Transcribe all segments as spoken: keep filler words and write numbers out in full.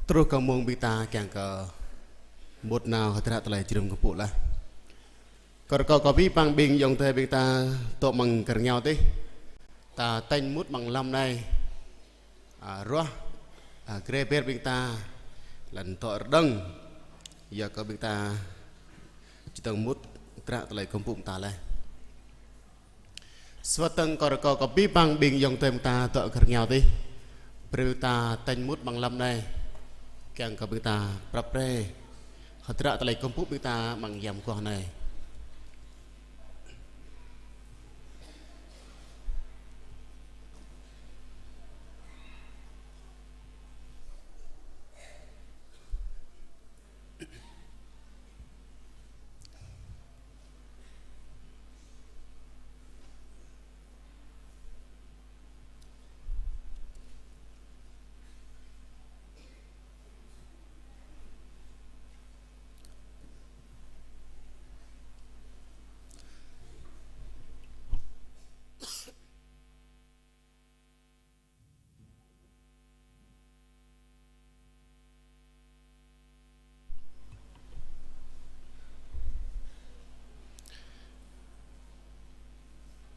Truh kơ mông ƀing ta kiăng kơ mŭt nao hơdră tơlơi jơnum kơkuh pơpŭ laih. Kơ rơkâo kơ abih bang ƀing ayŏng adơi ƀing ta dŏ amăng gơ̆r rơngiao adih. Ta tañ mŭt amăng lăm anai. A, ruah, a, grê ber ƀing ta, lŏn dŏ rơđơ̆ng. Yua kơ ƀing ta či dơ̆ng mŭt hơdră tơlơi kơkuh pơpŭ ƀing ta laih. Sĭt tơ̆ng kơ rơkâo kơ abih bang ƀing ayŏng adơi ƀing ta dŏ gơ̆r rơngiao adih. Brơi ƀing ta tañ mŭt amăng lăm anai. Kiăng kơ ƀing ta prăp pre hơdră tơlơi kơkuh pơpŭ ƀing ta amăng yam mơguah anai.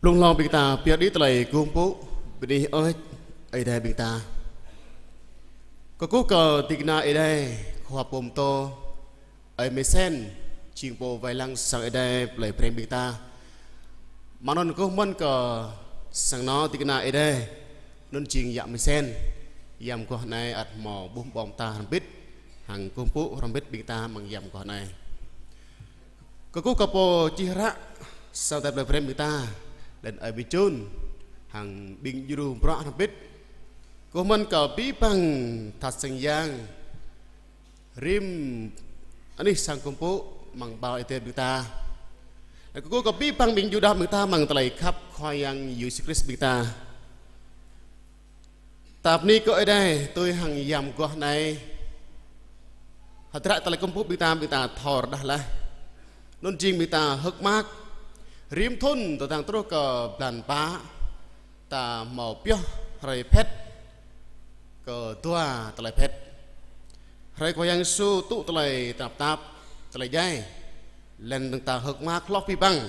Blung hlâo ƀing ta pơyơr đĭ tơlơi kơkuh pơpŭ, bơni hơơč Ơi Adai ƀing ta. Kơkuh kơ ding kơna Ơi Adai, khua pơtô, Ơi Mơsen, jing pô wai lăng sang Ơi Adai plei Breng ƀing ta. Mơ̆ng anŭn kơkuh mơ̆n kơ sang anŏ ding kơna Ơi Adai, anŭn jing Yă Mơsen. Yam mơguah anai ăt hmâo ƀuh ƀơ̆ng ta hrŏm hơbĭt, hăng kơkuh pơpŭ hrŏm hơbĭt ƀing ta amăng yam mơguah anai. Kơkuh kơ pô čih hră sang Ơi Adai plei Breng ƀing ta, lĕ Ơi Mơčun, hăng ƀing djru bruă hrŏm hơbĭt. Kơkuh mơ̆n kơ abih bang tha sang yang, rĭm anih sang kơkuh pơpŭ amăng ƀao Ơi Adai ƀing ta. Lĕ kơkuh kơ abih bang ƀing djuai ania ƀing ta amăng tơlơi khăp Khua Yang Yêsu Krist ƀing ta. Ta bơni kơ Ơi Adai, tui hăng yam mơguah anai, hơdră tơlơi kơkuh pơpŭ ƀing ta, ƀing ta thâo rơđah laih. Anŭn jing ƀing ta hơ̆k mơak. Rĭm thŭn tơdang truh kơ blan pă, ta hmâo pioh hrơi Phật kơ dua tơlơi Phật. Hrơi Khua Yang Yêsu tŭ tơlơi tơnap tap, tơlơi djai. Lĕ anŭn ta hơ̆k mơak hloh abih bang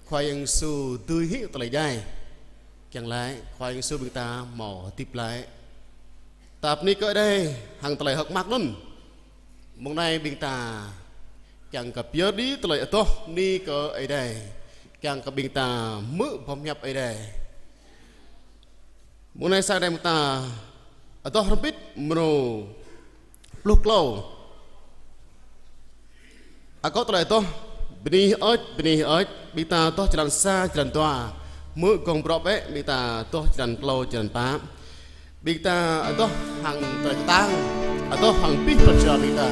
Khua Yang Yêsu dưi hĭ tơlơi djai. Kiăng laĭ Khua Yang Yêsu ƀing ta hmâo hơdip glaĭ. Ta bơni kơ Ơi Adai hăng tơlơi hơ̆k mơak anŭn. Mông anai ƀing ta kiăng kơ pơyơr đĭ tơlơi adoh bơni kơ Ơi Adai. Kiăng kơ ƀing ta hmư̆ boh hiăp Ơi Adai. Mông anai sang Ơi Adai ƀing ta adoh hrŏm hơbĭt mrô pluh klâo. Akŏ tơlơi adoh, bơni hơơč, bơni hơơč, ƀing ta adoh črăn sa, črăn dua. Hmư̆ gong brŏ bĕ, ƀing ta adoh črăn klâo, črăn pă. Ƀing ta adoh hăng tơlơi kơtang, adoh hăng abih tơlơi jua ƀing ta.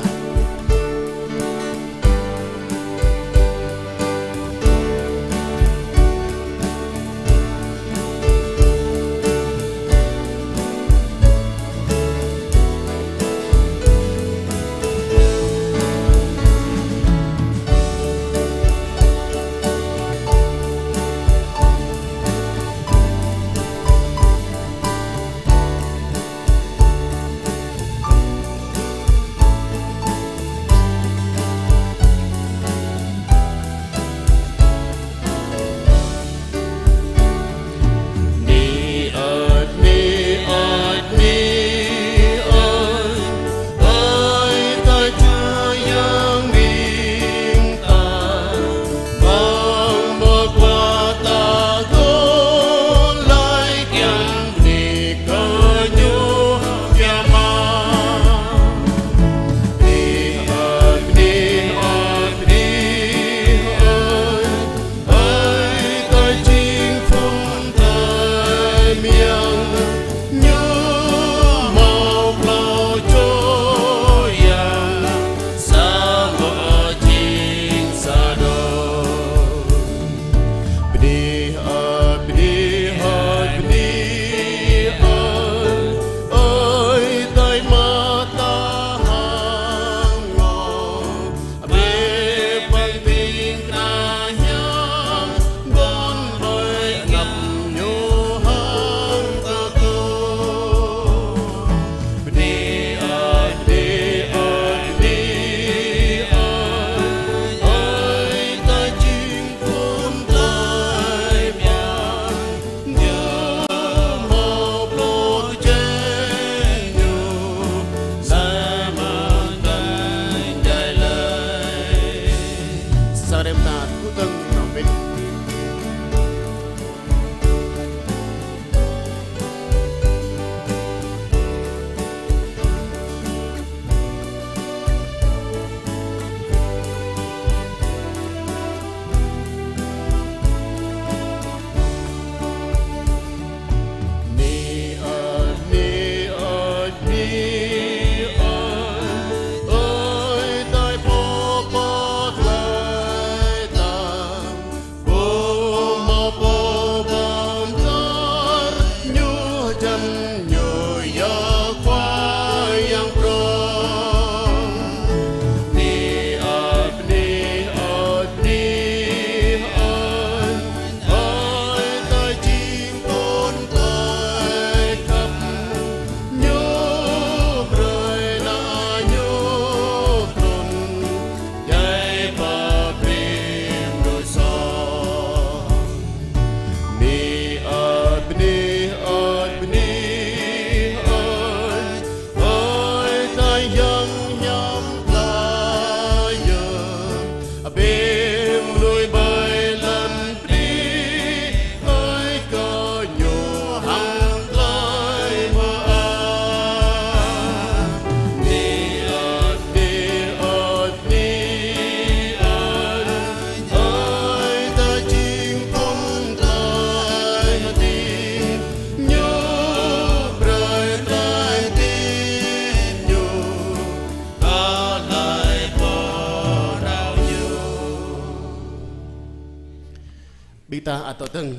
Ta ăt dŏ dơ̆ng.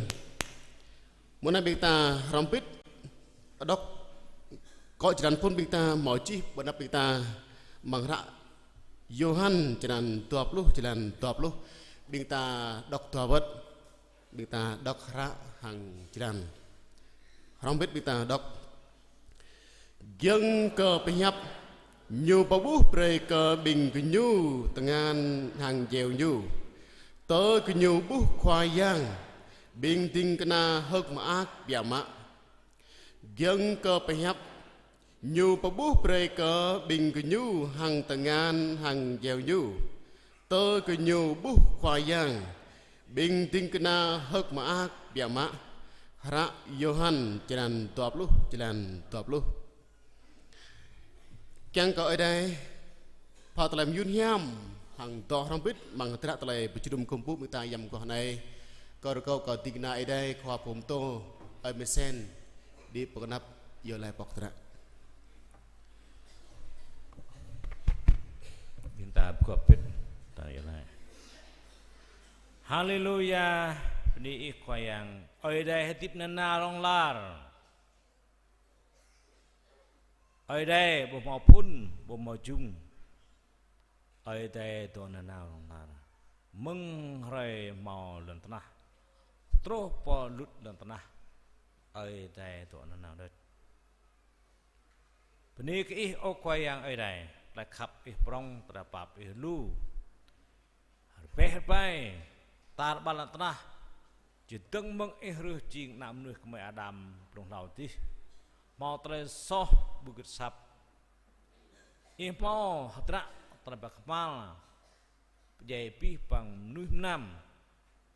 Mơ̆ng anai ƀing ta hrŏm hơbĭt đŏk kơ jơlan phŭn ƀing ta hmâo čih ƀơi anăp ƀing ta amăng hră Yôhan jơlan dua pluh, jơlan dua pluh. Ƀing ta đŏk dua wơ̆t. Ƀing ta đŏk hră hăng jơlan. Hrŏm hơbĭt ƀing ta đŏk. Giŏng kơ pơhiăp, Ñu pơƀuh brơi kơ ƀing gơñu tơngan hăng djeo Ñu. Tơ gơñu ƀuh Khua Yang, ƀing ding kơna hơ̆k mơak biă mă. Giŏng kơ pơhiăp, Ñu pơƀuh brơi kơ ƀing gơñu hăng tơngan hăng djeo Ñu. Tơ gơñu ƀuh Khua Yang, ƀing ding kơna hơ̆k mơak biă mă. Hră Yôhan jơlan dua pluh, jơlan dua pluh. Kiăng kơ Ơi Adai pha tơlơi mơyun hiam hăng dŏ hrŏm hơbĭt amăng hơdră tơlơi pơjơnum gum pŭ ƀing ta yăm mơguah anai. Kâo rơkâo kơ ding kơna Ơi Adai khua pơtô Ơi Mơsen đĭ pơkơnăp iâu laĭ pŏk hơdră. Ƀing ta pơgop hơbĭt, ta iâu laĭ. Haleluya, bơni Ih Khua Yang, Ơi Adai hơdip nanao hlŏng lar. Ơi Adai ƀu hmâo phŭn, ƀu hmâo jŭng. Ơi Adai dŏ nanao hlŏng lar. Mơ̆ng hrơi hmâo lŏn tơnah, truh pơ lŭt lŏn tơnah, Ơi Adai dŏ nanao đôč. Bơni kơ Ih, ơ Khua Yang Ơi Adai, tơlơi khăp Ih prŏng, tơlơi pap Ih lu. Rơbeh rơbai tar ƀar lŏn tơnah, čơdơ̆ng mơ̆ng Ih rưh jing ană mơnuih gơmơi Adam blung hlâo adih hmâo tơlơi soh ƀu gưt asăp. Ih hmâo hơdră tơlơi pơkơhmal pơdjai abih bang mơnuih mơnam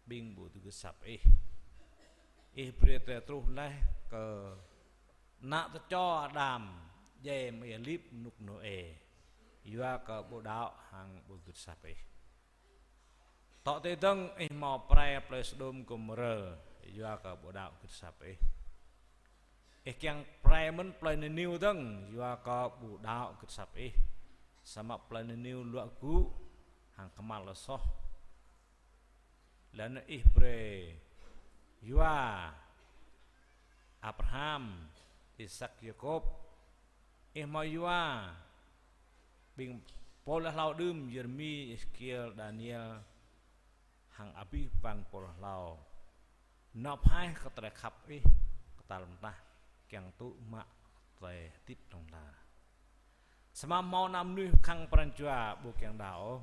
ƀing ƀu dưi gưt asăp Ih. Ih brơi tơlơi truh laih kơ ană tơčô Adam, djai mơ̆ng ia lip rơnŭk Nôê, yua kơ ƀu đaŏ hăng ƀu gưt asăp Ih. Tŏ tui dơ̆ng Ih hmâo pơrai plơi Sôđôm Gômôrơ, yua kơ ƀu đaŏ gưt asăp Ih. Ih kiăng pơrai mơ̆n plơi Niniu dơ̆ng, yua kơ ƀu đaŏ gưt asăp Ih. Samơ̆ plơi Niniu luă gŭ hăng kơhma̱l tơlơi soh. Laih anŭn Ih brơi yua Abraham, Isak, Yakôb. Ih hmâo yua ƀing pô laih hlâo đưm, Yêrêmi, Êsêkiel, Daniel, hăng abih bang pô laih hlâo. Nao phaih kơ tơlơi khăp Ih kơ tal mơtah, kiăng tŭ mă tơlơi hơdip hlŏng lar. Samơ̆ hmâo ană mơnuih khăng pran jua ƀu kiăng đaŏ ôh.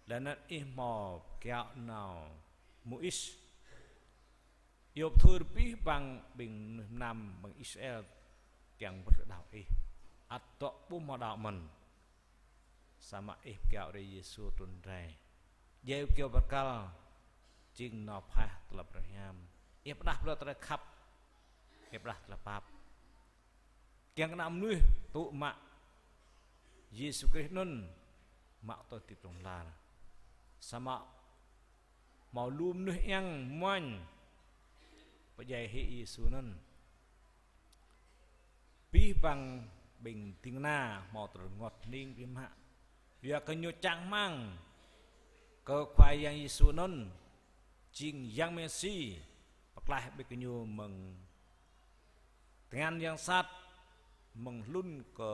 Laih anŭn Ih hmâo kiaŏ nao Môis, iâu pơthưr abih bang ƀing mơnuih mơnam ƀing Israel kiăng wơ̆t kơ đaŏ Ih. Ăt dŏ ƀu hmâo đaŏ mơ̆n. Samơ̆ Ih pơkiaŏ rai Yêsu trŭn rai, djai kơyâo bơrkal, jing nao phaih tơlơi pơrơhiam. Ih pơrơđah brơi tơlơi khăp, Ih pơrơđah tơlơi pap. Kiăng kơ ană mơnuih tŭ mă Yêsu Krist anŭn, mă tơlơi hơdip hlŏng lar. Samơ̆ hmâo lu mơnuih iăng muañ pơdjai hĭ Yêsu anŭn. Abih bang ƀing ding kơna hmâo tơlơi rơngot hơning biă mă. Yua kơ gơñu čang rơmang kơ Khua Yang Yêsu anŭn jing Yang Mêsi pơklaih ƀing gơñu mơ̆ng tơngan yang sat, mơ̆ng hlŭn kơ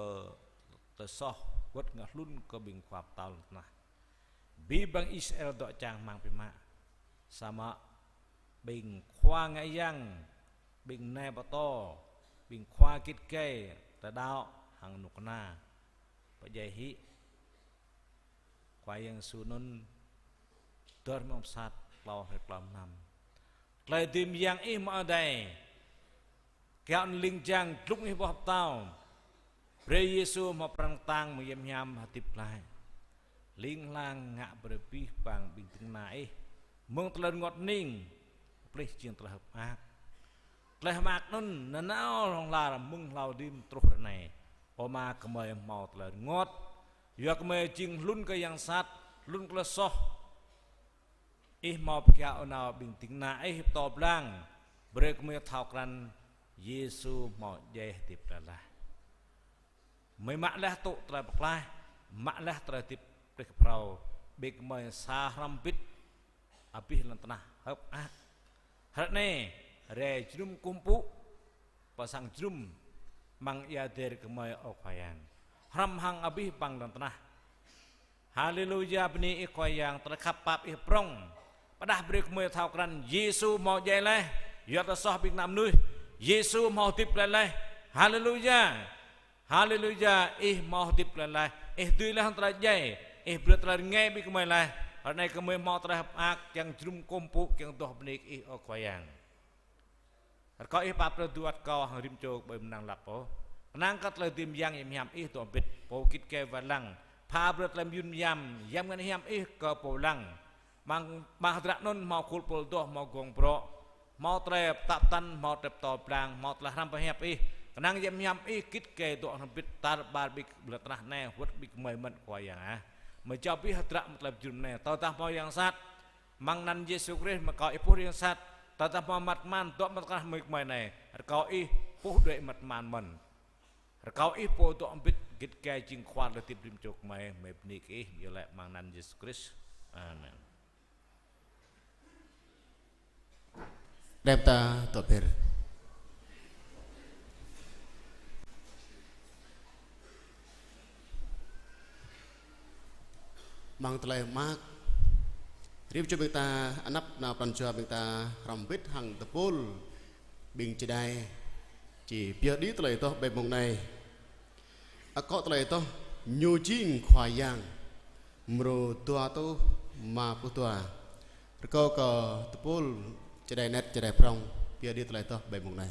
tơlơi soh, wơ̆t ngă hlŭn kơ ƀing khua pơtao lŏn tơnah. Abih bang Israel dŏ čang rơmang biă mă. Samơ̆ ƀing khua ngă yang, ƀing nai pơtô, ƀing khua git gai, tơdŏ hăng rơnŭk kơna pơdjai hĭ Khua Yang Yêsu anŭn dơ̆r mơ̆ng pơsat klâo hrơi klâo mlam. Tơlơi dưi mơyang Ih mơ̆ Ơi Adai. Kiaŏ ling jang glŭng Ih boh pơtâo. Brơi Yêsu hmâo pran kơtang mơ̆ng hiam hiam hơdip glaĭ. Ling lang ngă brơi abih bang ƀing ding kơna Ih mơ̆ng tơlơi rơngot hơning, pơplih jing tơlơi hơ̆k mơak. Tơlơi hơ̆k mơak anŭn nanao hlŏng lar mơ̆ng hlâo đưm truh ră anai. Ơ Ama, gơmơi hmâo tơlơi rơngot, yua gơmơi jing hlŭn kơ yang sat, hlŭn kơ tơlơi soh. Ih hmâo pơkiaŏ nao ƀing ding kơna Ih pơtô blang, brơi gơmơi thâo krăn Yêsu hmâo djai hơdip glaĭ laih. Gơmơi mă laih tŭ tơlơi pơklaih, mă laih tơlơi hơdip pơplih kơ phrâo, ƀing gơmơi sa hrŏm hơbĭt abih lŏn tơnah hơ̆k mơak. Hrơi anai, rai jơnum kơkuh pơpŭ, pơsang jơnum amăng ia adai gơmơi, ơ Khua Yang. Hrŏm hăng abih bang lŏn tơnah. Haleluya, bơni Ih Khua Yang, tơlơi khăp pap Ih prŏng. Pơdah brơi kơ gơmơi thâo krăn Yêsu hmâo djai laih, yua tơlơi soh ƀing ană mơnuih. Yêsu hmâo hơdip glaĭ laih. Haleluya. Haleluya, Ih hmâo hơdip glaĭ laih. Ih dưi laih hăng tơlơi djai. Ih brơi tơlơi rơngai ƀing gơmơi laih. Hrơi anai gơmơi hmâo tơlơi hơ̆k mơak, kiăng jơnum kơkuh pơpŭ, kiăng adoh bơni kơ Ih, ơ Khua Yang. Rơkâo Ih pap brơi dua rơkâo hăng rĭm čô ƀơi mơnăng lăp ôh. Kơnang kơ tơlơi dưi mơyang, djăp hiam Ih dŏ hơbĭt, pô git gai wai lăng. Pha brơi tơlơi mơyun mơyam, djăp ngăn hiam Ih kơ pô lăng. Amăng, amăng hơdră anŭn hmâo khul pôl adoh, hmâo gong brŏ, hmâo tơlơi pơtă pơtăn, hmâo tơlơi pơtô blang, hmâo tơlơi hrăm pơhiăp Ih. Kơnang djăp hiam Ih git gai dŏ hơbĭt tar ƀar ƀing lŏn tơnah anai, wơ̆t ƀing gơmơi mơ̆n Khua Yang ah. Mơ̆ jao abih hơdră mơ̆ng tơlơi jơnum anai, tơdah hmâo yang sat amăng anăn Yêsu Krist, mơ̆ rơkâo Ih puh yang sat, tơdah hmâo măt man dŏ amăng tơnah ƀing gơmơi anai, rơkâo Ih puh đuaĭ măt man mơ̆n. Rơkâo Ih pô dŏ hơbĭt git gai jing Khua tơlơi hơdip rĭm čô gơmơi, gơmơi bơni kơ Ih, iâu laĭ amăng anăn Yêsu Krist. Amen. Đêm ta tỏ biệt. Amăng tơlơi mơak, rĭm čô ƀing ta, anăp nao pran jua ƀing ta hrŏm hơbĭt hăng tơpul ƀing čơđai či pioh đĭ tơlơi adoh ƀơi mông anai. Akŏ tơlơi adoh Ñu Jing Khua Yang, mrô dua rơtuh rơma pluh dua. Rơkâo kơ tơpul čơđai anet čơđai prŏng pioh đĭ tơlơi adoh ƀơi mông anai.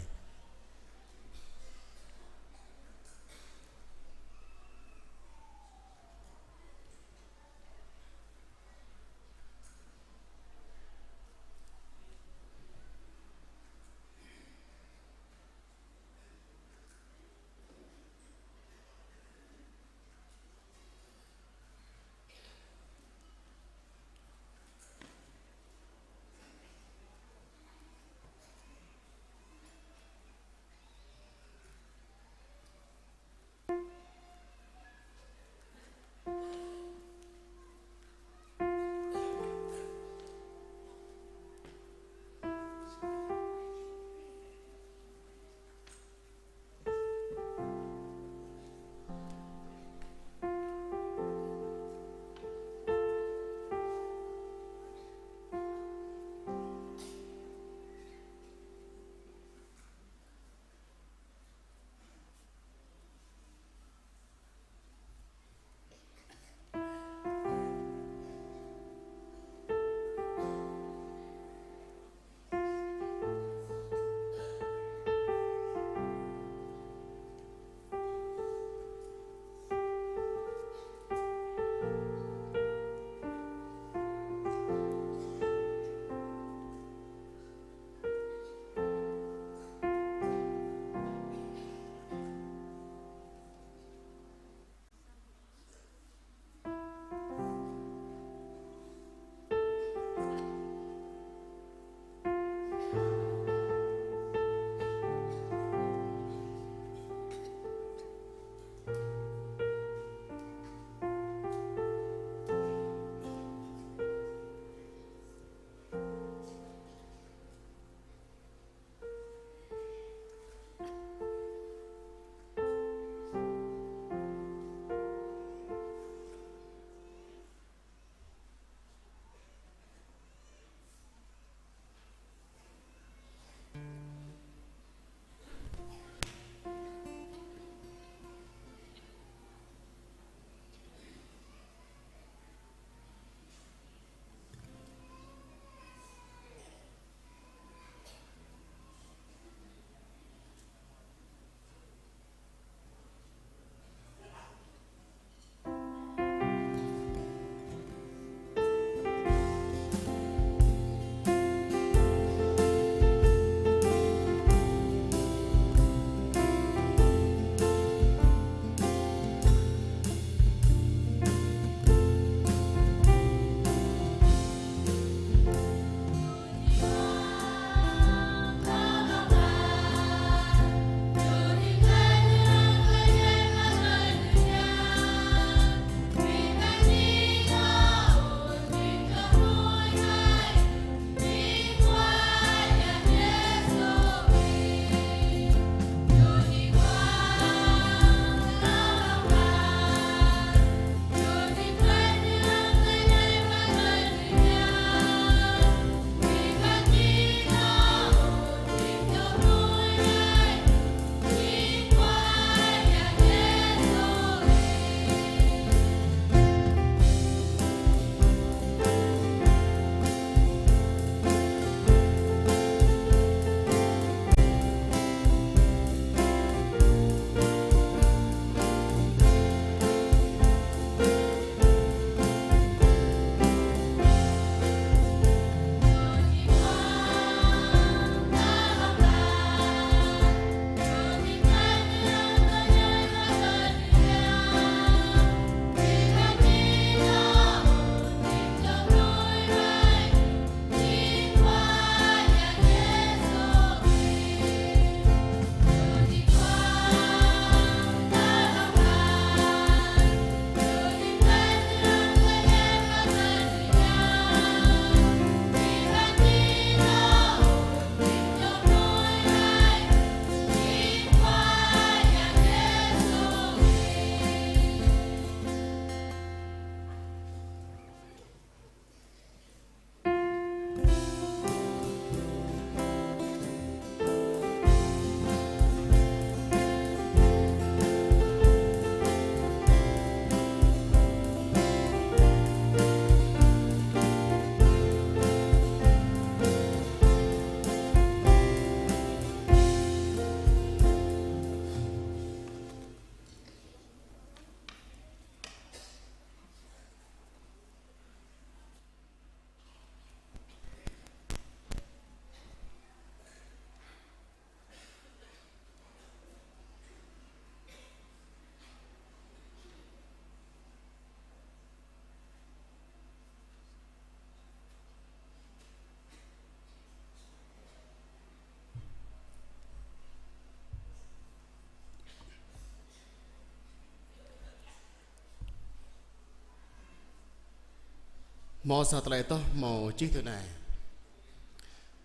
Hmâo sa tơlơi adoh hmâo čih tui anai: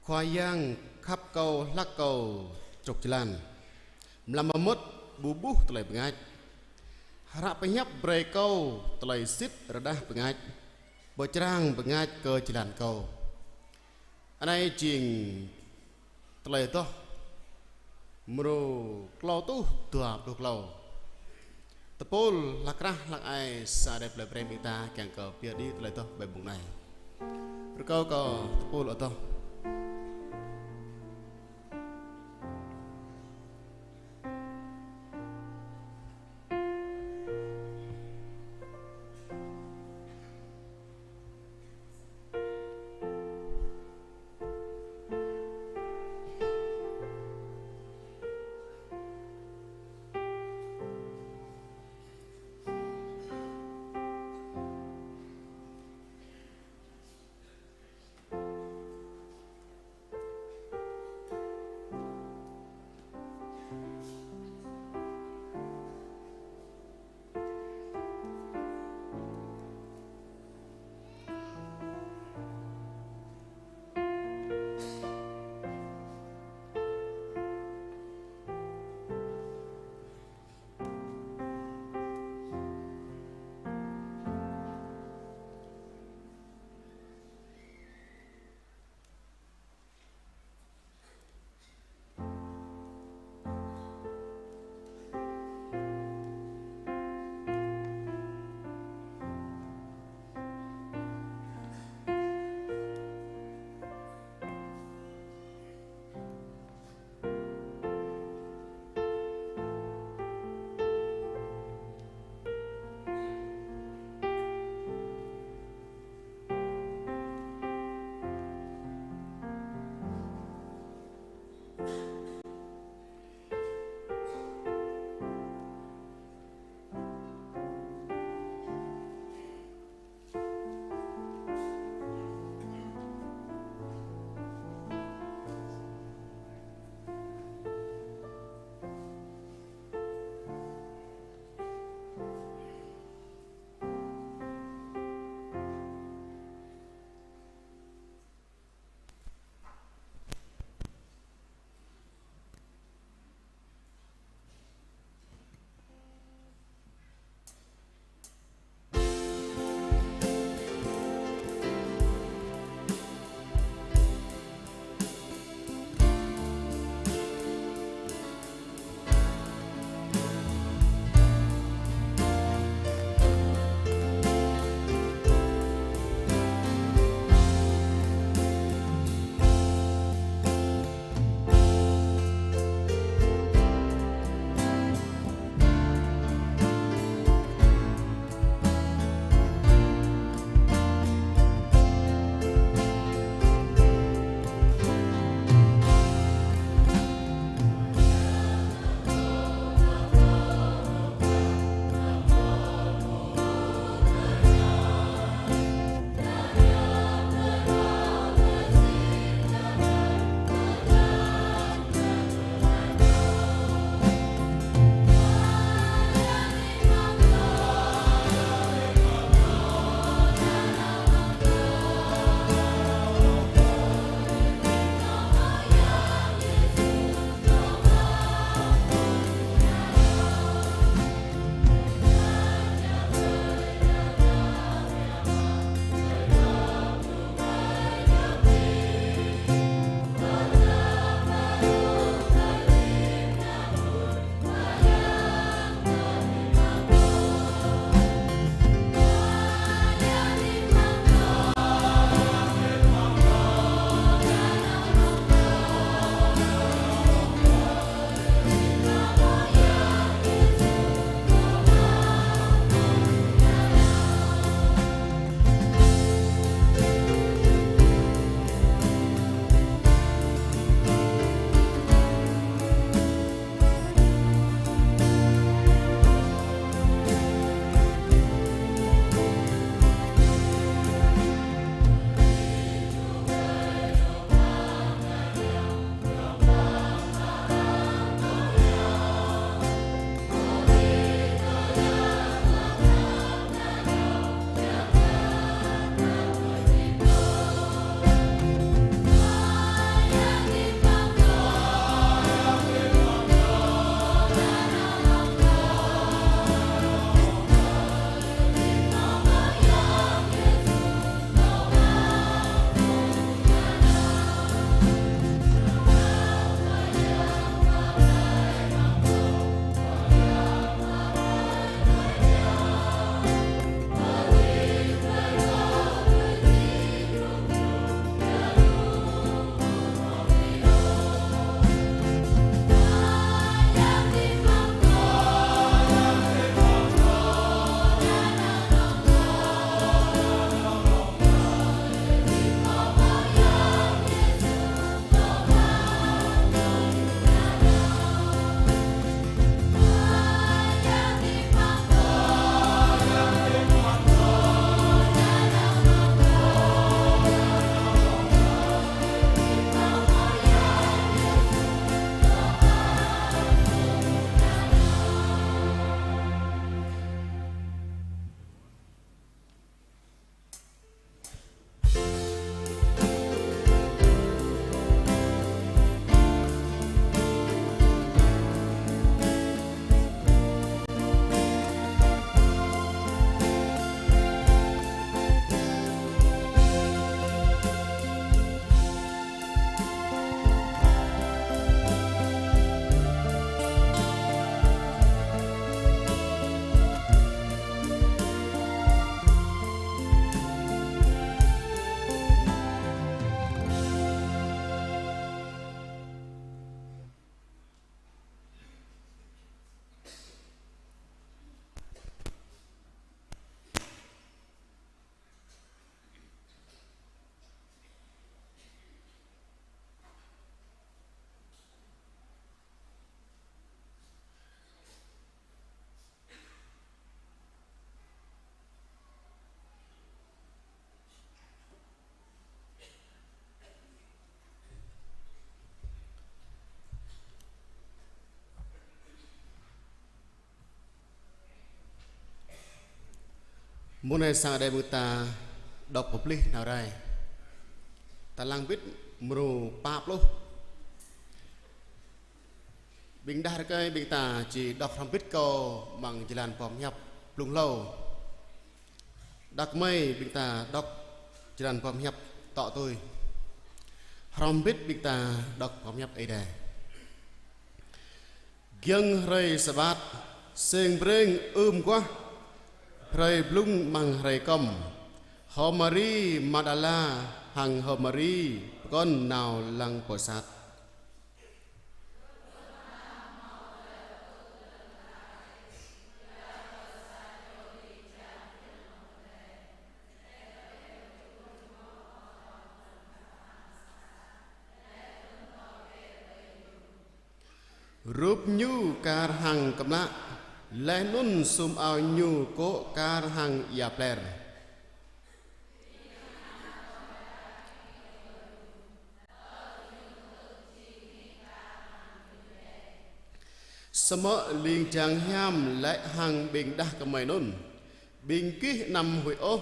Khua Yang khăp kâo hlak kâo trŭk jơlan, mlam mơmŭt ƀu ƀuh tơlơi bơngač. Hră pơhiăp brơi kâo tơlơi sĭt rơđah bơngač, pơčrang bơngač kơ jơlan kâo. Anai jing tơlơi adoh mrô klâo rơtuh dua pluh klâo. Tơpul hlak krah hlak ai sa đe plơi Breng ƀing ta kiăng kơ pơyơr đĭ tơlơi adoh ƀơi mông anai. Rơkâo kơ tơpul adoh. Mông anai sang Ơi Adai ƀing ta đŏk pơplih nao rai. Ta lăng bit mrô pă pluh. Ƀing đah rơkơi ƀing ta či đŏk hrŏm bit kâo amăng jơlan boh pơhiăp blung hlâo. Đah kơmơi ƀing ta đŏk jơlan boh pơhiăp tŏ tui. Hrŏm bit ƀing ta đŏk boh pơhiăp Ơi Adai. Giŏng hrơi Sabat, sêng brêng ưm guah, hrơi blung amăng hrơi kŏm, H'Mari Mađala hăng H'Mari pơkŏn nao lăng pô sat. Rup ñu kar hăng kơmlă, laih anŭn sum ao ñu kô̆ kar hăng ia pler. Samơ̆ ling jang hiam laĭ hăng ƀing đah kơmơi anŭn: Ƀing gih anăm huĭ ôh,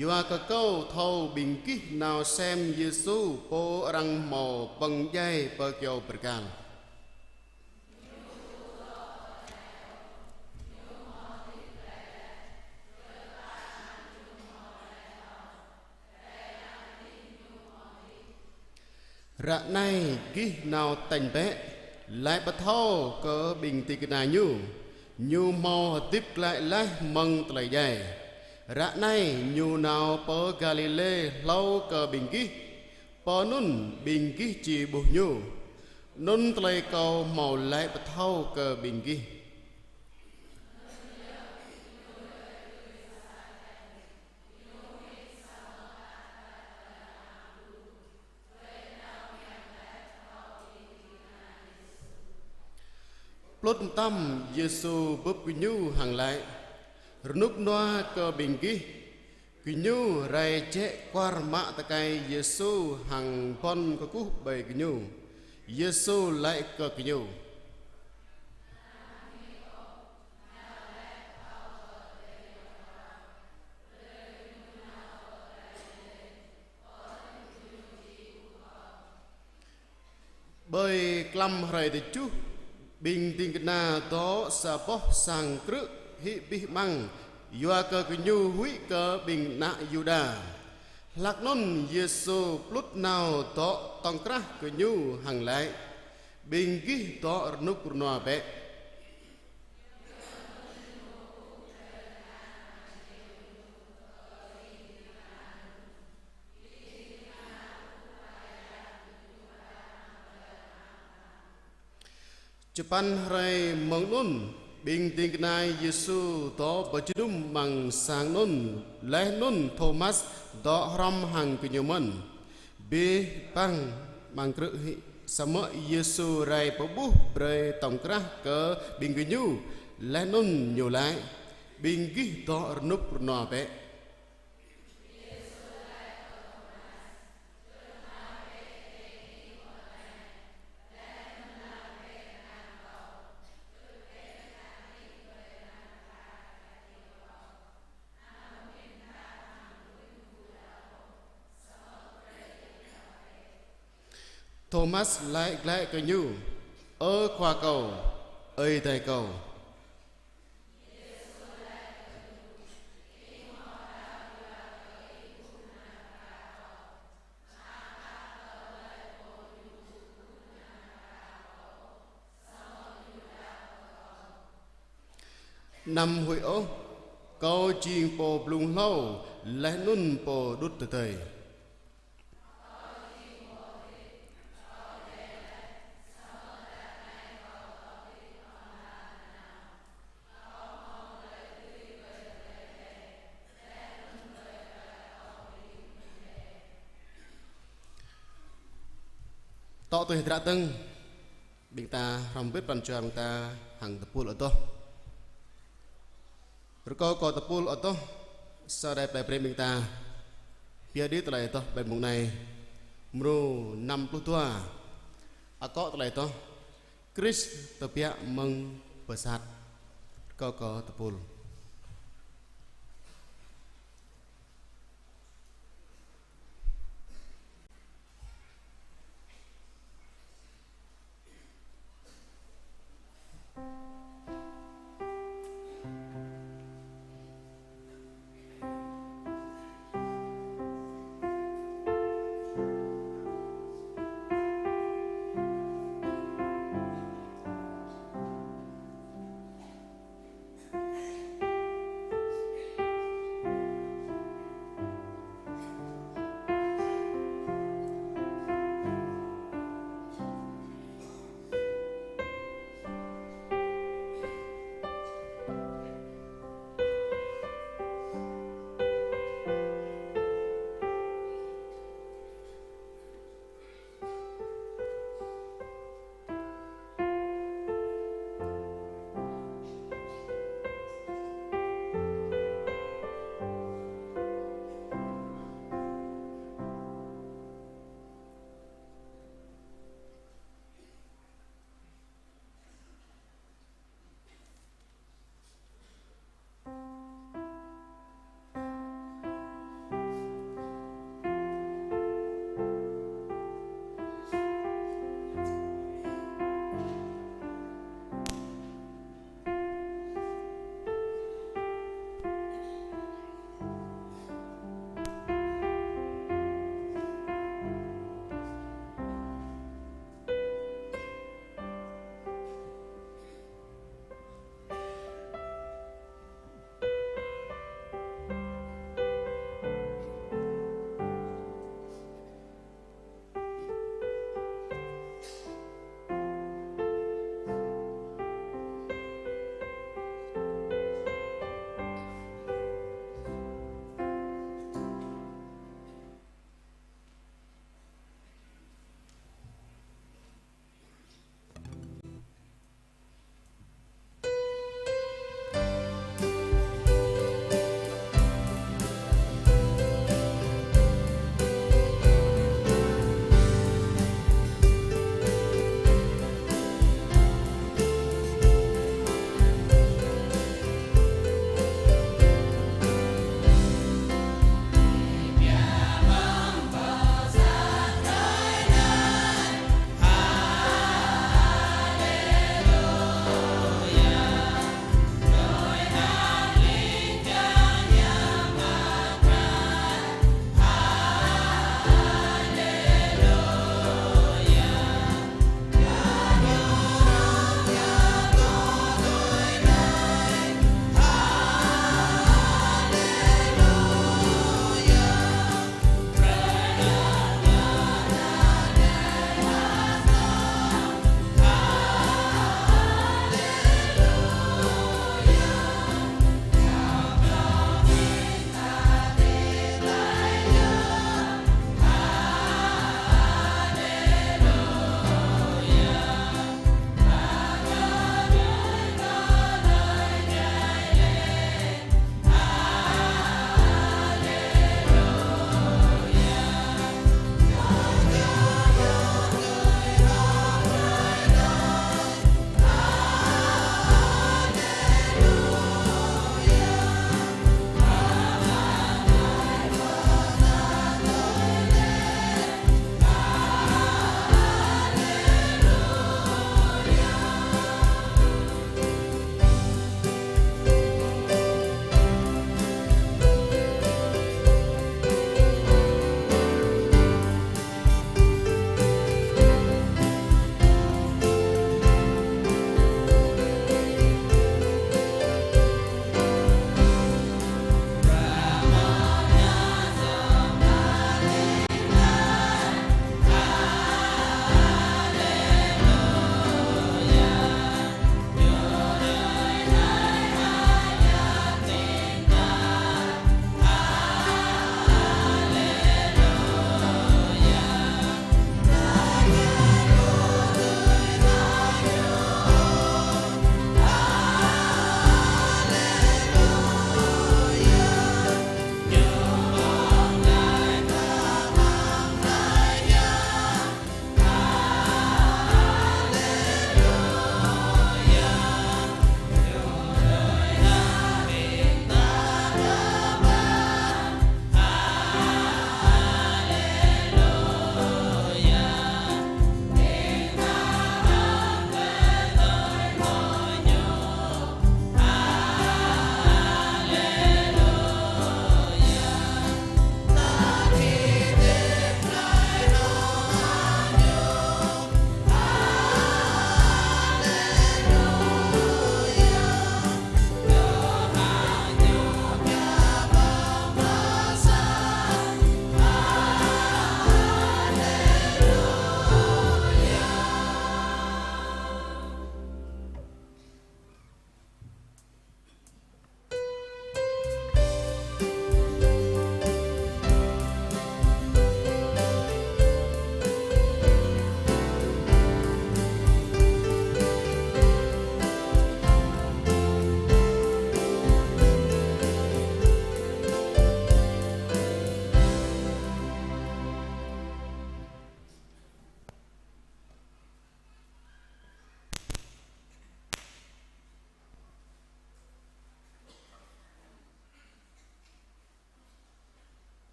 yua kơ kâo thâo ƀing gih nao sem Yêsu pô arăng hmâo pơ̆ng djai pơ kyâo bơrkal. Ră anai gih nao tañ bĕ, laĭ pơthâo kơ ƀing ding kơna ñu, ñu hmâo hơdip glaĭ laih mơ̆ng tơlơi djai. Ră anai ñu nao pơ Galilê hlâo kơ ƀing gih, pơ anŭn ƀing gih či ƀuh ñu. Anŭn tơlơi kâo hmâo laĭ pơthâo kơ ƀing gih. Plut mơtam Yêsu bưp gơñu hăng laĭ: Rơnŭk rơnua kơ ƀing gih. Gơñu rai jĕ kuar mă tơkai Yêsu hăng ƀon kơkuh ƀơi gơñu. Yêsu laĭ kơ gơñu: Ƀơi klăm hrơi tơjuh, ƀing ding kơna dŏ sa boh sang krư̆ hĭ abih bang, yua kơ gơñu huĭ kơ ƀing ană Yuđa. Hlak anŭn Yêsu plut nao dŏ tŏng krah gơñu hăng laĭ: Ƀing gih dŏ rơnŭk rơnua bĕ. Čơpăn hrơi mơ̆ng anŭn, ƀing ding kơna Yêsu dŏ pơjơnum amăng sang anŭn, laih anŭn Thômas dŏ hrŏm hăng gơñu mơ̆n. Abih bang amăng krư̆ hĭ, samơ̆ Yêsu rai pơƀuh brơi tŏng krah kơ ƀing gơñu, laih anŭn ñu laĭ: Ƀing gih dŏ rơnŭk rơnua bĕ. Thômas laĭ glaĭ kơ ñu: Ơ Khua kâo, Ơi Adai kâo! Anăm huĭ ôh, kâo jing pô blung hlâo, laih anŭn pô đŭt tơdơi. Tŏ tui hơdră dơ̆ng, ƀing ta hrŏm bit pran jua ƀing ta hăng tơpul adoh. Rơkâo kơ tơpul adoh, sa rai plei brơi ƀing ta pioh đĭ tơlơi adoh ƀơi mông anai. Mrô năm pluh dua. Akŏ tơlơi adoh: Krist tơbiă mơ̆ng pơsat. Rơkâo kơ tơpul.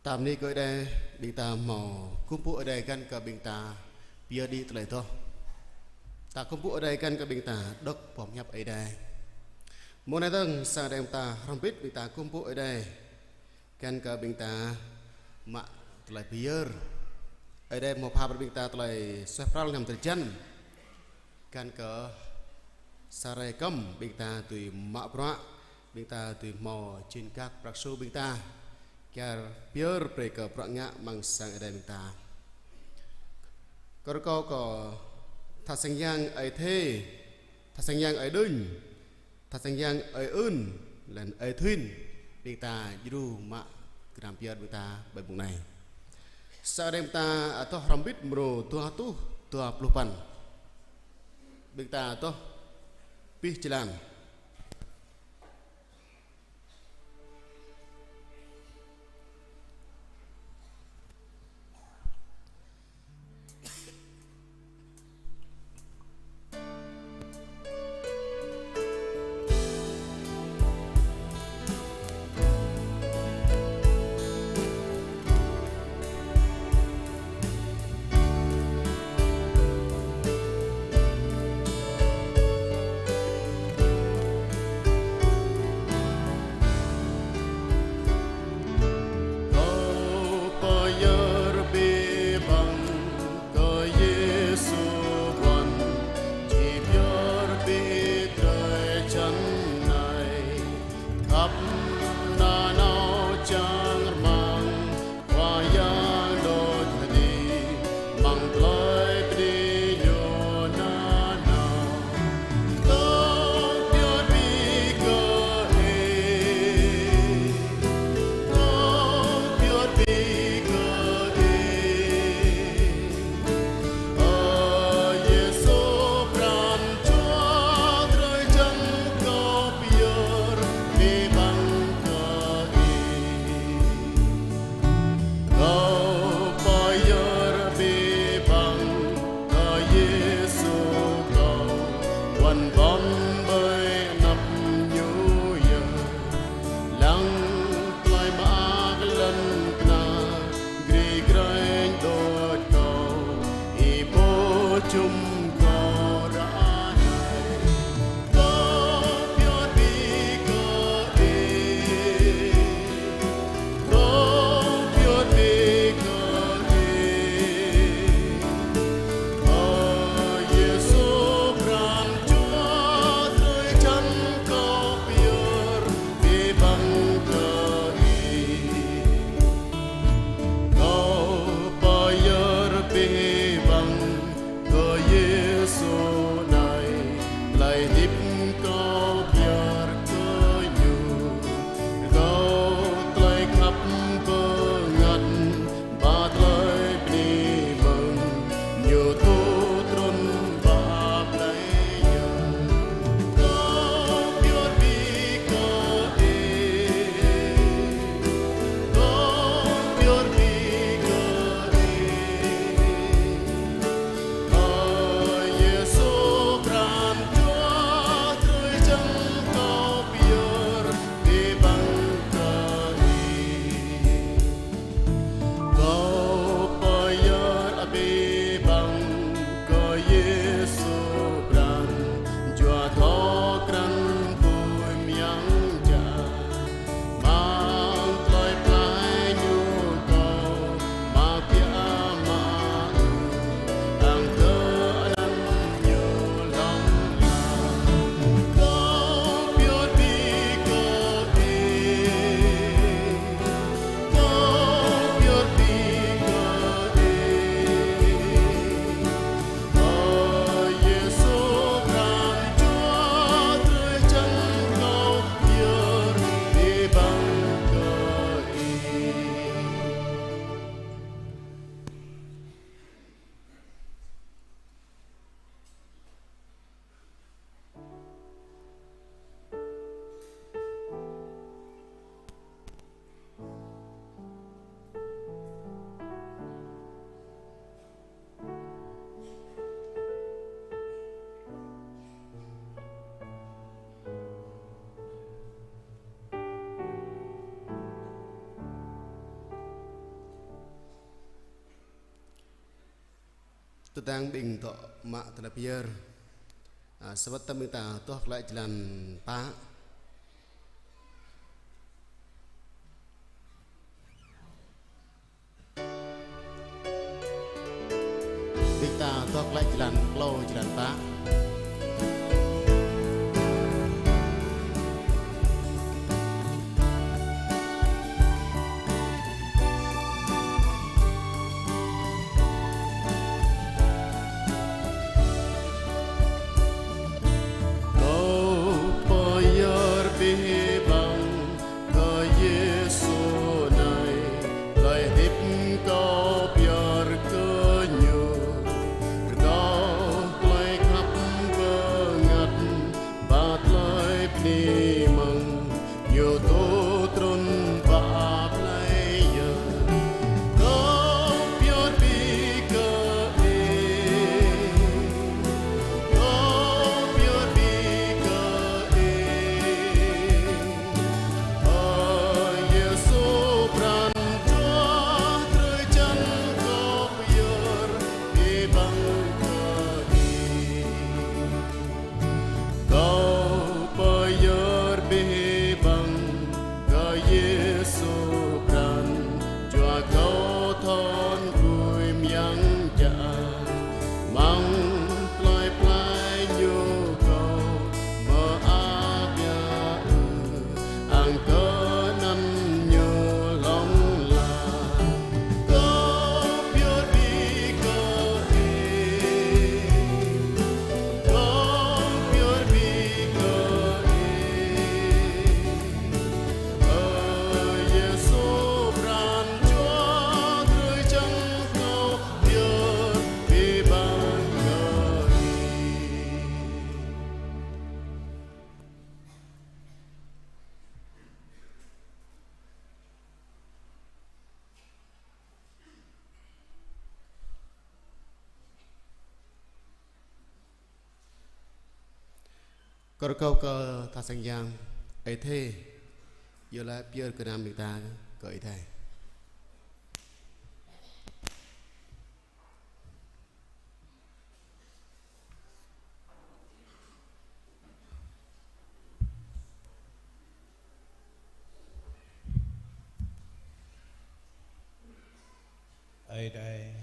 Ta bơni kơ Ơi Adai, ƀing ta hmâo kơkuh pơpŭ Ơi Adai găn kơ ƀing ta pơyơr đĭ tơlơi adoh. Ta kơkuh pơpŭ Ơi Adai găn kơ ƀing ta đŏk boh pơhiăp Ơi Adai. Mơ̆ng anai dơ̆ng, sang Ơi Adai ƀing ta hrŏm hơbĭt ƀing ta kơkuh pơpŭ Ơi Adai găn kơ ƀing ta mă tơlơi pơyơr. Ơi Adai hmâo pha brơi ƀing ta tơlơi suaih pral năm tơlơi jăn. Găn kơ sa hrơi kơm ƀing ta dưi mă bruă, ƀing ta dưi hmâo jên kăk prăk su ƀing ta kiăng pơyơr brơi kơ bruă ngă amăng sang Ơi Adai ƀing ta. Kơ rơkâo kơ Tha Sang Yang Ơi Thê, Tha Sang Yang Ơi Đunh, Tha Sang Yang Ơi Ưn, laih anŭn Ơi Thuin, ƀing ta djru mă gơnam pơyơr ƀing ta ƀơi mông anai. Sang Ơi Adai ƀing ta adoh hrŏm hơbĭt mrô dua rơtuh dua pluh păn. Ƀing ta adoh abih jơlan. Tơdang ƀing dŏ mă tơlơi pơyơr. A, sa wơ̆t tơm ƀing ta tuh glaĭ jơlan pă. Ƀing ta tuh glaĭ jơlan klâo, jơlan pă. Kâo pơyơr abih bang kơ Yêsu anai, tơlơi hơdip kâo pơyơr kơ Ñu. Rơkâo tơlơi khăp bơngăt ba tơlơi bơni mơ̆ng Ñu tŭ trŭn pơ plei yơh. Kâo pơyơr abih kơ Ih. Kâo pơyơr abih kơ Ih. Ơ Yêsu pran jua drơi jăn kâo pơyơr abih bang kơ Ih. Kâo pơyơr abih bang kơ Yêsu pran jua kâo thâo gui mơyang jăk. Amăng tơlơi plei Ñu kâo mơak biă ư, ang kơ anăn Ñu hlŏng lar. Kâo pơyơr abih kơ Ih. Kâo pơyơr abih kơ Ih. Ơ Yêsu pran jua drơi jăn kâo pơyơr abih bang kơ Ih. Kâo rơkâo kơ tha sang yang Ơi Adai, iâu laĭ pơyơr gơnam ƀing ta kơ Ơi Adai. Ơi Adai,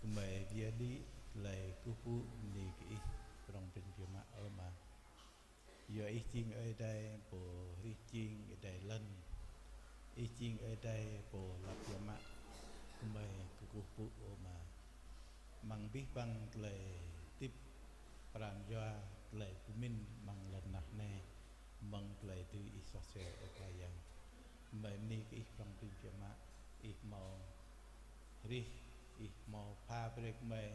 gơmơi yơh đĭ tơlơi kơkuh pơpŭ bơni kơ Ih prŏng prin biă mă ơ Ama. Yua Ih jing Ơi Adai pô hrih jing, Ơi Adai lŏn. Ih jing Ơi Adai pô lăp biă mă, gơmơi kơkuh pơpŭ ơ Ama. Amăng abih bang tơlơi hơdip pran jua tơlơi pơmĭn amăng lŏn tơnah anai, mơ̆ng tơlơi dưi Ih soh sel ơ Khua Yang. Gơmơi bơni kơ Ih prŏng prin biă mă, Ih hmâo hrih, Ih hmâo pha brơi kơ gơmơi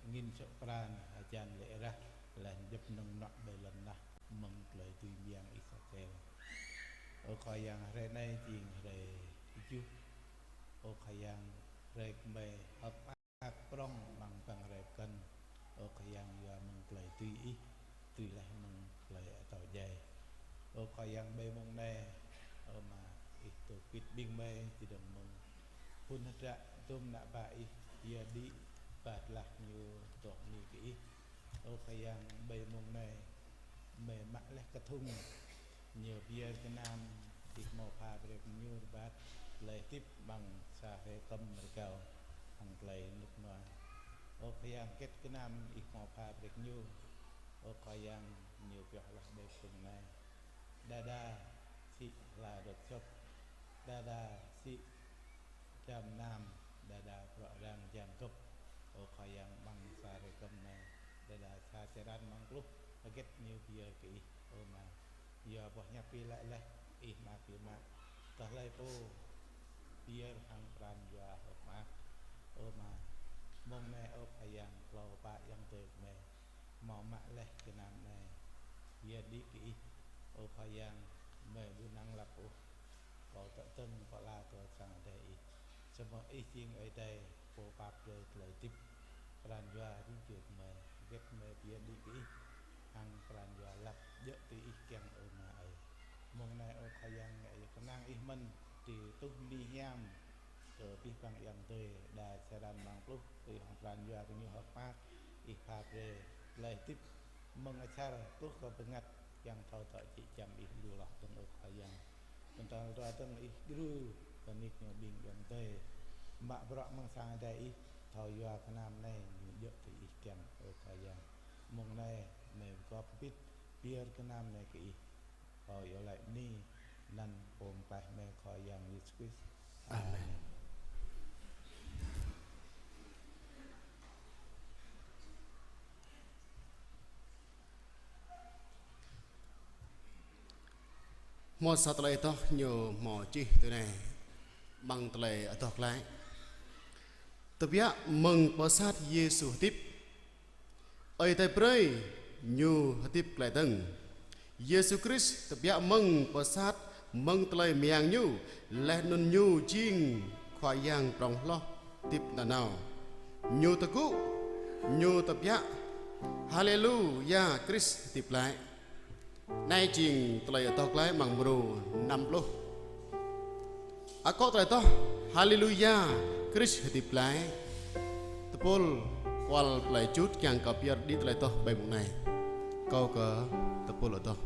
angĭn sŏk pran, hơjan lê̆ rah, laih anŭn djŏp mơnơ̆ng mơnuă ƀơi lŏn tơnah mơ̆ng tơlơi dưi mơyang Ih soh sel. Ơ Khua Yang, hrơi anai jing hrơi tơjuh. Ơ Khua Yang, hrơi gơmơi hơ̆k mơak prŏng amăng bang hrơi pơkŏn. Ơ Khua Yang, yua mơ̆ng tơlơi dưi Ih, dưi laih mơ̆ng tơlơi atâo djai. Ơ Khua Yang, ƀơi mông anai, ơ Ama, Ih dŏ pĭt ƀing gơmơi, čơdơ̆ng mơ̆ng phŭn hơdră dôm ană bă Ih, yua đĭ ba tơlah ñu dŏ bơni kơ Ih. Ơ Khua Yang, ƀơi mông anai, gơmơi mă laih kơthŭng ñu pơyơr gơnam Ih hmâo pha brơi kơ ñu rơbat tơlơi hơdip amăng sa hrơi kơm rơgao hăng tơlơi rơnŭk rơnua. Ơ Khua Yang, hơget gơnam Ih hmâo pha brơi kơ ñu, ơ Khua Yang, ñu pioh laih ƀơi kơthŭng anai. Đa đa sĭ hla dŏ sŏp, đa đa sĭ dram nam, đa đa bruă răng jang gŏp. Ơ Khua Yang, amăng sa hrơi kơm anai, đa đa sa črăn amăng pluh, hơget ñu pơyơr kơ Ih, ơ Ama. Yua boh hiăp Ih laĭ laih, Ih mơak biă mă kơ hlơi pô pơyơr hăng pran jua hơ̆k mơak. Ơ Ama, mông anai, ơ Khua Yang, klâo pă ayŏng adơi gơmơi hmâo mă laih gơnam anai, yua đĭ kơ Ih. Ơ Khua Yang, gơmơi ƀu năng lăp ôh, kâo tơ̆ tơ̆ng pơala kơ sang Ơi Adai Ih. Samơ̆ Ih jing Ơi Adai pô pap brơi tơlơi hơdip, pran jua rĭm čô gơmơi, hơget gơmơi pơyơr đĭ kơ Ih, hăng pran jua lăp djơ̆ tui Ih kiăng, ơ Ama ơi. Mông anai, ơ Khua Yang, ngă yơh kơnang Ih mơ̆n, tui tuh bơni hiam Kơ abih bang ayŏng adơi, đa črăn amăng pluh, tui hăng pran jua kơ ñu hơ̆k mơak, ih pap brơi tơlơi hơdip mơ̆ng asar truh kơ bơngăt, kiăng thâo tŏ jĕ giăm ih lu hloh dơ̆ng, ơ Khua Yang. Tơdang ruah dơ̆ng ih djru kơ nik ñu ƀing ayŏng adơi. Mă bruă amăng sang Adai ih, thâo yua gơnam anai ñu djơ̆ tui ih kiăng, ơ Khua Yang. Mông anai, mơi pơgop pơpĭt, pơyơr gơnam anai kơ ih. Kâo iâu laĭ bơni anăn pô pơklaih mơi Khua Yang Yêsu Krist. Amen. Amen. Hmâo sa tơlơi adoh ñu hmâo čih tui anai, amăng tơlơi adoh glaĭ: Tơbiă mơ̆ng pơsat Yêsu hơdip, Ơi Adai brơi ñu hơdip glaĭ dơ̆ng. Yêsu Krist tơbiă mơ̆ng pơsat mơ̆ng tơlơi mơyang ñu, laih anŭn ñu jing Khua Yang prŏng hloh hơdip nanao. Ñu tơgŭ, ñu tơbiă. Haleluya, Krist hơdip glaĭ. Anai jing tơlơi adoh glaĭ amăng mrô năm pluh. Akŏ tơlơi adoh Haleluya, Krist hơdip glaĭ. Tơpul kual plơi Jut kiăng kơ pơyơr đĭ tơlơi adoh ƀơi mông anai. Kâo kơ tơpul adoh.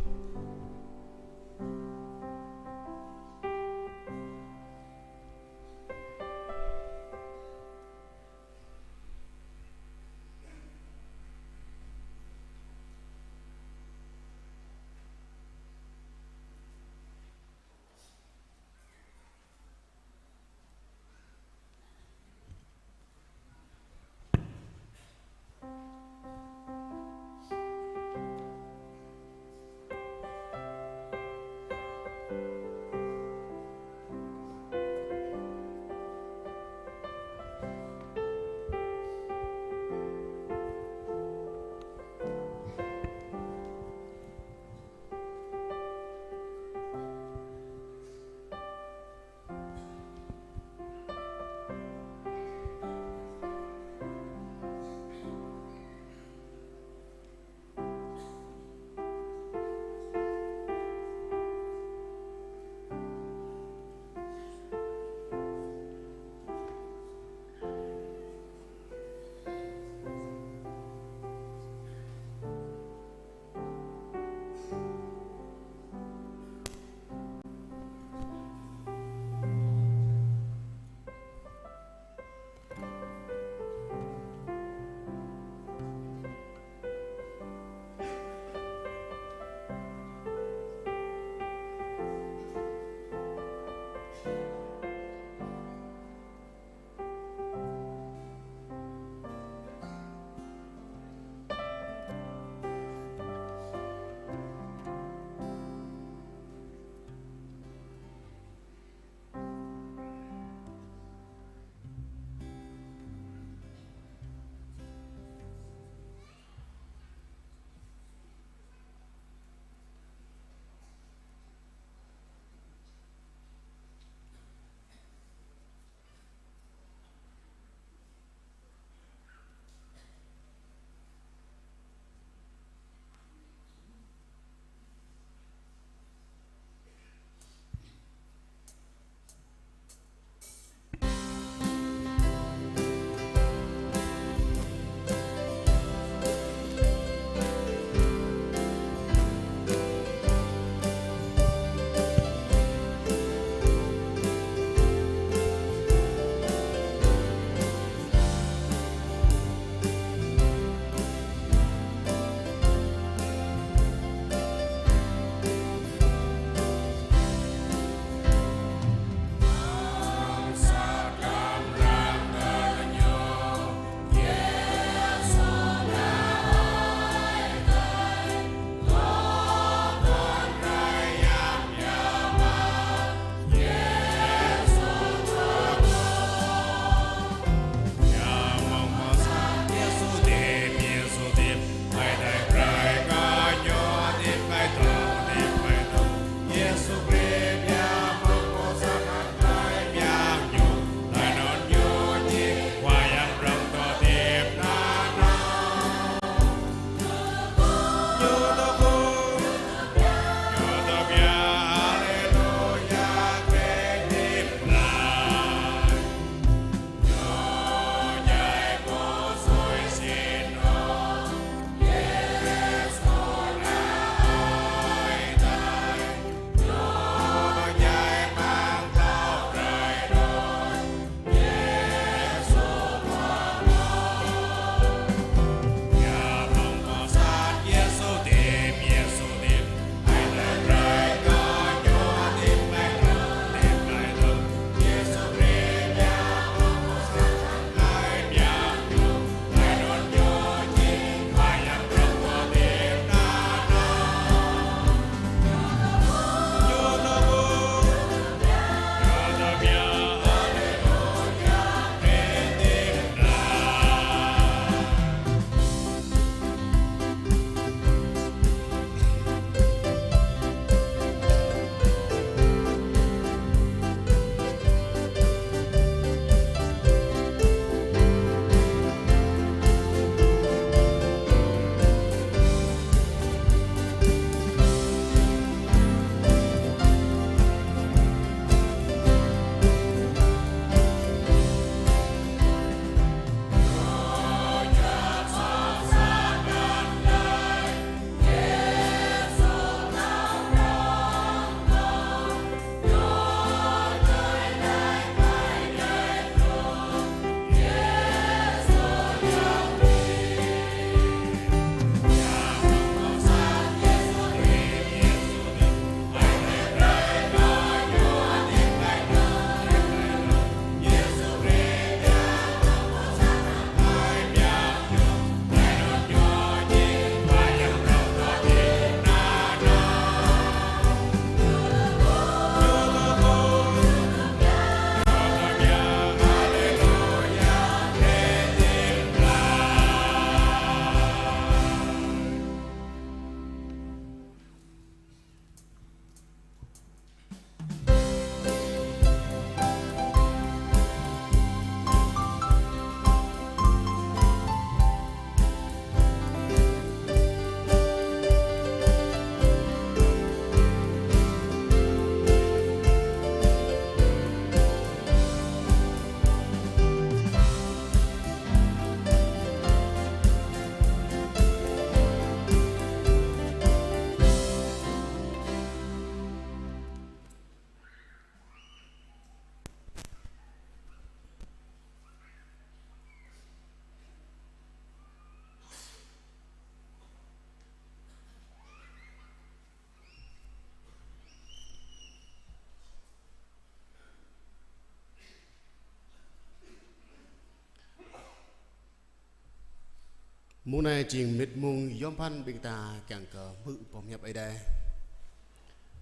Mông anai jing mĭt mông yom pơphan ƀing ta kiăng kơ hmư̆ boh pơhiăp Ơi Adai.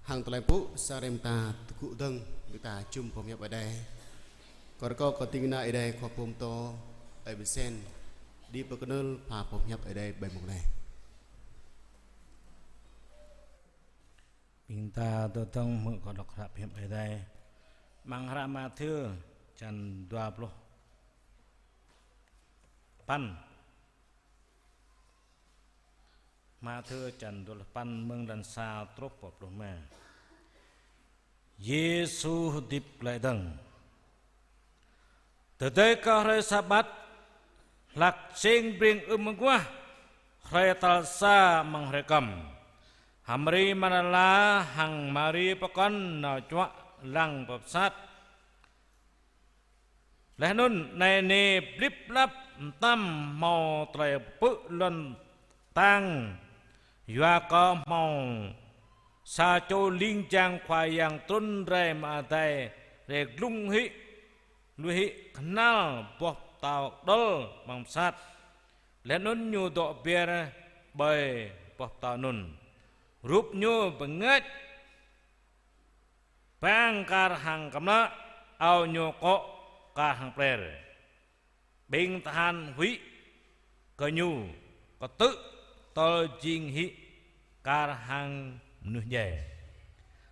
Hăng tơlơi pơpŭ sa rem ta tơgŭ dơ̆ng ƀing ta jum boh pơhiăp Ơi Adai. Kâo rơkâo kơ ding kơna Ơi Adai khua pơtô Ơi Bơsen đĭ pơkơnơ̆l pha boh pơhiăp Ơi Adai ƀơi mông anai. Ƀing ta tơdang hmư̆ kâo đŏk hră pơhiăp Ơi Adai amăng hră Mathiơ čăn dua pluh păn. Mathiơ čăn dua pluh păn mơ̆ng lan sa truh pơ pluh rơma. Yêsu hơdip glaĭ dơ̆ng. Tơdơi kơ hrơi Sabat, hlak jeng bring ưm mơguah, hrơi tal sa amăng hrơi kơm, H'Mari Mađala hăng H'Mari pơkŏn nao čuă lăng pơ pơsat. Laih anŭn anai nê blip blap mơtam hmâo tơlơi pơpư̆ lŏn tang, yua kơ hmâo sa čô ling jang Khua Yang trŭn rai mơ̆ng adai, rai glung hĭ, lui hĭ kơnăl boh pơtâo kơđŏl amăng pơsat. Laih anŭn ñu dŏ ber ƀơi boh pơtâo anŭn. Rup ñu bơngač bang kar hăng kơmlă, ao ñu akŏ kar hăng pler. Ƀing tơhan huĭ kơ ñu, kơtư̆ tơl jing hĭ kar hăng mơnuih djai.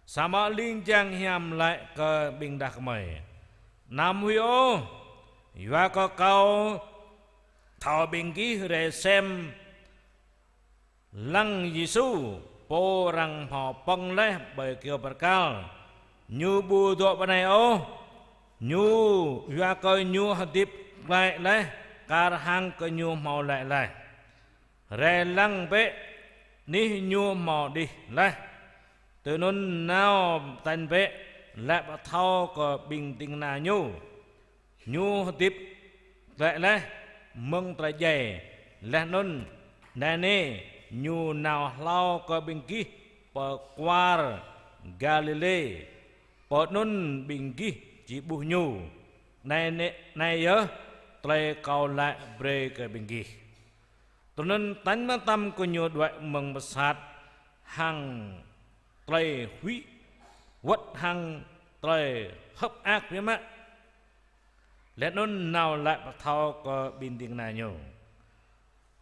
Samơ̆ ling jang hiam laĭ kơ ƀing đah kơmơi: Anăm huĭ ôh, yua kơ kâo thâo ƀing gih rai sem lăng Yêsu, pô arăng hmâo pơ̆ng laih ƀơi kyâo bơrkal. Ñu ƀu dŏ pơ anai ôh. Ñu, yua kơ ñu hơdip glaĭ laih, kar hăng kơ ñu hmâo laĭ laih: Rai lăng bĕ, anih ñu hmâo đih laih. Tui anŭn nao tañ bĕ, laĭ pơthâo kơ ƀing ding kơna ñu: Ñu hơdip glaĭ laih mơ̆ng tơlơi djai, laih anŭn anai nê ñu nao hlâo kơ ƀing gih pơ kwar Galilê, pơ anŭn ƀing gih či ƀuh ñu. Anai nê, anai yơh tơlơi kâo laĭ brơi kơ ƀing gih. Tui anŭn tañ mơtam kơ ñu đuaĭ mơ̆ng pơsat hăng tơlơi huĭ, wơ̆t hăng tơlơi hơ̆k mơak biă mă. Laih anŭn nao laĭ pơthâo kơ ƀing ding kơna ñu.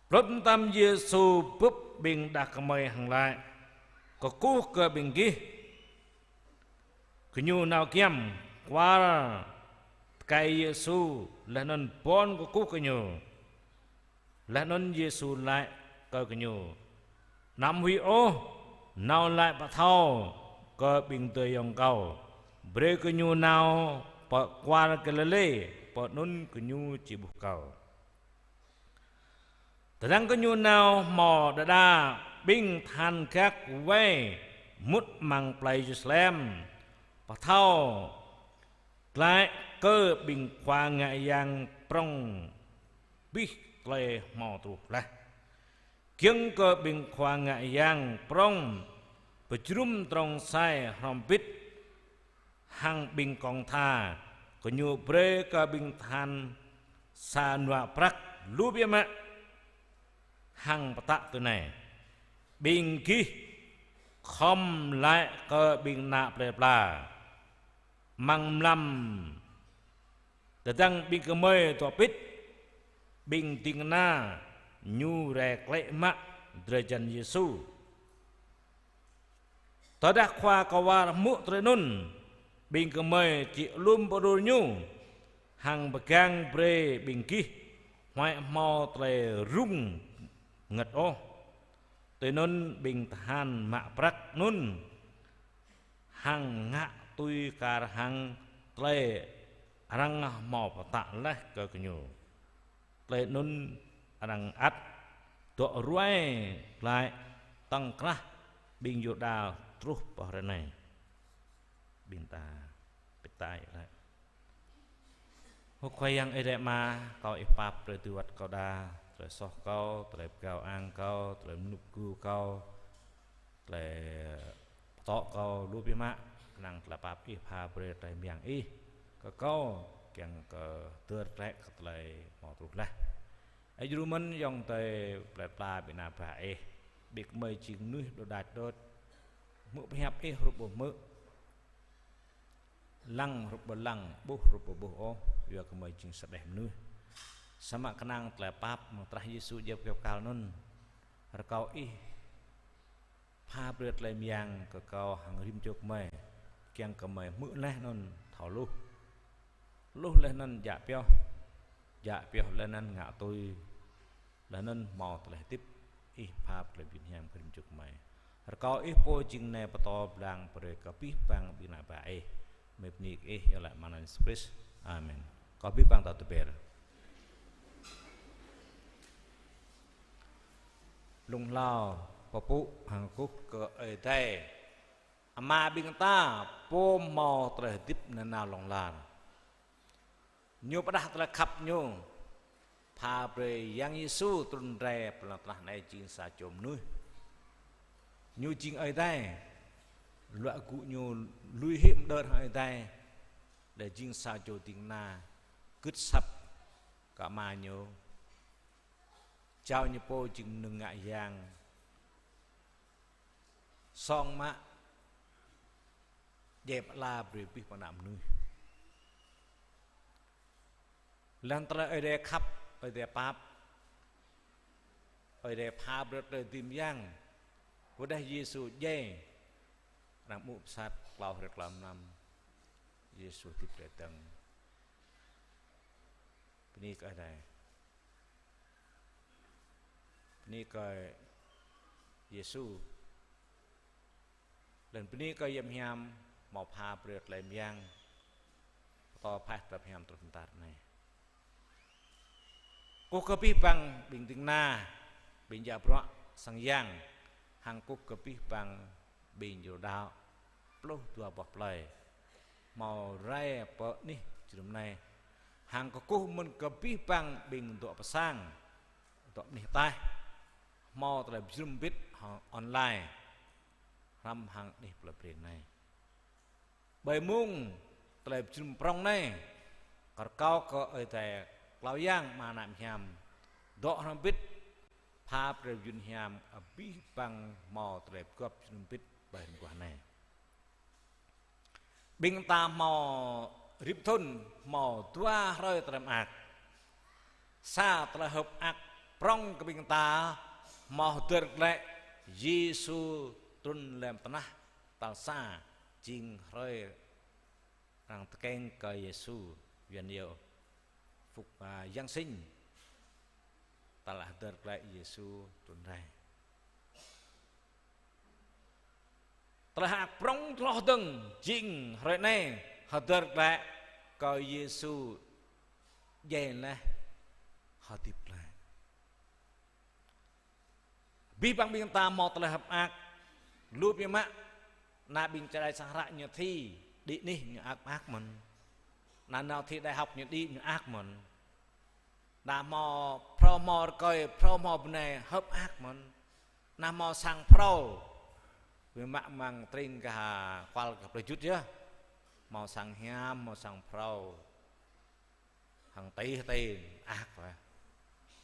Blŭt mơtam Yêsu bưp ƀing đah kơmơi hăng laĭ: Kơkuh kơ ƀing gih. Gơñu nao giăm kwar tơkai Yêsu, laih anŭn bon kơkuh kơ ñu. Laih anŭn Yêsu laĭ kơ gơñu: Anăm huĭ ôh, nao laĭ pơthâo kơ ƀing adơi ayŏng kâo, brơi gơñu nao pơ kwar Galilê, pơ anŭn gơñu či ƀuh kâo. Tơdang gơñu nao hmâo đơđa ƀing tơhan gak wai mŭt amăng plei Yêrusalem, pơthâo glaĭ kơ ƀing khua ngă yang prŏng abih tơlơi hmâo truh laih. Giŏng kơ ƀing khua ngă yang prŏng pơjrŭm trong sai hrŏm hơbĭt hăng ƀing kông tha, gơñu brơi kơ ƀing tơhan sa nua prăk lu biă mă hăng pơtă tui anai: Ƀing gih khŏm laĭ kơ ƀing ană plơi pla: Amăng mlam, tơdang ƀing gơmơi dŏ pĭt, ƀing ding kơna ñu rai klĕ mă drơi jăn Yêsu. Tơdah khua kwar hmư̆ tơlơi anŭn, ƀing gơmơi či alum pơđur ñu hăng pơgang brơi ƀing gih, huăi hmâo tơlơi rŭng ngơ̆t ôh. Tui anŭn ƀing tơhan mă prăk anŭn hăng ngă tui kar hăng tơlơi arăng hmâo pơtă laih kơ gơñu. Tơlơi anŭn arăng ăt dŏ ruai glaĭ tŏng krah ƀing Yuđa truh pơ hrơi anai. Ƀing ta pơtă laih. Ơ Khua Yang Ơi Adai Ama, kâo ih pap tơlơi dưi wơ̆t kâo đa, tơlơi soh kâo, tơlơi pơgao ang kâo, tơlơi mơnŭp gu kâo, tơlơi pơtŏ kâo lu biă mă, kơnang tơlơi pap ih pha brơi tơlơi mơyang ih kơ kâo, kiăng kơ tơr tlĕ kơ tơlơi hmâo truh laih. Ơ djru mơ̆n ayŏng adơi plơi pla ƀing ană bă Ih, ƀing gơmơi jing mơnuih đôč đač đôč. Hmư̆ pơhiăp Ih hrup ƀu hmư̆, lăng hrup ƀu lăng, ƀuh hrup ƀu ƀuh ôh, yua kơ gơmơi jing sa đeh mơnuih. Samơ̆ kơnang tơlơi pap mơ̆ng trah Yêsu djŏp kơyâo kal anŭn, rơkâo Ih pha brơi tơlơi mơyang kơ kâo hăng rĭm čô gơmơi, kiăng kơ gơmơi hmư̆ laih anŭn thâo hluh. Hluh laih anŭn djă pioh, djă pioh laih anŭn ngă tui, laih anŭn hmâo tơlơi hơdip. Ih pha brơi tơlơi pơjing hiam kơ rĭm čô gơmơi. Rơkâo Ih pô jing nai pơtô blang brơi kơ abih bang ƀing ană bă Ih. Gơmơi bơni kơ Ih, iâu laĭ amăng anăn Yêsu Krist. Amen. Kâo abih bang ta tơber. Lông hlâo pơpŭ hăng kơkuh kơ Ơi Adai, Ama ƀing ta, pô hmâo tơlơi hơdip nanao hlŏng lar. Ñu pơdah tơlơi khăp Ñu, pha brơi Yang Yêsu trŭn rai pơ lŏn tơnah anai jing sa čô mơnuih. Ñu jing Ơi Adai, luă gŭ Ñu lui hĭ mơdơr hăng Ơi Adai, lĕ jing sa čô ding kơna gưt asăp kơ Ama Ñu. Jao Ñu pô jing mơnơ̆ng ngă yang, song mă, djai pơala brơi abih bang ană mơnuih. Lăng tơlơi Ơi Adai khăp, Ơi Adai pap, Ơi Adai pha brơi tơlơi dưi mơyang, pơdah Yêsu djai, arăng mŭt pơsat klâo hrơi klâo mlam, Yêsu hơdip glaĭ dơ̆ng. Bơni kơ Ơi Adai. Bơni kơ Yêsu. Laih anŭn bơni kơ Yang Hiam hmâo pha brơi tơlơi mơyang, pơtô phaih tơlơi hiam truh pơtăr anai. Kơkuh kơ abih bang ƀing ding kơna, ƀing djă bruă sang yang, hăng kơkuh kơ abih bang ƀing djru đaŏ pluh dua boh plơi hmâo rai pơ anih jơnum anai. Hăng kơkuh mơ̆n kơ abih bang ƀing dŏ pơ sang, dŏ anih ataih, hmâo tơlơi pơjơnum hơbĭt hăng online, hrăm hăng anih plơi Breng anai. Ƀơi mông tơlơi pơjơnum prŏng anai, rơkâo kơ Ơi Adai Klâo Yang Ama Ană Hiam dŏ hrŏm hơbĭt, pha brơi pơjing hiam abih bang hmâo tơlơi pơgop pơjơnum hơbĭt ƀơi rơnŭk anai. Ƀing ta hmâo rĭm thŭn hmâo dua hrơi tơlơi mơak. Sa tơlơi hơ̆k mơak prŏng kơ ƀing ta hmâo hơdơr glaĭ Yêsu trŭn lăm tơnah. Tal sa jing hrơi arăng tơkeng kơ Yêsu, Yuan iâu Phục, à, Giáng sinh. Ta laĭ hơdơr glaĭ Yêsu trŭn rai. Tơlơi hơ̆k mơak prŏng hloh dơ̆ng jing hrơi anai hơdơr glaĭ kơ Yêsu djai laih, hơdip glaĭ. Abih bang ƀing ta hmâo tơlơi hơ̆k mơak, lu biă mă, ană ƀing čơđai sang hră ñu thi, đĭ anih ñu mơak mơak mơ̆n. Ană nao thi đại học ñu đĭ ñu mơak mơ̆n. Ană hmâo phrâo hmâo rơkơi, phrâo hmâo bơnai hơ̆k mơak mơ̆n. Ană hmâo sang phrâo, biă mă amăng tring gah kual gah plơi Jut yơh. Hmâo sang hiam, hmâo sang phrâo. Hăng tih tih mơak laih.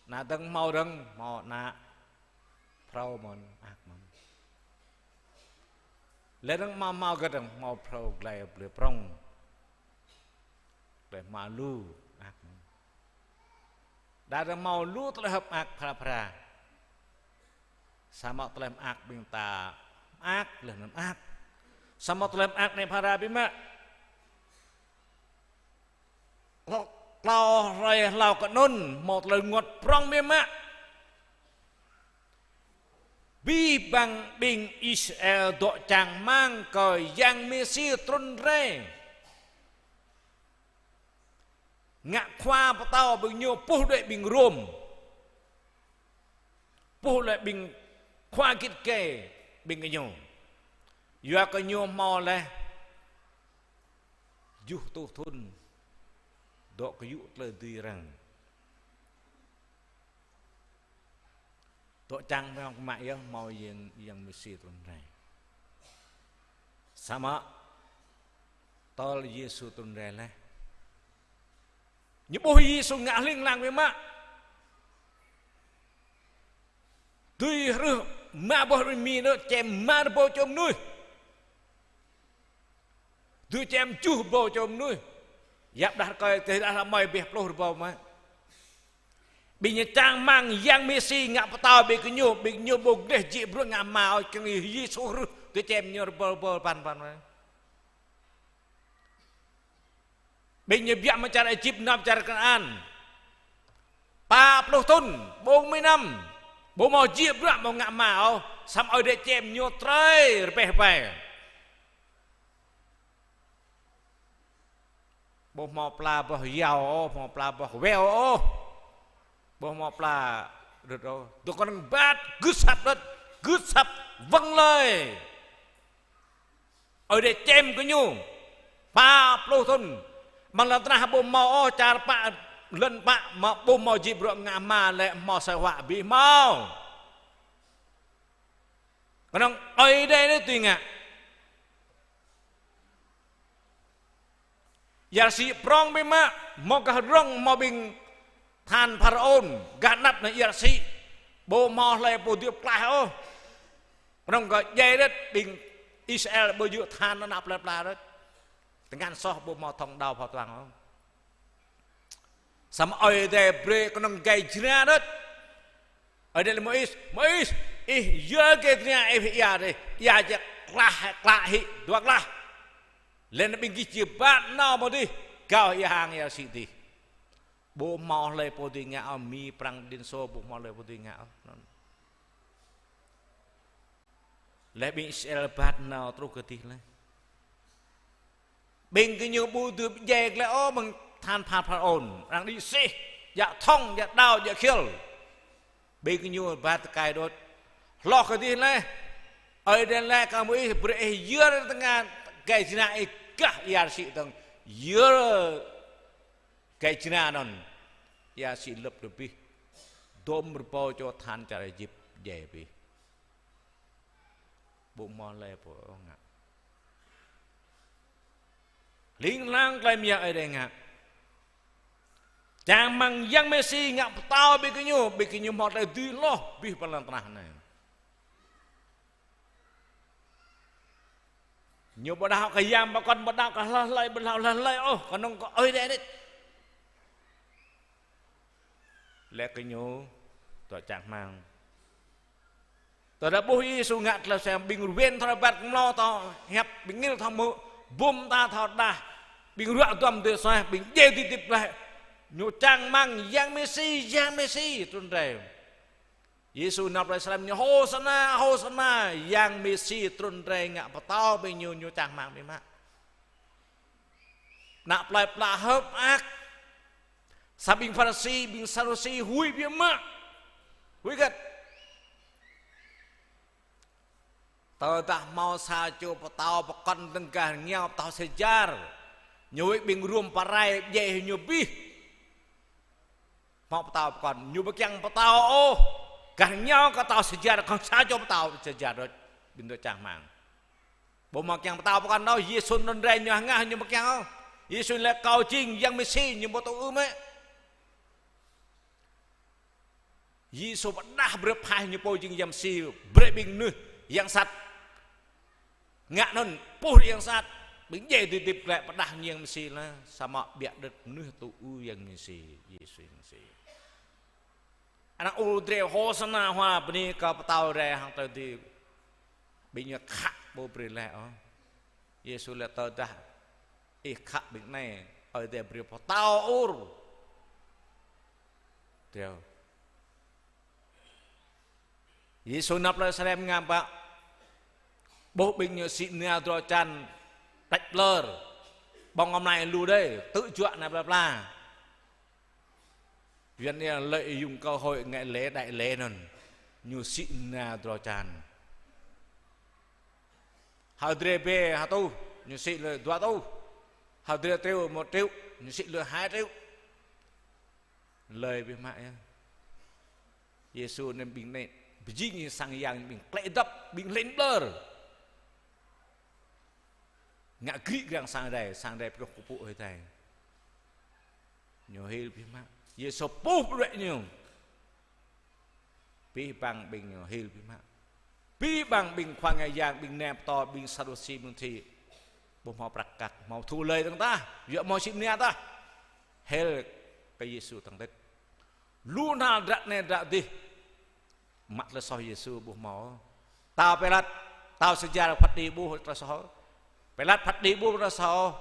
Ană dơ̆ng hmâo dơ̆ng, hmâo ană phrâo mơ̆n, mơak mơ̆n. Lĕ dơ̆ng hmâo hmâo gơ̆ dơ̆ng hmâo phrâo glaĭ blơi prŏng. Glaĭ hmua lu, mơak mơ̆n. Đa dơ̆ng hmâo lu tơlơi hơ̆k mơak phara phara. Samơ̆ tơlơi mơak ƀing ta mơak, laih anŭn mơak. Samơ̆ tơlơi mơak anai phara biă mă. Klâo hrơi hlâo kơ anŭn, hmâo tơlơi rơngot prŏng biă mă. Abih bang ƀing Israel dŏ čang rơmang kơ Yang Mêsi trŭn rai. Ngă khua pơtao ƀing ñu puh đuaĭ ƀing Rôm. Puh đuaĭ ƀing khua git gai ƀing gơñu. Yua kơ ñu hmâo laih tơjuh rơtuh thŭn dŏ kơyŭ tơlơi dưi arăng. Dŏ čang rơmang biă mă yơh hmâo Yang, Yang Mêsi trŭn rai. Samơ̆ tơl Yêsu trŭn rai laih, ñu ƀuh Yêsu ngă hling hlang biă mă. Dưi hrưh mă boh rơmĭ đôč, čem mă rơbâo čô mơnuih. Dưi čem tơjuh rơbâo čô mơnuih. Yap đah rơkơi tơdah amai ƀiă pluh rơbâo mă. Ƀing ñu čang rơmang Yang Mêsi ngă pơtao ƀing gơñu, ƀing gơñu ƀu gleh jĕ bruă ngă hma ôh, kiăng Yêsu hrưh, dưi čem ñu rơbâo rơbâo păn păn mă. Ƀing ñu biă mơ̆ng čar Êjip nao pơ čar Kanaan. Pă pluh thŭn, bốn mươi năm. Ƀu hmâo jĕ bruă ƀu ngă hma ôh, samơ̆ Ơi Adai čem ñu trơi rơbeh rơbai. Ƀu hmâo pla boh yao ôh, hmâo pla boh weo ôh. Ƀu hmâo pla đôč ôh. Dŏ kơnơ̆ng rơbat, gưt asăp đôč, gưt asăp wơ̆ng lơi. Ơi Adai čem gơñu pă pluh thŭn. Amăng lŏn tơnah ƀu hmâo ôh čar pă, lŏn pă mă ƀu hmâo jĕ bruă ngă hma lĕ hmâo sai huă abih hmâo. Kơnơ̆ng Ơi Adai anai dưi ngă. Ia rơsĭ prŏng biă mă, hmâo gah rŏng, hmâo ƀing than Pharaôn, gah anăp anai ia rơsĭ. Ƀu hmâo hlơi pô dưi pơklaih ôh. Kơnơ̆ng kơ djai đôč, ƀing Israel ƀu djơ̆ than anăp plơi pla đôč. Tơngan soh ƀu hmâo thŏng đao phao tuang ôh. Samơ̆ Ơi Adai brơi kơnơ̆ng gai jra đôč. Ơi Adai laĭ Môis, Môis, ih yua gai jra ih ia dih, ia jĕ klah, klah hĭ, dua klah. Laih anŭn ƀing gih či rơbat nao mơ̆ng dih, gao ia hăng ia rơsĭ dih. Ƀu hmâo hlơi pô dưi ngă ôh, Mi, Prăng, Liên Xô, ƀu hmâo hlơi pô dưi ngă ôh. Laih ƀing Israel rơbat nao truh kơ dih laih. Ƀing gơñu ƀu dưi pơdjai glaĭ ôh mơ̆ng than Pha-, Pharaôn, arăng đĭ sih, djă thŏng, djă đao, djă khiêl. Ƀing gơñu rơbat tơkai đôč. Hloh kơ dih laih, Ơi Adai laĭ kơ Môis, brơi ih yơr tơngan gai jra ih gah ia rơsĭ dơ̆ng. Yơr gai jra anŭn, ia rơsĭ lơ̆p abih. Dôm rơbâo čô than čar Êjip djai abih. Ƀu hmâo hlơi pô ngă. Hling hlang tơlơi mơyang Ơi Adai ngă. Čang rơmang Yang Mêsi ngă pơtao ƀing gơñu, ƀing gơñu hmâo tơlơi dưi hloh abih pơ lŏn tơnah anai. Ñu ƀu đaŏ kơ yang pơkŏn, ƀu đaŏ kơ hlơi hlơi, ƀu đaŏ hlơi hlơi ôh, kơnơ̆ng kơ Ơi Adai đôč. Laih gơñu dŏ čang rơmang. Tơdah ƀuh Yêsu ngă tơlơi sem, ƀing rơwen thâo rơbat kơmlô thâo hiăp, ƀing ngil thâo hmư̆, bum ta thâo đah, ƀing ruă duăm dưi suaih, ƀing djai dưi hơdip glaĭ. Ñu čang rơmang Yang Mêsi, Yang Mêsi trŭn rai. Yêsu nao plơi Salem ñu Hôsana, Hôsana, Yang Mêsi trŭn rai ngă pơtao ƀing ñu, ñu čang rơmang biă mă. Ană plơi pla hơ̆k mơak. Sa ƀing Pharisi, ƀing Sadusi huĭ biă mă. Huĭ hơget? Tơdah hmâo sa čô pơtao pơkŏn dơ̆ng gah rơngiao pơtao Sêsar, ñu huĭ ƀing Rôm pơrai pơdjai ñu abih. Hmâo pơtao pơkŏn, ñu ƀu kiăng pơtao ôh. Gah rơngiao kơ pơtao Sêsar, kơ sa čô pơtao Sêsar đôč, ƀing dŏ čang rơmang. Ƀu hmâo kiăng pơtao pơkŏn ôh, Yêsu trŭn rai ñu hơngah ñu ƀu kiăng ôh. Yêsu laĭ kâo jing Yang Mêsi, ñu ƀu tŭ ư mơ̆. Yêsu pơrơđah brơi phaih ñu pô jing Yang Mêsi, brơi ƀing mơnuih yang sat ngă anŭn puh yang sat, ƀing djai dưi hơdip glaĭ pơrơđah ñu Yang Mêsi laih, samơ̆ biă đĕt mơnuih tŭ ư Yang Mêsi, Yêsu Yang Mêsi. Ană ur drơi Hôsana, hua bơni kơ pơtao rai hăng tơdơi. Ƀing ñu khă ƀu brơi laih ôh. Yêsu laĭ tơdah ih khă ƀing anai, Ơi Adai brơi pơtao ur. Tui. Yêsu nao plơi Salem ngă pă. Ƀuh ƀing ñu sĭ nao drơi čan tač plơr. Ƀơ̆ng amai lu đơi, tŭ juă nao plơi pla. Yuan ia lợi dụng cơ hội ngày lễ đại lễ anŭn. Ñu sĭ nao drơi čan. Hơdrơi bê ha rơtuh, ñu sĭ lơi dua rơtuh. Hơdrơi triu một triệu, ñu sĭ lơi hai triệu. Lơi biă mă ia. Yêsu anŭn ƀing anai, pơjing sang yang ƀing klĕ dăp, ƀing hlĕn ƀlơr. Ngă grik grăng sang Ơi Adai, sang Ơi Adai pơkơ̆ kơkuh pơpŭ Ơi Adai. Ñu hil biă mă. Yêsu puh pơđuaĭ ñu. Abih bang ƀing ñu hil abih mă. Abih bang ƀing khua ngă yang, ƀing nai pơtô, ƀing Sadusi, ƀing thi. Ƀu hmâo prăk kăk, hmâo thu lơi dơ̆ng tah, yua hmâo sĭ mơnia tah. Hil kơ Yêsu tơ̆ng tĭt. Lu hnal dră anai dră adih. Mă tơlơi soh Yêsu ƀu hmâo. Pơtao Pilat, pơtao Sêsar phat kơđi ƀu tơlơi soh. Pilat phat kơđi ƀu tơlơi soh.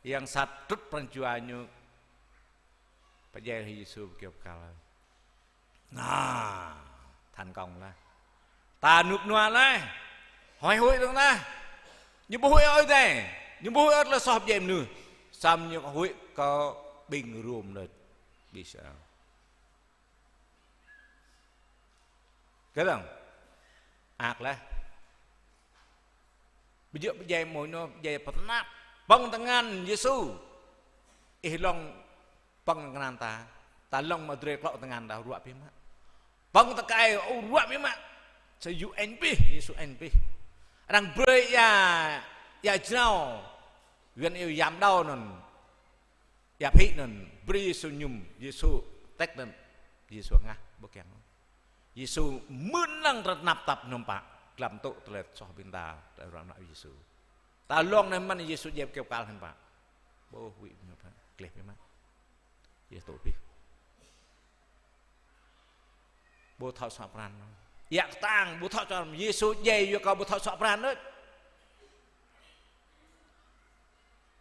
Yang sat trŭt pran jua ñu pơdjai Yêsu ƀơi kơyâo bơkal. Nah, thành công laih. Ta rơnŭk rơnua laih. Huĭ huĭ dơ̆ng laih. Ñu ƀu huĭ ôh tơi. Ñu ƀu huĭ ôh tơlơi soh pơdjai mơnuih. Samơ̆ ñu huĭ kơ ƀing Rôm đôč. Ƀiă sa. Kơ dơ̆ng. Ak laih. Ƀu djơ̆ pơdjai mơ̆ ñu pơdjai pơtơnap. Pơ̆ng tơngan Yêsu. Ih lŏng pơ̆ng tơngan ta. Ta lŏng mă drơi klŏ tơngan ta ruă abih mă. Pơ̆ng tơkai ơ ruă abih mă. Sa Yêsu añ abih, Yêsu añ abih. Arăng brơi ia, ia jrao. Yuan iâu yam đao anŭn. Ia phĭ anŭn, brơi Yêsu mơñum, Yêsu tĕk anŭn, Yêsu hơngah, ƀu kiăng. Yêsu mơ̆n lăng tơnap tap nơm pă, glăm tŭ tơlơi soh ƀing ta, tơlơi ruă ană Yêsu. Ta lŏng anai mơ̆n Yêsu djai kơyâo bơkal hăng pă. Ƀu huĭ ñu pă, gleh biă mă. Yêsu tŭ abih. Ƀu thâo suă pran. Ia kơtang, ƀu thâo čor, Yêsu djai yua kơ ƀu thâo suă pran đôč.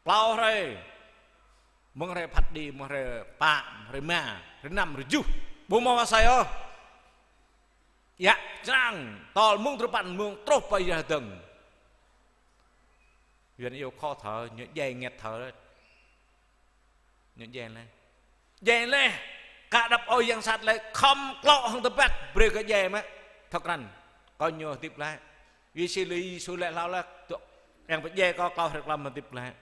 Klâo hrơi. Mơ̆ng hrơi phat kơđi, mơ̆ng hrơi pă, hrơi rơma, hrơi năm, hrơi tơjuh. Ƀu hmâo asơi ôh. Ia črang, tơl mơ̆ng drơi păn mơ̆ng truh pơ ia hơdơ̆ng. Yuan iâu khó thở, ñu djai ngĕt thở. Ñu djai laih. Djai laih. Kơ đăp ơi yang sat laih khŏm klŏ hăng tơbăk brơi kơ djai mă. Thâo krăn. Kơ ñu hơdip glaĭ. Yêsu laĭ, Yêsu laĭ hlâo laih. Tŭ, yang pơdjai kâo klâo hrơi klăm hơdip glaĭ.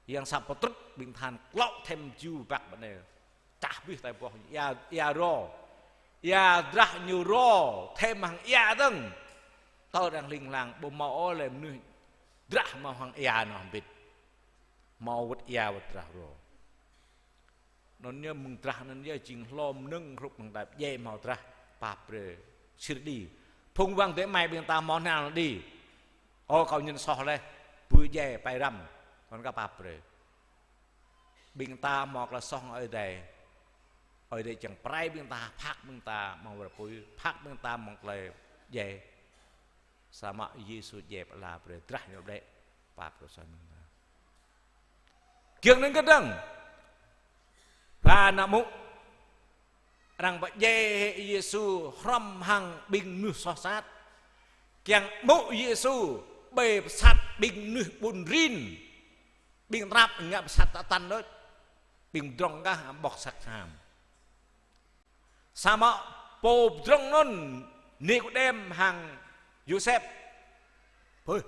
Yang sat pơtrŭt ƀing tơhan klŏ thêm jŭ băk ƀơi anai. Čah abih tai boh ia, ia rô. Ia drah ñu rô. Thêm hăng ia dơ̆ng. Tơl arăng hling hlang ƀu hmâo ôh lĕ mơnuih drah hmâo hăng ia anŭn hơbĭt. Hmâo wơ̆t ia wơ̆t drah rô. Anŭn yơh mơ̆ng drah anŭn yơh jing hlô mơnơ̆ng hrup mơ̆ng ta pơdjai hmâo drah pap brơi. Sir đĭ. Phung wang dêh mai ƀing ta hmâo hnal đĭ. Ơ kâo ñen soh laih. Ƀu djai pai răm. Anŭn kơ pap brơi. Ƀing ta hmâo tơlơi soh hăng Ơi Adai. Ơi Adai čang pơrai ƀing ta, phak ƀing ta mơ̆ng wơr apui, phak ƀing ta mơ̆ng tơlơi djai. Samơ̆ Yêsu djai pơala brơi drah ñu đĕ pap brơi soh ƀing ta. Giŏng anŭn kơdơ̆ng. Ba ană mŭ. Arăng pơdjai Yêsu hrŏm hăng ƀing mơnuih soh sat. Kiăng mŭ Yêsu ƀơi pơsat ƀing mơnuih ƀun rin. Ƀing tơnap ngă pơsat tơtăn đôč. Ƀing pơdrŏng kah ƀŏk sat sam. Samơ̆ pô pơdrŏng anŭn Nikôđem hăng Yôsep. Pơ.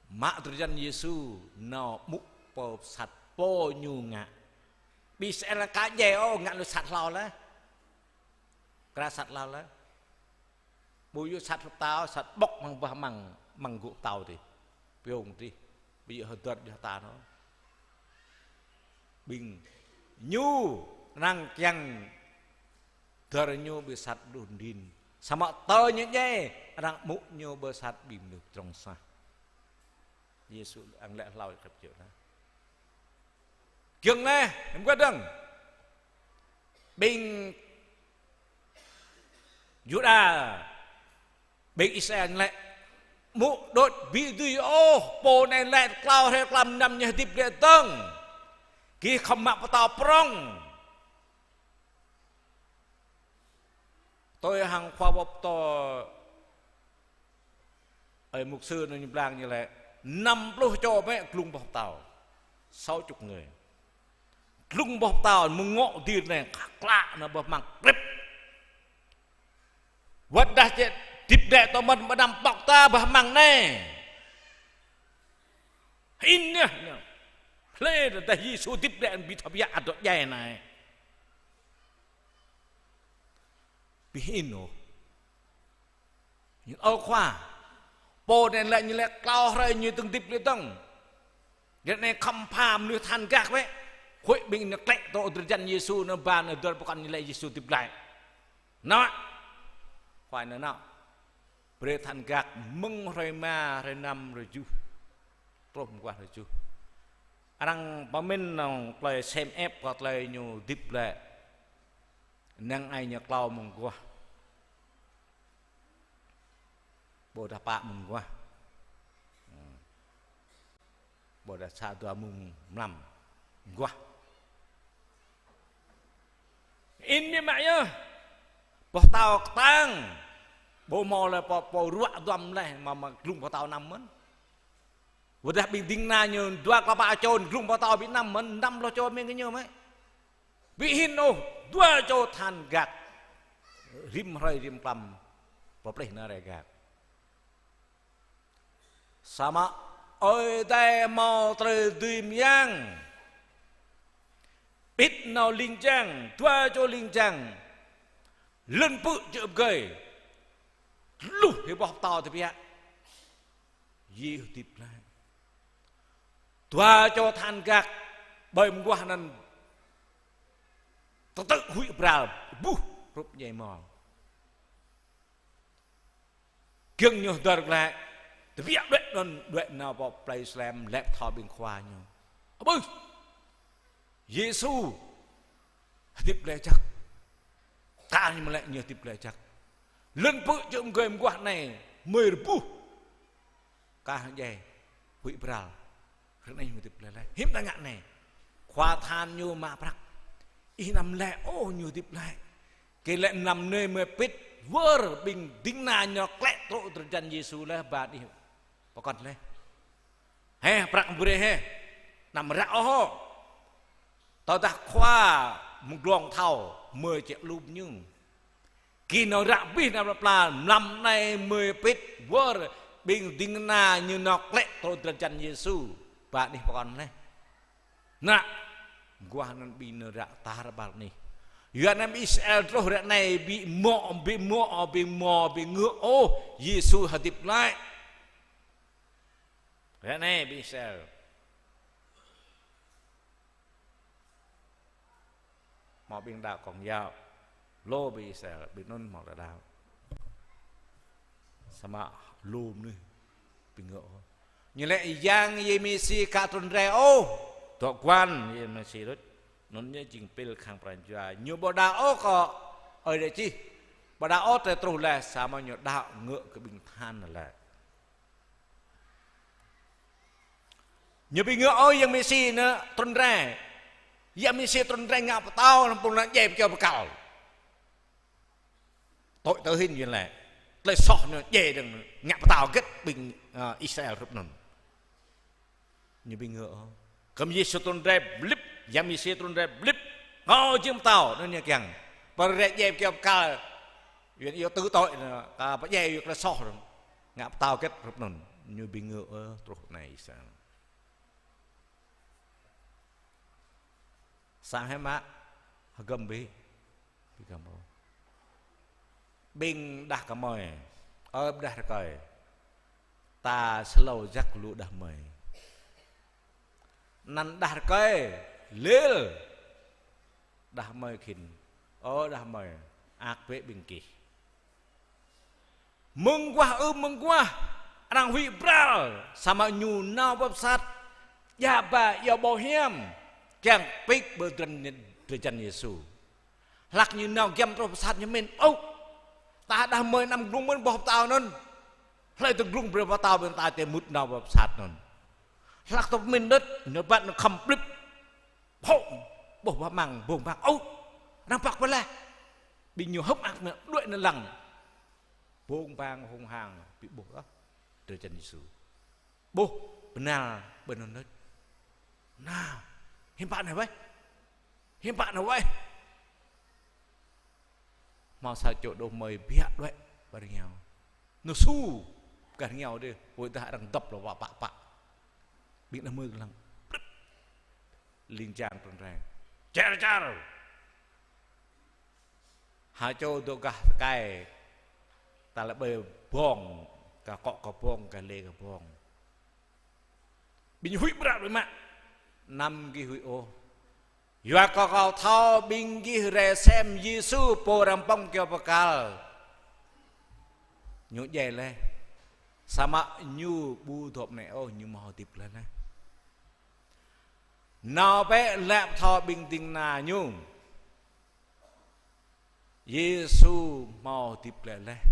Mă drơi jan Yêsu nao mŭ pô pơsat pô ñu ngă. Ƀing Israel kơ djai ôh ngă lu sat hlâo laih. Kra sat hlâo laih. Ƀu djơ̆ sat hrup pơtao, sat ƀŏk hăng bah amăng, amăng gŭ pơtao adih. Piông adih, ƀu djơ̆ hơdơr djơ̆ ta anŭn. Ƀing ñu arăng kiăng dơr ñu ƀơi sat đun đin. Samơ̆ tơ ñu djai, arăng mŭ ñu ƀơi sat ƀing mơnuih pơdrŏng sah. Yêsu ang lĕ hlâo kơp čư̆ anai. Giŏng anai, hiư̆m kơ dơ̆ng. Ƀing Yuđa, ƀing Israel lĕ, mŭ đôč ƀu dưi ôh, pô anai lĕ klâo hrơi klăm mlam ñu hơdip glaĭ dơ̆ng. Gih khŏm mă pơtao prŏng. Tui hăng khua pơtô ơi mục sư anŭn ñu blang ñu lĕ, năm pluh čô mĕ glung boh pơtao. Sáu chục người. Glung boh pơtao mơ̆ng ngŏ dir anai, klă anŭn boh măng krip. Wơ̆t dah čĕ hơdip glaĭ tơmơ̆n ƀơi anăm pŏk ta boh măng anai. Hĭn anai. Hlơi dah Yêsu hơdip glaĭ ƀu thâo biă adŏ djai anai. Ƀu hĭn ôh. Ñu ơ khua. Pô anai lĕ ñu lĕ klâo hrơi ñu tơ̆ng hơdip glaĭ dơ̆ng. Ră anai khŏm pha mơnuih tơhan gah wĕ. Huĭ ƀing ñu klĕ tŏ drơi jan Yêsu anŭn ba anŭn dơr pơkŏn ñu lĕ Yêsu hơdip glaĭ. Nao, khua anai nao. Brơi than gak mơ̆ng hrơi rơma, hrơi năm, hrơi tơjuh. Truh mơguah hrơi tơjuh. Arăng pơmĭn nong tơlơi sem ĕp kơ tơlơi ñu hơdip lĕ. Năng ai ñu klâo mơguah. Ƀôdah pă mơguah. Ƀôdah sa dua mơguah. Ăt biă mă yơh. Boh pơtâo kơtang. Ƀu hmâo lĕ pô, pô ruă duăm leh mă, mă glung boh pơtâo anăm mơ̆n. Ƀôdah ƀing ding kơna ñu dua klâo pă čô, glung boh pơtâo ƀu anăm mơ̆n, năm pluh čô mơ̆ng gơñu mơ̆n. Ƀu hĭ ôh, dua čô than gak. Rĭm hrơi rĭm mlam. Pơplih nao rai gak. Samơ̆ Ơi Adai hmâo tơlơi dưi mơyang. Pĭt nao ling jang, dua čô ling jang. Lŏn pư̆ čư̆ pơgơi. Tơluh hĭ boh pơtâo tơbiă. Yêsu hơdip glaĭ. Dua čô than gak ƀơi mơguah anŭn tơtư̆ huĭ bral, ƀuh hrup djai mơ̆ng. Giŏng ñu hơdơr glaĭ, tơbiă đuaĭ anŭn, đuaĭ nao pơ plei Salem, lĕ pơthâo ƀing khua ñu. Ơ ƀơi! Yêsu hơdip glaĭ jăk. Kar ñu mơ̆ lĕ ñu hơdip glaĭ jăk. Lŏn pư̆ čư̆ pơgơi mơguah anai, mơi rơbuh. Kah djai, huĭ bral. Rơnai ñu hơdip glaĭ laih. Hiư̆m ta ngă anai? Khua than ñu mă prăk. Ih anăm lĕ ôh ñu hơdip glaĭ. Kơ lĕ anăm anai mơi pĭt wơr ƀing ding kơna ñu klĕ truh drơi jan Yêsu laih ba anih pơkŏn laih. Hĕ, prăk brơi hĕ. Anăm ră ôh hŏ. Tơdah khua mơglông thâo, mơi či lŭm ñu. Kơ nao ră abih anăm pla, mlam anai mơi pĭt wơr ƀing ding kơna ñu nao klĕ truh drơi jan Yêsu. Ba anih pơkŏn laih. Nă, mơguah anŭn ƀing nao ră tar ƀar anih. Yua anŭn ƀing Israel truh ră anai ƀu mơ̆, ƀu mơ̆, ƀu mơ̆, ƀu ngă ôh, Yêsu hơdip glaĭ. Ră anai ƀing Israel. Hmâo ƀing đaŏ Công giáo. Lu ƀing Israel, ƀing anŭn hmâo đaŏ. Samơ̆ lu mơnuih ƀu ngă ôh. Ñu lĕ Yang Yêsu Mêsi aka trŭn rai ôh. Dŏ guan Yêsu Mêsi đôč. Anŭn ñu jing pil khăng pran jua. Ñu ƀu đaŏ ôh kơ Ơi Adai čih. Ƀu đaŏ ôh tơlơi truh laih, samơ̆ ñu đaŏ ngă kơ ƀing than laih. Ñu ƀu ngă ôh Yang Mêsi anŭn trŭn rai. Yang Mêsi trŭn rai ngă pơtao, lăm pung anŭn djai pơčô pơkăl. Tui tơhĭn ñu lĕ. Tơlơi soh anŭn djai dơ̆ng ngă pơtao hơget ƀing, ơ, Israel hrup anŭn. Ñu ƀu ngă ôh. Kơ Yêsu trŭn rai blip, Yang Mêsi trŭn rai blip. Kâo jing pơtao, anŭn ñu kiăng. Pơ rai djai pơčô pơkăl. Yua anŭn yua tơtui anŭn, kơ pơdjai yua tơlơi soh anŭn. Ngă pơtao hơget hrup anŭn. Ñu ƀu ngă ôh truh anai Israel. Sa hĕ mă, hơgŏm ƀu? Ƀu hơgŏm ôh. Ƀing đah kơmơi, ơ đah rơkơi. Ta slâo jak lu đah kơmơi. Anăn đah rơkơi, lil. Đah kơmơi khĭn. Ơ đah kơmơi, ăt bĕ ƀing gih. Mơguah ư mơguah, arăng huĭ bral, samơ̆ ñu nao pơ pơsat, djă ba iâu ƀâo hiam, kiăng pĭt ƀơi drơi, drơi jan Yêsu. Hlak ñu nao giăm truh pơsat ñu pơmĭn, ôh, ta đah kơmơi anăm glung mơ̆n boh pơtâo anŭn. Hlơi tơglung brơi pơtâo ƀing ta tơ mŭt nao pơ pơsat anŭn. Hlak tơ pơmĭn đôč, ñu rơbat ñu khŏm blip. Hŏ, ƀuh ba măng, bông bang, ôh, arăng păk pơlah. Ƀing ñu hơ̆k mơak mơ̆n, đuaĭ nao lăng. Bông bang hông hang, ƀu ƀuh ôh. Drơi jan Yêsu. Ƀuh, bơnal, ƀơi anŭn đôč. Nă, hiư̆m pă anai wơ̆t. Hiư̆m pă anai wơ̆t. Hmâo sa čô đah kơmơi biă đuaĭ ƀơi rơngiao. Ñu su, kơ rơngiao dih, ƀôdah arăng dŏp lŏ wă pă pă. Ƀing đah kơmơi lăng. Ling jang trŭn rai. Čar čar. Ha čô dŏ gah tơkai. Ta lĕ ƀơi bông, kơ akŏ kơ bông, kơ lê kơ bông. Ƀing huĭ bral biă mă. Anăm gih huĭ ôh. Yua kơ kâo thâo ƀing gih rai sem Yêsu pô arăng pŏng kơyâo bơkal. Ñu djai laih. Samơ̆ ñu ƀu dŏ anai ôh, ñu hmâo hơdip glaĭ laih. Nao bĕ laĭ pơthâo ƀing ding kơna ñu: Yêsu hmâo hơdip glaĭ laih.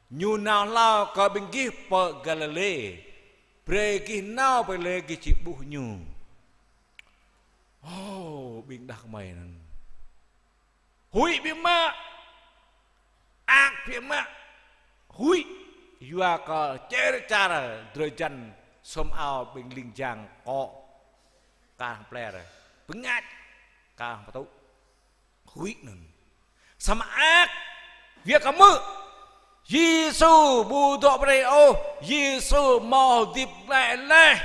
Ñu nao hlâo kơ ƀing gih pơ Galilê. Brơi gih nao pơ Galilê gih či ƀuh ñu. Ơ, ƀing đah kơmơi anŭn. Huĭ biă mă. Mơak biă mă. Huĭ. Yua kơ čer čar drơi jăn sum ao ƀing ling jang akŏ kah pler. Bơngač kah pơtŭ. Huĭ anŭn. Samơ̆ mơak, yua kơ hmư̆ Yêsu ƀu dŏ pơ anai ôh, Yêsu hmâo hơdip glaĭ laih.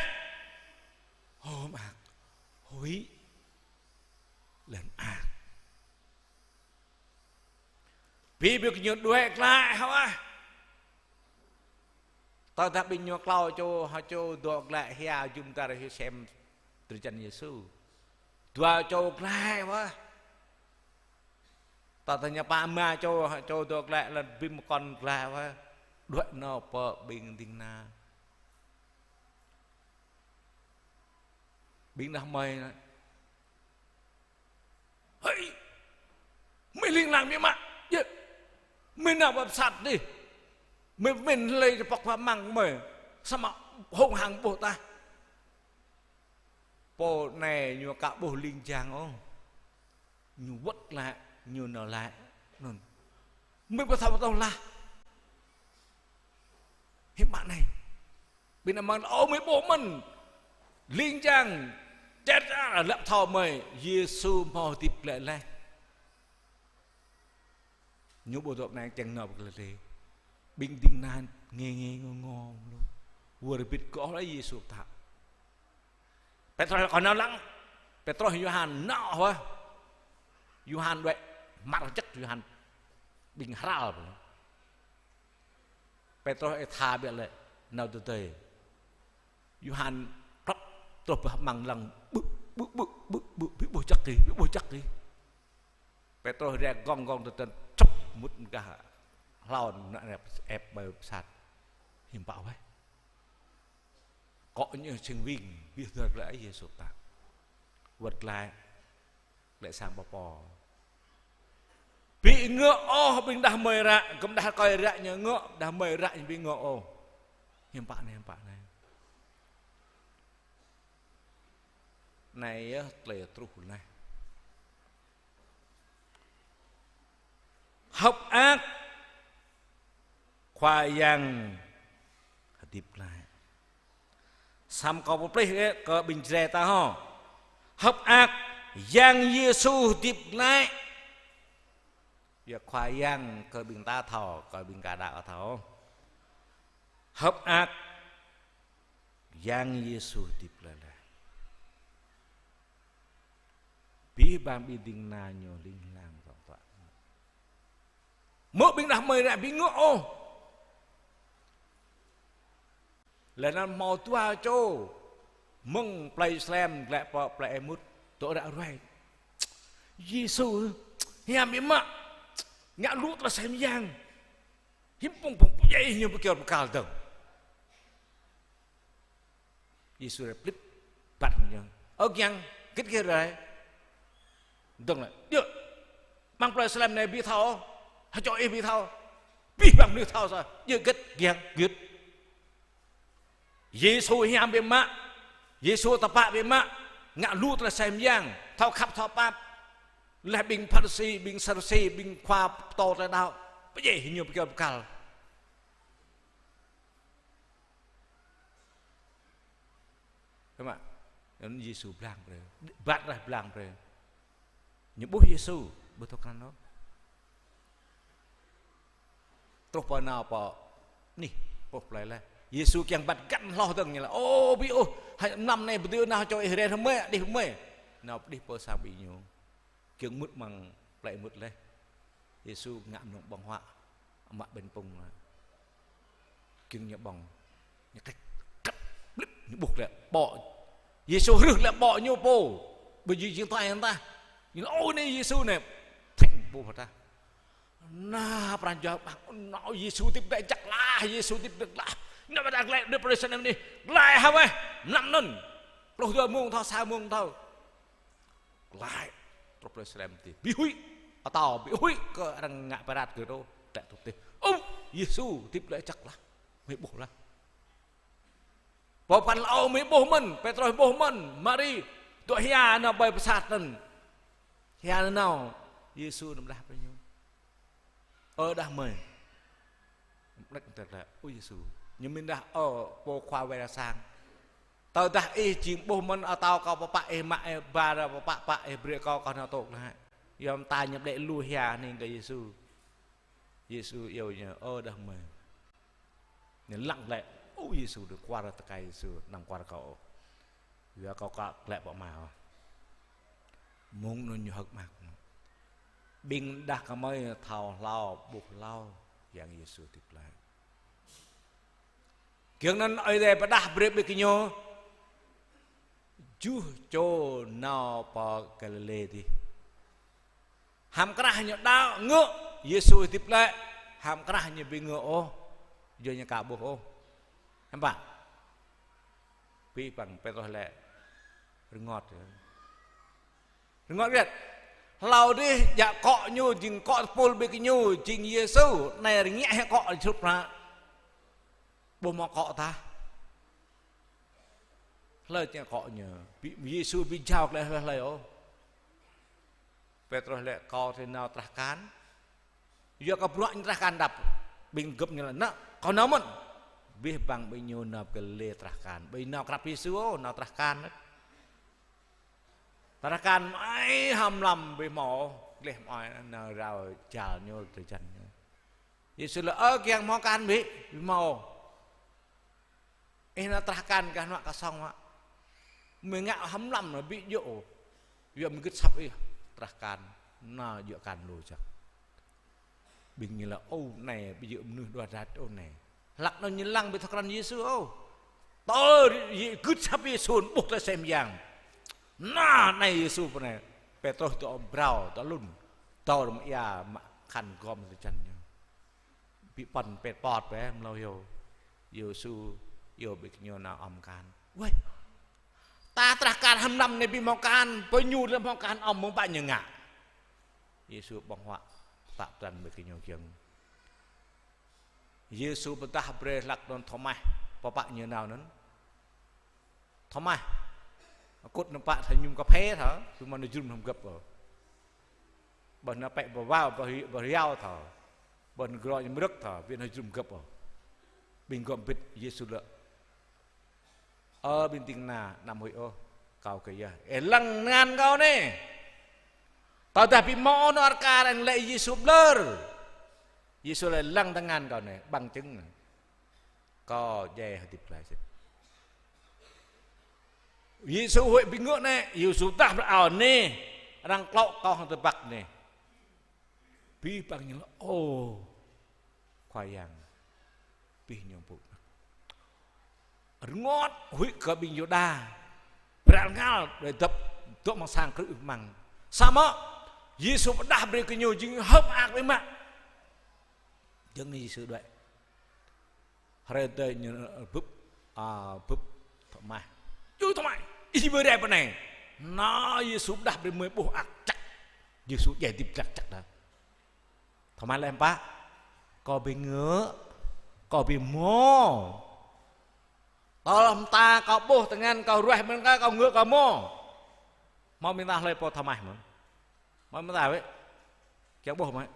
Ơ, mơak. Huĭ. Laih mơak. Ƀing ƀing ñu đuaĭ glaĭ hơwah. Tơdah ƀing ñu klâo čô, ha čô dŏ glaĭ hia jum dar hyu sem drơi jăn Yêsu. Dua čô glaĭ wah. Tơdah ñu pă rơma čô, ha čô dŏ glaĭ, lĕ bim kŏn glaĭ wah. Đuaĭ nao pơ ƀing ding kơna. Ƀing đah kơmơi anai: Hơi, mơi ling lang biă mă, yơh. Mơi nao pơ pơsat dih. Mơi, mơi lĕ pŏk pơmăng mơi. Samơ̆ hông hăng ƀuh tah. Pô anai ñu aka ƀuh ling jang ôh. Ñu wơ̆t glaĭ, ñu nao laĭ. Anŭn. Mơi pơthâo pơtô lah. Hiư̆m pă anai. Ƀing anŭn mơ̆n, ơ, mơi ƀuh mơ̆n. Ling jang, čer čar, laĭ pơthâo mơi, Yêsu hmâo hơdip glaĭ laih. Ñu ƀu dŏ anai, kiăng nao pơ Galilê. Ƀing ding kơna ngê ngê ngô ngô lu. Wơr bĭt kơ ôh laĭ Yêsu pơtă. Pêtrôs laĭ: Kâo nao lăng. Pêtrôs, Yôhan nao hơwah. Yôhan đuaĭ, hmar jăk Yôhan. Ƀing hral. Pêtrôs ih tha biă lĕ, nao tơdơi. Yôhan plăp truh pơ amăng lăng, ƀư̆, ƀư̆, ƀư̆, ƀư̆, ƀư̆, ƀư̆, ƀuh jăk kih, ƀư̆, ƀuh jăk kih. Pêtrôs rai gơ̆ng gơ̆ng tơdơi, čŏp mŭt mơkah hlâo, nao ep, ep mơi pơsat. Hiư̆m pă weh. Akŏ ñu sing wing, ƀiă dơr glaĭ Yêsu pơtă. Wơ̆t glaĭ, glaĭ sang pơpô. Ƀu ngă ôh ƀing đah kơmơi ră, gơ̆m đah rơkơi ră ñu ngă, đah kơmơi ră ñu ƀu ngă ôh. Hiư̆m pă anai, hiư̆m pă anai. Anai yơh tơlơi truh anai. Hơ̆k mơak Khua Yang hơdip glaĭ. Samơ̆ kâo pơplih kơ ƀing Jrai ta hŏ. Hơ̆k mơak Yang Yêsu hơdip glaĭ. Yua Khua Yang kơ ƀing ta thâo, kơ ƀing kơ đaŏ thâo. Hơ̆k mơak Yang Yêsu hơdip glaĭ laih. Abih bang ƀing ding kơna ñu ling lang tŏng tŏng. Mơ̆ ƀing đah kơmơi ră ƀu ngă ôh. Laih anŭn hmâo dua čô mơ̆ng plei Salem glaĭ pơ plei Êmut, dŏ ră ruai. Yêsu, hiam biă mă, ngă lu tơlơi sem yang. Hiư̆m pă pơpŭ pơdjai ñu pơkiaŏ pơkal dơ̆ng. Yêsu rai plĭp, bat ñu. Ơ kiăng, hơget gih rai? Dơ̆ng laĭ: Djơ̆, amăng plei Salem anai ƀu thâo, ha čô ih ƀu thâo. Abih bang mơnuih thâo sa, djơ̆ hơget, kiăng, hơget. Yêsu hiam biă mă, Yêsu tơpă biă mă, ngă lu tơlơi sem yang, thâo khăp thâo pap. Laih ƀing Pharisi, ƀing Sadusi, ƀing khua pơtô tơlơi đaŏ, pơdjai ñu pơkiaŏ pơkal. Tơma, anŭn Yêsu blang brơi, bat rai blang brơi. Ñu ƀuh Yêsu, ƀu thâo krăn ôh. Truh pơ nao pơ anih, pơ plei laih. Yêsu kiăng bat găn hloh dơ̆ng ñu laĭ: Ơ, ƀu ôh, hai, mlam anai pơdjai nao čô ih rai rơmơi, đih rơmơi. Nao pơđih pơ sang ƀing ñu. Kiăng mŭt amăng plei Êmut laih. Yêsu ngă mơnơ̆ng ƀơ̆ng huă, mă ƀañ pŭng laih. Kiăng ñu ƀơ̆ng, ñu kĕč, kĕč, blĭp, ñu ƀuh glaĭ ƀô̆. Yêsu hrih glaĭ ƀô̆ ñu pô. Ƀơi jing, jing tơlơi ta. Ñu laĭ: Ơ, anai Yêsu anai. Theng ƀu pơtă. Anai pran jua ƀă, anai Yêsu hơdip glaĭ jăk laih, Yêsu hơdip glaĭ laih. Anai ƀôdah glaĭ, anai pơrơsem anai. Glaĭ hă weh, năm anŭn. Pluh dua mông thâo, sa mông thâo. Glaĭ truh pơ Yêrusalem tih. Ƀu huĭ. Atâo ƀu huĭ kơ arăng ngă pơrăt kơ dŏ. Glaĭ truh tih. Ơ, Yêsu hơdip glaĭ jăk laih. Mơi ƀuh laih. Pô păn laĭ: Ơ, mơi ƀuh mơ̆n, Pêtrôs ƀuh mơ̆n, Mari, dŏ hia nao ƀơi pơsat anŭn. Hia nao, Yêsu anŭn laĭ brơi ñu: Ơ đah mơi. Mơ̆ tơdah, ơ Yêsu. Ñu mĭn đah: Ơ, pô khua wai sang. Tơdah ih jing ƀuh mơ̆n atâo kâo pơpă ih mă ih ba ra pơpă pă ih brơi kâo, kâo nao tŏk laĭ. Yom ta ñu đĕ lu hia hning kơ Yêsu. Yêsu iâu ñu: Ơ đah mơi. Ñu lăng glaĭ, ơ Yêsu, đơ kuar tơkai Yêsu, anăm kuar kâo ôh. Yua kâo ka glaĭ pơ Ama ôh. Mông anŭn ñu hơ̆k mơak. Ƀing đah kơmơi thâo hlâo, ƀuh hlâo, Yang Yêsu hơdip glaĭ. Giŏng anŭn Ơi Adai pơdah brơi ƀing gơñu juh čô nao pơ Galilê dih. Hăm krah ñu đaŏ ngă Yêsu hơdip glaĭ, hăm krah ñu ƀu ngă ôh, yua ñu ka ƀuh ôh. Hăm pă? Abih bang Pêtrôs laĭ: Rơngot. Rơngot rĕt. Hlâo dih djă akŏ ñu, jing akŏ tơpul ƀing gơñu, jing Yêsu, anai rơngiă hĭ akŏ hrup hă. Ƀu hmâo akŏ tah. Hlơi jing akŏ ñu? Ƀing Yêsu ƀu jao glaĭ hlơi hlơi ôh. Pêtrôs laĭ: Kâo či nao trah kan. Yua kơ bruă ñu trah kan dăp. Ƀing gơ̆p ñu laĭ: Anai, kâo nao mơ̆n. Abih bang ƀing ñu nao pơ Galilê trah kan. Ƀu nao krăp Yêsu ôh, nao trah kan. Trah kan mơai hăm lăm ƀu hmâo, gleh mơai nao rao jal ñu, drơi jan ñu. Yêsu laĭ: Ơ, kiăng hmâo kan ƀu? Ƀu hmâo. Ih nao trah kan gah hnuă kơ song mă. Mơi ngă hăm lăm anai ƀu djơ̆ ôh. Yua mơi gưt asăp ih trah kan. Nao djơ̆ kan lu jăk. Ƀing ñu laĭ: Ơ, anai ƀu djơ̆ mơnuih đuaĭ đač ôh anai. Hlăk anŭn ñu lăng ƀu thâo krăn Yêsu ôh. Tơl gưt asăp Yêsu ƀuh tơlơi sem yang. Anai, anai Yêsu pơ anai. Pêtrôs dŏ phrâo, dŏ lun. Dŏ rơma ia mă khăn gom drơi jan ñu. Ƀu păn pĕt pŏt bĕ mlâo hyu. Yêsu iâu ƀing gơñu nao ăm kan. Wơi, ta trah kan hăm lăm anai ƀu hmâo kan, pơ ñu lăm hmâo kan ăm mơ̆ng pă ñu ngă. Yêsu ƀơ̆ng huă, pơtă pran ƀing gơñu kiăng. Yêsu pơdah brơi hlăk anŭn Thômas, pơpă ñu nao anŭn. Thômas, kŭt nao pă thâo mơñum kaphê thâo, tui mơ̆n nao jrŭm hăm gơ̆p ôh. Ƀơi nao pĕ ƀơi wao, ƀơi, ƀơi riao thâo. Ƀơi nao grŏ ñu mrơ̆k thâo, ƀu nao jrŭm gơ̆p ôh. Ƀing gŏm bĭt Yêsu laĭ: Ơ ƀing ding kơna, anăm huĭ ôh, kâo kơ yơh. Ih lăng tơngan kâo anai. Tơdah ƀu hmâo anŏ rơka arăng laĭ Yêsu ƀlơr. Yêsu laĭ: Lăng tơngan kâo anai, bằng chứng. Kâo djai hơdip glaĭ sĭt. Yêsu huĭ ƀing gơ̆ anai, Yêsu dah brơi ao anai, arăng klŏ kâo hăng tơbăk anai. Abih bang ñu laĭ: Ơ, Khua Yang, abih ñu pŭ. Rơngot huĭ kơ ƀing Yuđa. Bral ngal đuaĭ dăp, dŏ amăng sang krư̆ amăng. Samơ̆ Yêsu pơdah brơi kơ ñu jing hơ̆k mơak biă mă. Jing anai Yêsu đuaĭ. Hrơi tơdơi ñu bưp, a, bưp Thômas. Ơ Thômas, ih či ƀơi rai pơ anai. Anai Yêsu pơdah brơi mơi ƀuh mơak čăk. Yêsu djai hơdip glăk čăk đa. Thômas laĭ hăm pă: Kâo ƀu ngă, kâo ƀu hmâo. Tơl mơta kâo ƀuh, tơngan kâo ruah, mơ̆ng kâo, kâo ngă kâo hmâo. Hmâo ƀing ta hlơi pô Thômas mơ̆n? Hmâo ƀing ta wơ̆t? Kiăng ƀuh mơ̆n?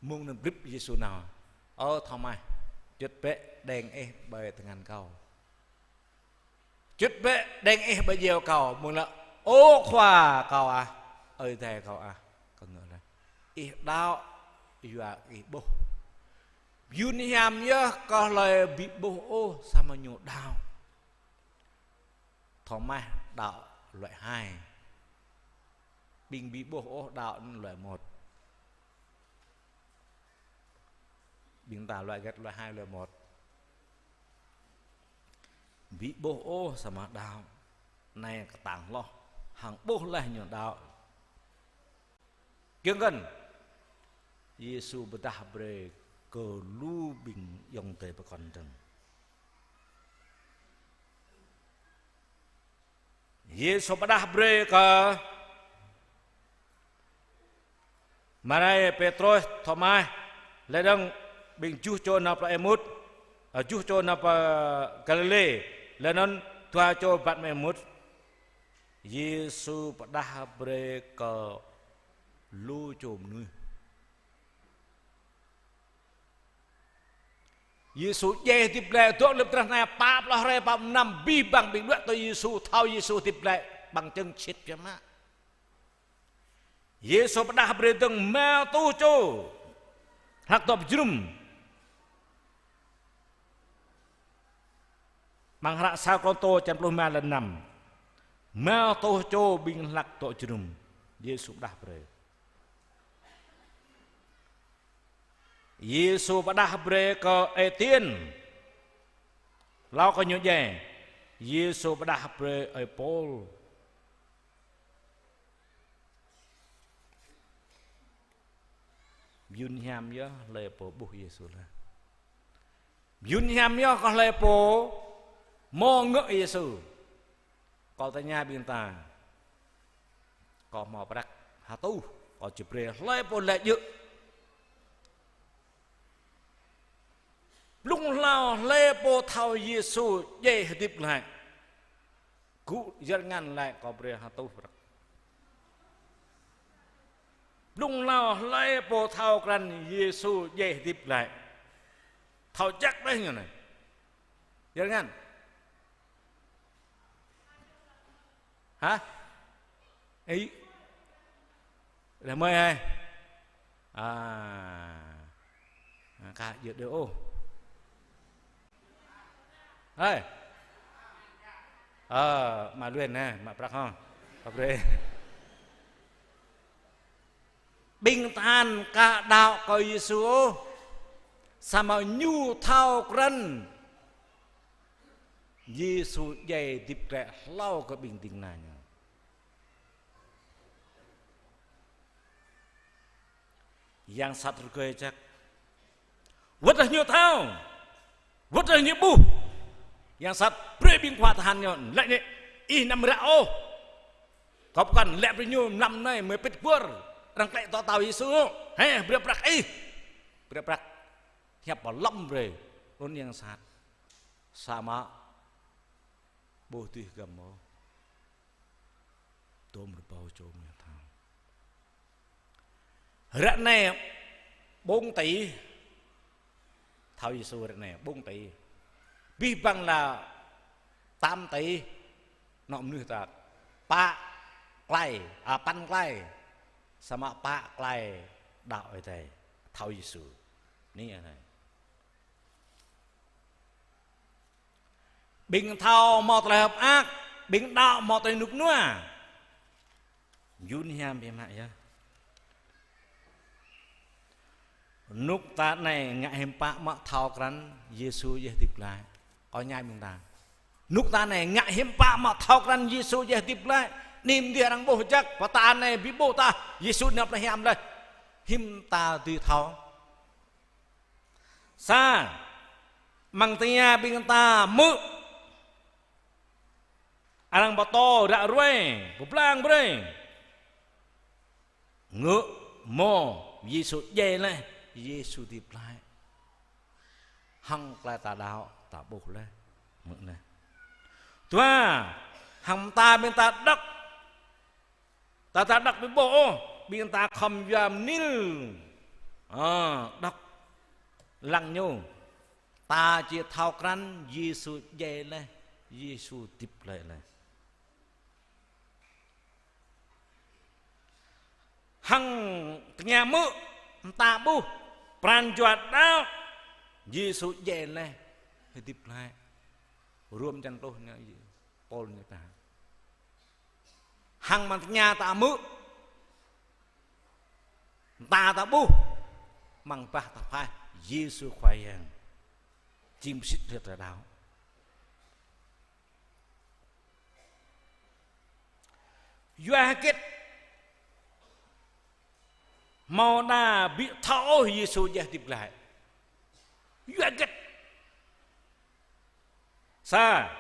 Mơ̆ng anŭn brip Yêsu nao: Ơ Thômas, čŭt bĕ đeng ih ƀơi tơngan kâo. Čŭt bĕ đeng ih ƀơi djeo kâo, mơ̆ng laĭ: Ơ Khua kâo ah, Ơi Adai kâo ah. Kâo ngă laih. Ih đaŏ yua ih ƀuh. Yun hiam yơh kơ hlơi ƀu ƀuh ôh samơ̆ ñu đaŏ. Thômas đaŏ loại hai. Ƀing ƀu ƀuh ôh đaŏ anŭn loại một. Ƀing ta loại ghét loại hai, loại một. Ƀu ƀuh ôh samơ̆ đaŏ. Anai kơtang hloh, hăng ƀuh laih ñu đaŏ. Kiăng kơ Yêsu pơdah brơi kơ lu ƀing ayŏng adơi pơkŏn dơ̆ng. Yêsu pơdah brơi kơ Maria, Pêtrôs, Thômas, laih dơ̆ng ƀing juh čô nao pơ Êmaus, ơ, juh čô nao pơ Galilê, laih anŭn dua čô ƀă mơ̆ng Êmaus. Yêsu pơdah brơi kơ lu čô mơnuih. Yêsu djai hơdip glaĭ, dŏ lơ̆m tơdrah anai pă pluh hrơi pă pluh mlam, abih bang ƀing đuaĭ tui Yêsu, thâo Yêsu hơdip glaĭ, bằng chứng sĭt biă mă. Yêsu pơdah brơi dơ̆ng rơma rơtuh čô hlak dŏ pơjơnum. Amăng hră sa Kôrintô črăn pluh rơma lăn năm. Rơma rơtuh čô ƀing hlak dŏ jơnum, Yêsu pơdah brơi. Yêsu pơdah brơi kơ Êtiên. Hlâo kơ ñu djai, Yêsu pơdah brơi ơi Pôl. Mơyŭn hiam yơh hlơi pô ƀuh Yêsu laih. Mơyŭn hiam yơh kơ hlơi pô hmâo ngă Yêsu. Kâo tơña ƀing ta. Kâo hmâo prăk ha rơtuh, kâo či brơi hlơi pô laĭ djơ̆. Blung hlâo hlơi pô thâo Yêsu djai hơdip glaĭ. Gŭ yơr ngăn laĭ kâo brơi ha rơtuh prăk. Blung hlâo hlơi pô thâo krăn Yêsu djai hơdip glaĭ. Thâo čăk laih ñu anai. Yơr ngăn. Hă? Ê. Laih mơi hai. À. À, ka yơh đơ ô. Hai. Ờ, mă luyên ha, mă prăk hŏ. Kâo brơi. Ƀing ta anŭn ka đaŏ kơ Yêsu ôh, samơ̆ ñu thâo krăn Yêsu djai hơdip glaĭ hlâo kơ ƀing ding kơna ñu. Yang sat rơgơi jăk. Wơ̆t tơdah ñu thâo, wơ̆t tơdah ñu ƀuh. Yang sat brơi ƀing khua tơhan ñu laĭ anai: Ih anăm ră ôh. Kâo pơkŏn laĭ brơi ñu mlam anai mơi pĭt bơr. Arăng klĕ tŏ tao Yêsu. Hê, brơi prăk ih. Brơi prăk. Hiăp pơlŏm brơi. Anŭn yang sat. Samơ̆ ƀu dưi hơgăm ôh. Tôm rơbâo čô mơnuih thâo. Ră anai ƀong tỉ. Thâo Yêsu ră anai ƀong tỉ. Abih bang lĕ tám tỉ. Anŏ mơnuih ta pă klai, à, păn klai. Samơ̆ pă klai đaŏ Ơi Adai. Thâo Yêsu. Anai anai. Ƀing thâo hmâo tơlơi hơ̆k mơak, ƀing đaŏ hmâo tơlơi rơnŭk rơnua. Mơyŭn hiam biă mă yơh. Rơnŭk ta anai ngă hiư̆m pă mă thâo krăn Yêsu djai hơdip glaĭ. Kâo tơña ƀing ta. Rơnŭk ta anai ngă hiư̆m pă mă thâo krăn Yêsu djai hơdip glaĭ. Anai mơ̆n dih arăng ƀuh jăk, pơtă anai ƀu ƀuh tah Yêsu nao pơ anăp hiam laih. Hiư̆m ta dưi thâo. Sa, amăng tơngia ƀing ta hmư̆ arăng pơtô ră ruai, pơblang brơi. Ngă hmâo Yêsu djai laih, Yêsu hơdip glaĭ. Hăng tơlơi ta đaŏ, ta ƀuh laih, hmư̆ laih. Dua, hăng mơta ƀing ta đŏk Ta, ta đŏk ƀu ƀuh ôh, ƀing ta khŏm yua mơnil. Ơ, đŏk lăng ñu. Ta či thâo krăn Yêsu djai laih, Yêsu hơdip glaĭ laih. Hăng tơngia hmư̆, mơta ƀuh, pran jua đaŏ, Yêsu djai laih, hơdip glaĭ. Rôm črăn pluh ñu, Pôl ñu pơtă. Hăng amăng tơngia ta hmư̆, mơta ta ƀuh, amăng bah ta phaih, Yêsu Khua Yang jing pơsit hrơi ta đaŏ. Yua hơget hmâo đa ƀu thâo ôh Yêsu djai hơdip glaĭ? Yua hơget? Sa,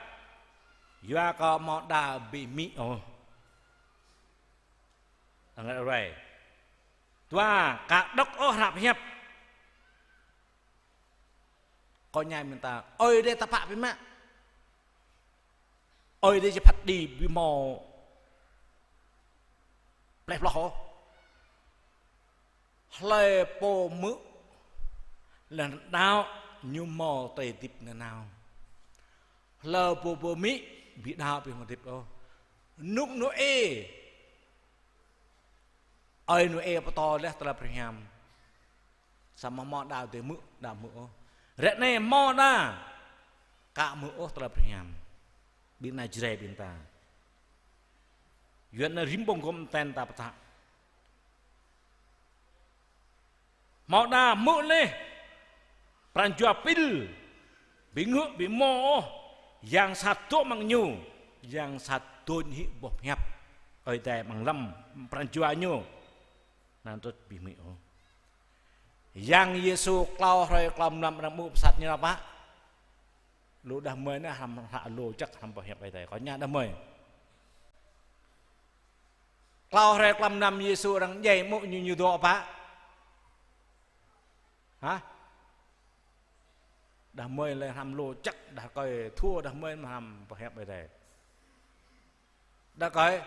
yua kơ hmâo đa ƀu mĭn ôh. Anai rai. Dua, ka đŏk ôh hră pơhiăp. Kơ ñu mơ̆n ta, Ơi Adai tơpă biă mă. Ơi Adai či phat kơđi ƀu hmâo pleh ploh ôh. Hlơi pô hmư̆ laih anŭn đaŏ, ñu hmâo tơlơi hơdip nanao. Hlơi pô ƀu mĭn, ƀu đaŏ ƀu hmâo hơdip ôh. Rơnŭk Nôê, ơi Nôê pơtô laih tơlơi pơhrăm. Samơ̆ hmâo đa tơlơi hmư̆, đa hmư̆ ôh. Ră anai hmâo đa ka hmư̆ ôh tơlơi pơhrăm. Ƀing ană Jrai ƀing ta. Yua anŭn rĭm ƀơ̆ng gŏm ten ta pơtă. Hmâo đa hmư̆ laih, pran jua pil, ƀu ngă ƀu hmâo ôh, yang sat dŏ amăng ñu, yang sat dŏ hĭ boh pơhiăp Ơi Adai amăng lăm pran jua ñu. Anŭn tŭ ƀu hmư̆ ôh. Yang Yêsu klâo hrơi klâo mlam arăng hmư̆ pơsat ñu pă? Lu đah mơi anai hrăm hră lu čăk hrăm pơhiăp Ơi Adai. Kơ ñu đah mơi. Klâo hrơi klâo mlam Yêsu arăng djai hmư̆ ñu ñu dŏ pă? Hă? Đah mơi lĕ hrăm lu čăk, đah rơkơi thua đah mơi hrăm pơhiăp Ơi Adai. Đah rơkơi,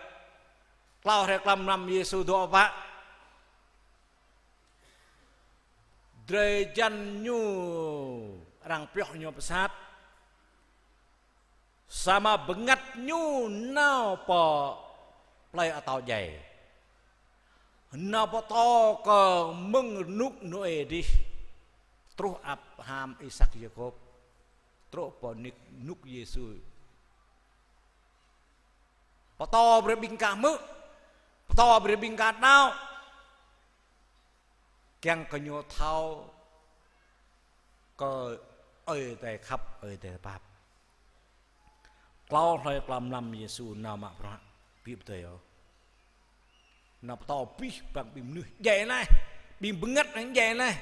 klâo hrơi klâo mlam Yêsu dŏ pă? Drơi jăn ñu arăng pioh ñu pơsat. Samơ̆ bơngăt ñu nao pơ plơi atâo djai. Nao pơtô kơ mơ̆ng rơnŭk Nôê adih. Truh Abraham, Isak, Yakôb. Truh pơ rơnŭk, rơnŭk Yêsu. Pơtô brơi ƀing ka hmư̆. Pơtô brơi ƀing ka đaŏ. Kiăng kơ ñu thâo kơ Ơi Adai khăp, Ơi Adai pap. Klâo hrơi klâo mlam Yêsu nao mă bruă, ƀu pơdơi ôh. Nao pơtô abih bang ƀing mơnuih djai laih, ƀing bơngăt anŭn djai laih,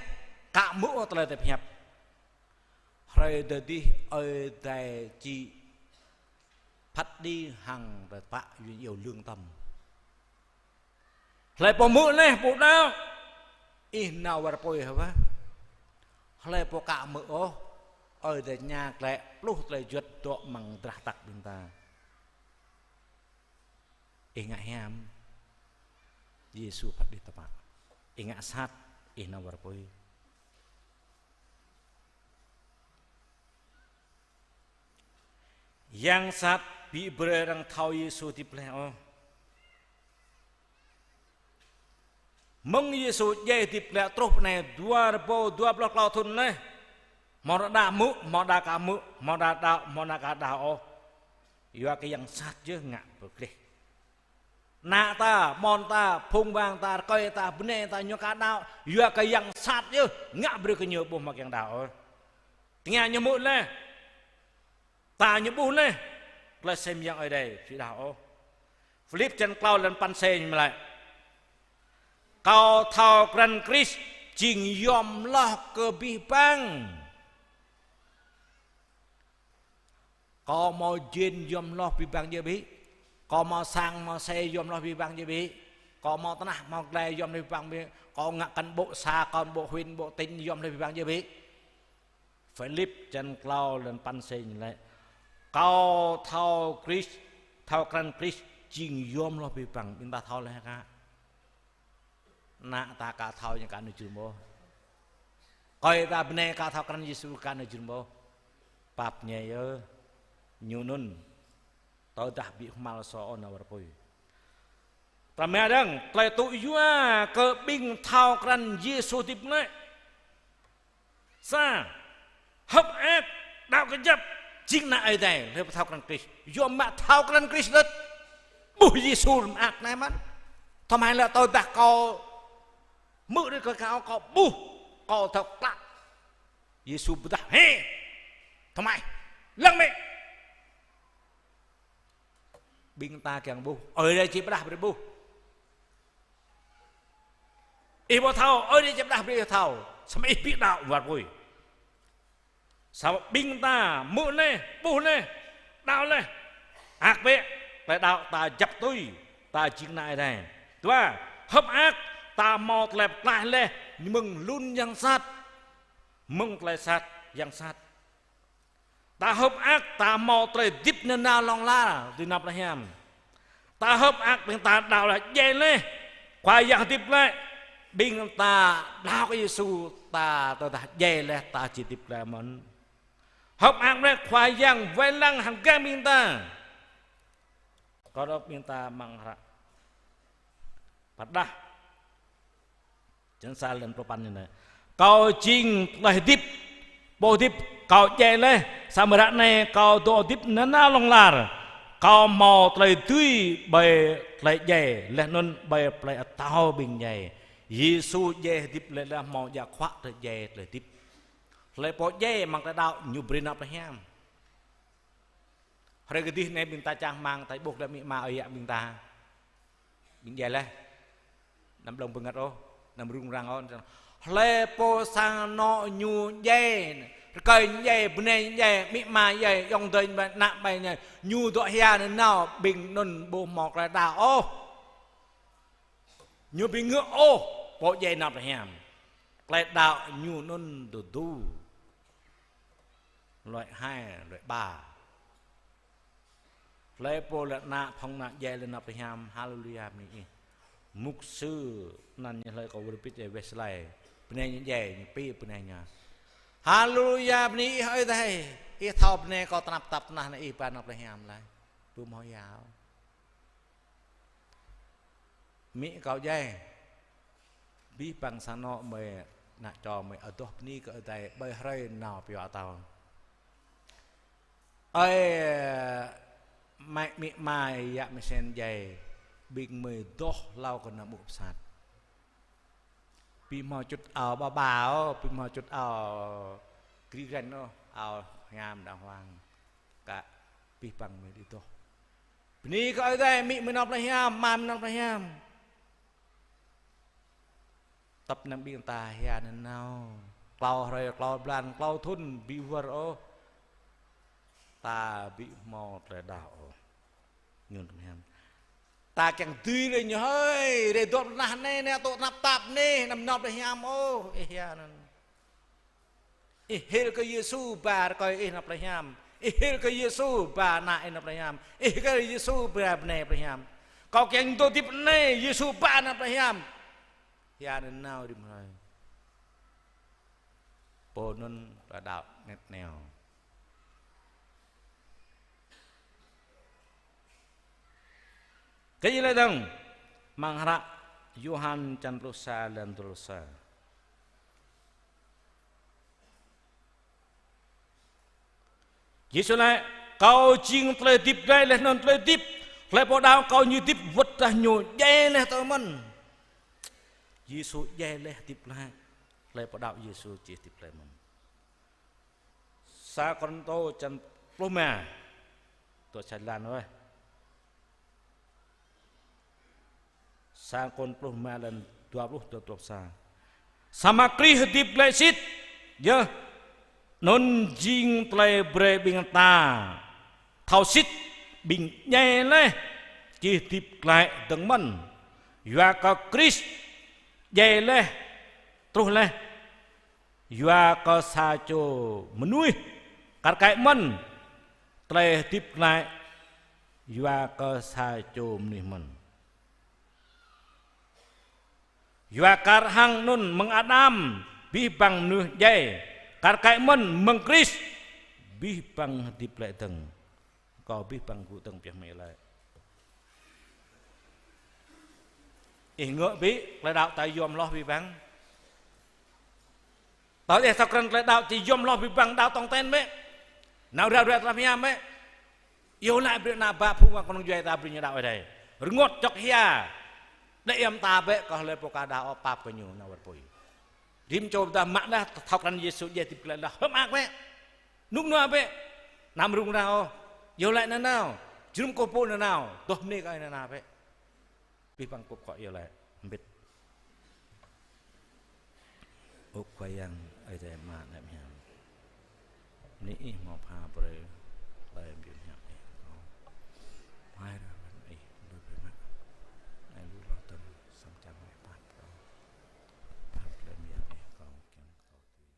ka hmư̆ ôh tơlơi Ơi Adai pơhiăp. Hrơi tơdih Ơi Adai či phat kơđi hăng tơpă yuan iâu lương tâm. Hlơi pô hmư̆ laih ƀu đaŏ, ih nao war apui hă wă. Hlơi pô ka hmư̆ ôh, Ơi Adai tơña glaĭ pluh tơlơi juăt dŏ amăng drah tăk ƀing ta. Ih ngă hiam, Yêsu phat kơđi tơpă. Ih ngă sat, ih nao war apui. Yang sat ƀu brơi arăng thâo Yêsu hơdip glaĭ ôh. Mơ̆ng Yêsu djai hơdip glaĭ truh pơ anai dua rơbâo dua pluh klâo thŭn laih. Hmâo đa hmư̆, hmâo đa ka hmư̆, hmâo đa đaŏ, hmâo đa ka đaŏ ôh. Yua kơ yang sat yơh ngă pơgleh. Ană ta, amôn ta, phung wang ta, rơkơi ta, bơnai ta, ñu ka đaŏ, yua kơ yang sat yơh, ngă brơi kơ ñu ƀu hmâo kiăng đaŏ ôh. Tơngia ñu hmư̆ laih, ta ñu ƀuh laih, tơlơi sem Yang Ơi Adai, či đaŏ ôh. Philip črăn klâo lăn păn C ñu laĭ: Kâo thâo krăn Krist jing yom hloh kơ abih bang. Kâo hmâo jên yom hloh abih bang djơ̆ ƀĕ. Kâo hmâo sang hmâo xe yom hloh abih bang djơ̆ ƀĕ. Kâo hmâo tơnah hmâo glai yom hloh abih bang ƀĕ. Kâo ngă cán bộ xã, cán bộ huyện, bộ tỉnh yom hloh abih bang djơ̆ ƀĕ. Philip črăn klâo lăn păn C ñu laĭ: Kâo thâo Krist, thâo krăn Krist jing yom hloh abih bang. Ƀing ta thâo laih hă? Ană ta ka thâo ñu ka nao jơnum ôh. Rơkơi ta bơnai ka thâo krăn Yêsu ka nao jơnum ôh. Pap ñu yơh, ñu anŭn tơdah ƀu hmâo sa ôh nao war apui. Tơma dơ̆ng, tơlơi tŭ yua kơ ƀing thâo krăn Yêsu hơdip anai. Sa, hơ̆k mơak, đaŏ kơjăp, jing ană Ơi Adai, hlơi pô thâo krăn Krist. Yua mă thâo krăn Krist đôč. Ƀuh Yêsu mơak anai mơ̆n. Tơma lĕ tơdah kâo hmư̆ đĭ kơ kâo, kâo ƀuh, kâo thâo klă. Yêsu pơdah, hê, tơma, lăng mĕ. Ƀing ta kiăng ƀuh, Ơi Adai či pơdah brơi ƀuh. Ih ƀu thâo, Ơi Adai či pơdah brơi ih thâo. Samơ̆ ih ƀu đaŏ wơr pui. Samơ̆ ƀing ta hmư̆ laih, ƀuh laih, đaŏ laih. Hơ̆k bĕ, tơlơi đaŏ ta djăp tui, ta jing ană Ơi Adai. Dua, hơ̆k mơak, ta hmâo tơlơi pơklaih laih, mơ̆ng hlŭn yang sat. Mơ̆ng tơlơi sat, yang sat. Ta hơ̆k mơak, ta hmâo tơlơi hơdip nanao hlŏng lar, tui anăp tơlơi hiam. Ta hơ̆k mơak, ƀing ta đaŏ laih, djai laih, Khua Yang hơdip glaĭ, ƀing ta đaŏ kơ Yêsu, ta tơdah djai laih, ta či hơdip glaĭ mơ̆n. Hơ̆k mơak laih, Khua Yang wai lăng hăng gah ƀing ta. Kơ dŏ ƀing ta mơ̆ng hră. Pơdah. Črăn sa lăn pluh păn anai. Kâo jing tơlơi hơdip, pô hơdip, kâo djai laih, samơ̆ ră anai kâo dŏ hơdip nanao hlŏng lar. Kâo hmâo tơlơi dưi ƀơi tơlơi djai, laih anŭn ƀơi tơlơi atâo ƀing djai. Yêsu djai hơdip laih, laih hmâo djă khuă tơlơi djai tơlơi hơdip. Hlơi pô djai mơ̆ng tơlơi đaŏ ñu brơi anăp tơlơi hiam. Hrơi kơdih anai ƀing ta čang rơmang, ta ƀuh glaĭ amĭ ama ơi yă ƀing ta. Ƀing djai laih. Anăm blŏng bơngăt ôh, anăm rŭng răng ôh. Hlơi pô sang anŏ ñu djai, rơkơi djai, bơnai djai, amĭ ama djai, ayŏng adơi djai, ană ƀai djai, ñu dŏ hia nanao, ƀing anŭn ƀu hmâo tơlơi đaŏ ôh. Ñu ƀu ngă ôh, pô djai anăp tơlơi hiam. Tơlơi đaŏ ñu anŭn tơdu. Loại hai, loại ba. Hlơi pô lĕ ană, phŏng ană djai laih anăp tơlơi hiam, haleluya bơni ih. Mục sư anăn ñu hlơi kâo wơr bĭt djai Westlake. Bơnai ñu djai, ñu pĭ bơnai ñu. Haleluya bơni ih Ơi Adai. Ih thâo bơnai kâo tơnap tap tơnah anai ih ba anăp tơlơi hiam laih. Ƀu hmâo ia ôh. Amĭ kâo djai. Abih bang sang anŏ mơi, ană čô mơi adoh bơni kơ Ơi Adai ƀơi hrơi nao pioh atâo. Ơi, amĭ, amĭ ama yă mơi sen djai, ƀing mơi adoh hlâo kơ ană ƀu pơsat. Ƀu hmâo čŭt ao ba ba ôh, ƀu hmâo čŭt ao gri granh ôh, ao hiam đàng hoàng. Kơ abih bang mơi adoh. Bơni kơ Ơi Adai, amĭ mơi anăp tơlơi hiam, ama mơi anăp tơlơi hiam. Tơpă anăm ƀing ta hia nanao. Klâo hrơi, klâo blan, klâo thŭn, ƀu wơr ôh. Ta ƀu hmâo tơlơi đaŏ ôh. Ñu tơlơi hiam. Ta kiăng dưi lĕ ñu hơi, rai dŏ tơnah anai, anai tŏ tơnap tap anai, anăm anăp tơlơi hiam ôh, ih hia anŭn. Ih hil kơ Yêsu ba rơkơi ih anăp tơlơi hiam. Ih hil kơ Yêsu ba ană ih anăp tơlơi hiam. Ih hil kơ Yêsu ba bơnai tơlơi hiam. Kâo kiăng dŏ hơdip anai, Yêsu ba anăp tơlơi hiam. Hia nanao rĭm hrơi. Pô anŭn tơlơi đaŏ anet neo. Kơ ñu laĭ dơ̆ng, amăng hră Yôhan čăn pluh sa lăn dua pluh sa. Yêsu laĭ, Kâo jing tơlơi hơdip glaĭ laih anŭn tơlơi hơdip. Hlơi pô đaŏ Kâo ñu hơdip wơ̆t tơdah ñu djai laih tơ mơ̆n. Yêsu djai laih hơdip glaĭ. Hlơi pô đaŏ Yêsu či hơdip glaĭ mơ̆n. Sa Kôrintô čăn pluh rơma. Tŏ čăt lăng wơ̆t. Sa Kôrintô pluh rơma lăn dua pluh tơ dua pluh sa. Samơ̆ Krist hơdip glaĭ sĭt, yơh, anŭn jing tơlơi brơi ƀing ta thâo sĭt ƀing djai laih či hơdip glaĭ dơ̆ng mơ̆n. Yua kơ Krist djai laih, truh laih, yua kơ sa čô mơnuih, kar kaĭ mơ̆n tơlơi hơdip glaĭ yua kơ sa čô mơnuih mơ̆n. Yua kar hăng anŭn mơ̆ng Adam abih bang mơnuih djai, kar kaĭ mơ̆n mơ̆ng Krist abih bang hơdip glaĭ dơ̆ng. Kâo abih bang gŭ dơ̆ng pioh mơi laĭ. Ih ngă ƀĭ, tơlơi đaŏ ta yom hloh abih bang. Tơdah ta krăn tơlơi đaŏ či yom hloh abih bang, đaŏ tong ten bĕ. Nao ră ruai tơlơi hiam bĕ. Iâu laĭ brơi ană bă phung wa kơnung djuai ta brơi ñu đaŏ Ơi Adai. Rơngot čŏk hia. Đe iăm ta bĕ kơ hlơi pô ka đaŏ ôh pap kơ ñu nao wơr pui. Rĭm čô ta mă dah thâo krăn Yêsu djai hơdip glaĭ dah hơ̆k mơak bĕ. Rơnŭk rơnua bĕ. Anăm rŭng răng ôh. Iâu laĭ nanao. Jơnum kâo pô nanao, tơdah mơni kơ ai nanao bĕ. Abih bang pŭp kơ iâu laĭ, hơbĭt. Ơ Khua Yang, Ơi Adai Ama Nai Hiam. Bơni Ih hmâo pha brơi tơlơi mơyun hiam Ih kơ kâo. Phai ră anai Ih lui brơi mă. Ai lu lo tơm săm čang Ih pap kơ kâo. Pap tơlơi mơyang Ih kơ kâo kiăng kơ kâo dưi.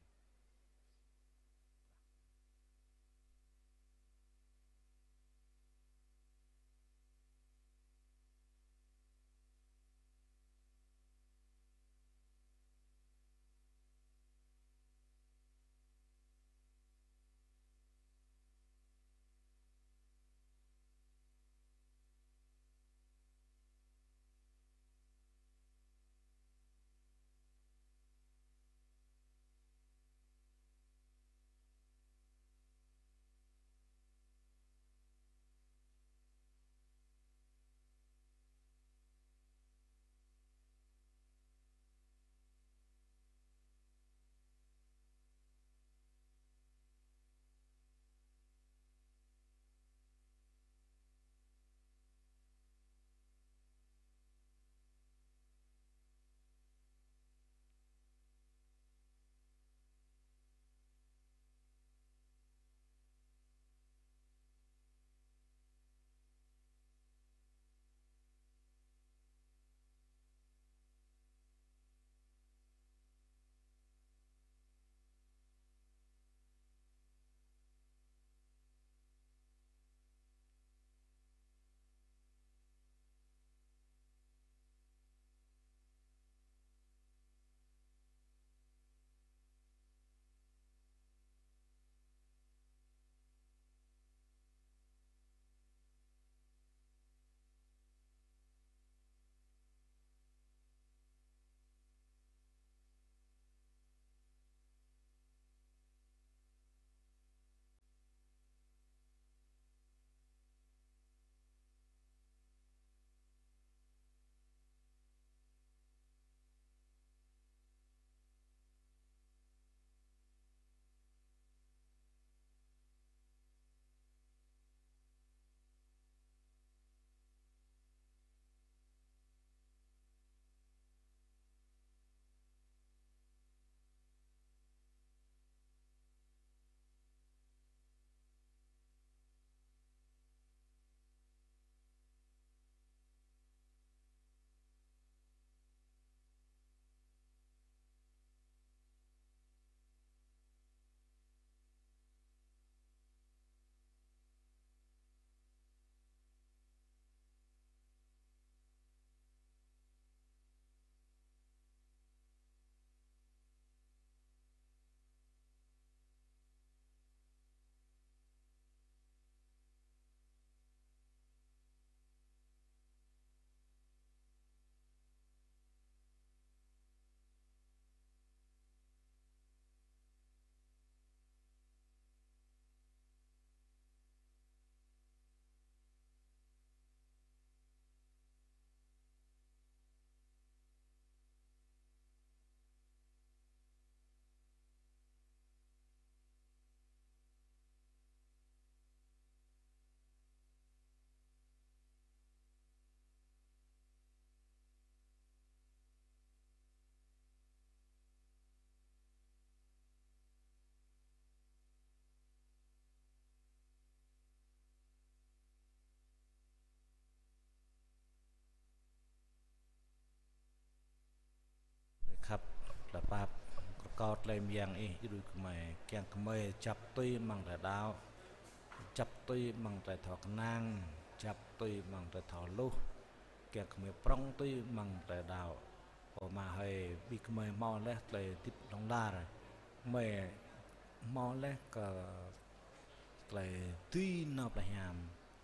Khăp, tơlơi pap, rơkâo tơlơi mơyang Ih, djru gơmơi, kiăng gơmơi djăp tui amăng tơlơi đaŏ, djăp tui amăng tơlơi thâo kơnang, djăp tui amăng tơlơi thâo hluh, kiăng gơmơi prŏng tui amăng tơlơi đaŏ. Ơ Ama hơi, ƀing gơmơi hmâo laih tơlơi hơdip hlŏng lar, gơmơi hmâo laih kơ tơlơi dưi nao pơhiăp,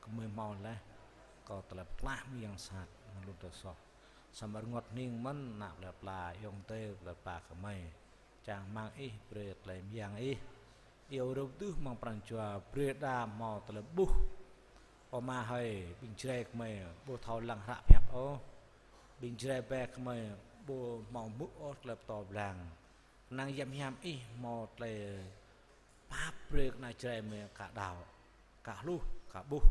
gơmơi hmâo laih kơ tơlơi pơklaih mơyang sat, mơlŭn tơlơi soh. Samơ̆ rơngot hning mơ̆n ană plơi pla, ayŏng adơi plơi pla gơmơi. Čang rơmang Ih brơi tơlơi mơyang Ih. Iâu rơp tơ̆ amăng pran jua brơi đa hmâo tơlơi ƀuh. Ơ Ama hơi, ƀing Jrai gơmơi ƀu thâo lăng hră pơhiăp ôh. Ƀing Jrai ƀe gơmơi ƀu hmâo hmư̆ ôh tơlơi pơtô blang. Kơnang Yang Hiam Ih hmâo tơlơi pap brơi kơ ană Jrai gơmơi ka đaŏ, ka hluh, ka ƀuh.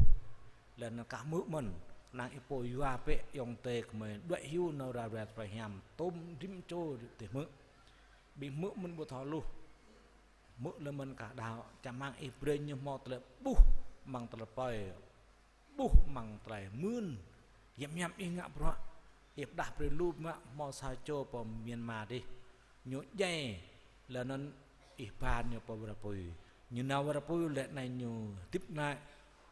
Laih anŭn kah hmư̆ mơ̆n, kơnang ih pô yua bĕ ayŏng adơi gơmơi đuaĭ hyu nao ră ruai tơlơi hiam, tôm rĭm čô rĭm tơhmư̆. Ƀing hmư̆ mơ̆n ƀu thâo hluh. Hmư̆ laih mơ̆n kah đaŏ, čang hmang ih brơi ñu hmâo tơlơi ƀuh amăng tơlơi pơi, ƀuh amăng tơlơi mưn. Hiam hiam ih ngă bruă, ih pơdah brơi lu mă hmâo sa čô pơ Myanmar dih. Ñu djai, laih anŭn ih ba ñu pơ wơr apui. Ñu nao wơr apui laih anai ñu hơdip glaĭ,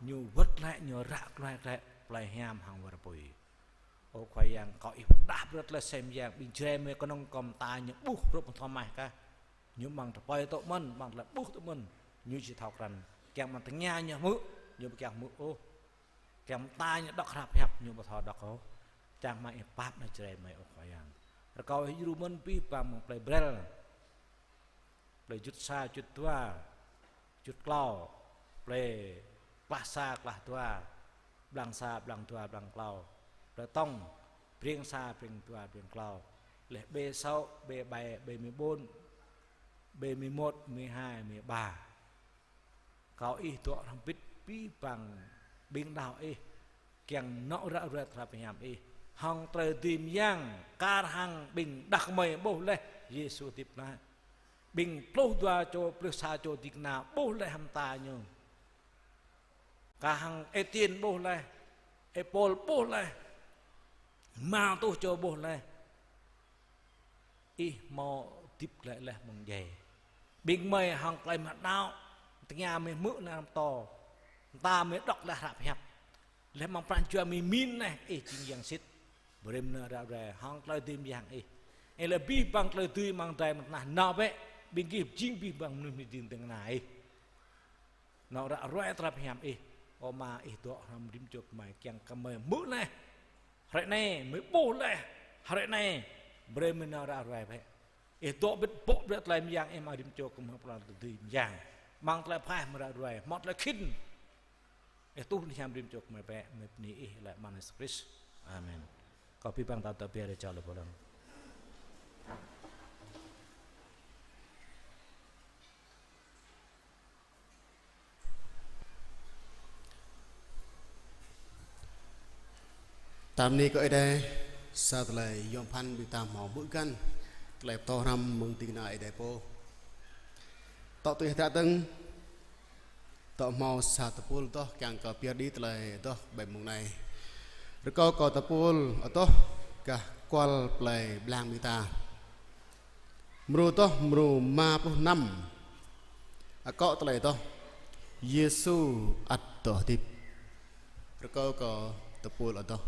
ñu wơ̆t glaĭ, ñu ră ruai glaĭ, plơi hiam hăng wơr apui. Ơ Khua Yang, kâo ih pơdah brơi tơlơi sem Yang, ƀing Jrai gơmơi kơnơ̆ng kơ mơta ñu ƀuh hrup mơthâo maih kah. Ñu amăng tơpơi tŏ mơ̆n, amăng tơlơi ƀuh tŏ mơ̆n, ñu či thâo krăn. Kiăng mơ̆ng tơngia ñu hmư̆, ñu ƀu kiăng hmư̆ ôh. Kiăng mơta ñu đŏk hră pơhiăp, ñu ƀu thâo đŏk ôh. Čang hmang ih pap nao Jrai gơmơi, ơ Khua Yang. Rơkâo ih djru mơ̆n abih bang mơ̆ng plơi Brel, plơi Jŭt sa, Jŭt dua, Jŭt klâo, plơi Klah sa, Klah dua, Blang sa, Blang dua, Blang klâo, plơi Tŏng, Breng sa, Breng dua, Breng klâo, laih B sáu, B bảy, B mười bốn, B mười một, mười hai, mười ba. Kâo ih dŏ hrŏm hơbĭt abih bang ƀing đaŏ ih, kiăng nao ră ruai tơlơi pơhiam ih. Hăng tơlơi dưi mơyang, kar hăng ƀing đah kơmơi ƀuh laih Yêsu hơdip glaĭ. Ƀing pluh dua čô, pluh sa čô ding kơna ƀuh laih hăng mơta ñu. Kar hăng Êtiên ƀuh laih, Êpôl ƀuh laih, rơma rơtuh čô ƀuh laih. Ih hmâo hơdip glaĭ laih mơ̆ng djai. Ƀing gơmơi hăng tơlơi mơak đaŏ, tơngia gơmơi hmư̆ nao pơtô, mơta gơmơi đŏk laih hră pơhiăp. Laih amăng pran jua gơmơi pơmĭn laih, ih jing Yang sĭt. Brơi gơmơi nao ră ruai hăng tơlơi dưi mơyang ih. Ih laĭ abih bang tơlơi dưi amăng adai amăng tơnah nao bĕ, ƀing gih jing abih bang mơnuih mơyang ding kơna ih. Nao ră ruai tơlơi pơhiam ih, Ama ih dŏ hrŏm rĭm čô gơmơi kiăng kơ gơmơi hmư̆ laih. Hrơi anai, gơmơi ƀuh laih. Hrơi anai, brơi gơmơi nao ră ruai bĕ. Ih dŏ bĕ, pŏk bĕ tơlơi mơyang ih amăng rĭm čô gơmơi pran tơdơi mơyang. Amăng tơlơi pơhaih gơmơi ră ruai, hmâo tơlơi khĭn. Ih tuh anai hiam rĭm čô gơmơi bĕ, gơmơi bơni ih laih amăng Yêsu Krist. Amen. Kâo abih bang ta dŏ pioh rơčô lĕ pơlăng. Ta bơni kơ Ơi Adai, sa tơlơi yom pơphan ƀing ta hmâo hmư̆ găn, tơlơi pơtô hrăm mơ̆ng ding kơna Ơi Adai pô. Tŏ tui hơdră dơ̆ng, tŏ hmâo sa tơpul adoh kiăng kơ pơyơr đĭ tơlơi adoh ƀơi mông anai. Rơkâo kơ tơpul adoh gah kual plơi Blang ƀing ta. Mrô adoh, mrô rơma pluh năm. Akŏ tơlơi adoh: Yêsu ăt dŏ hơdip. Rơkâo kơ tơpul adoh.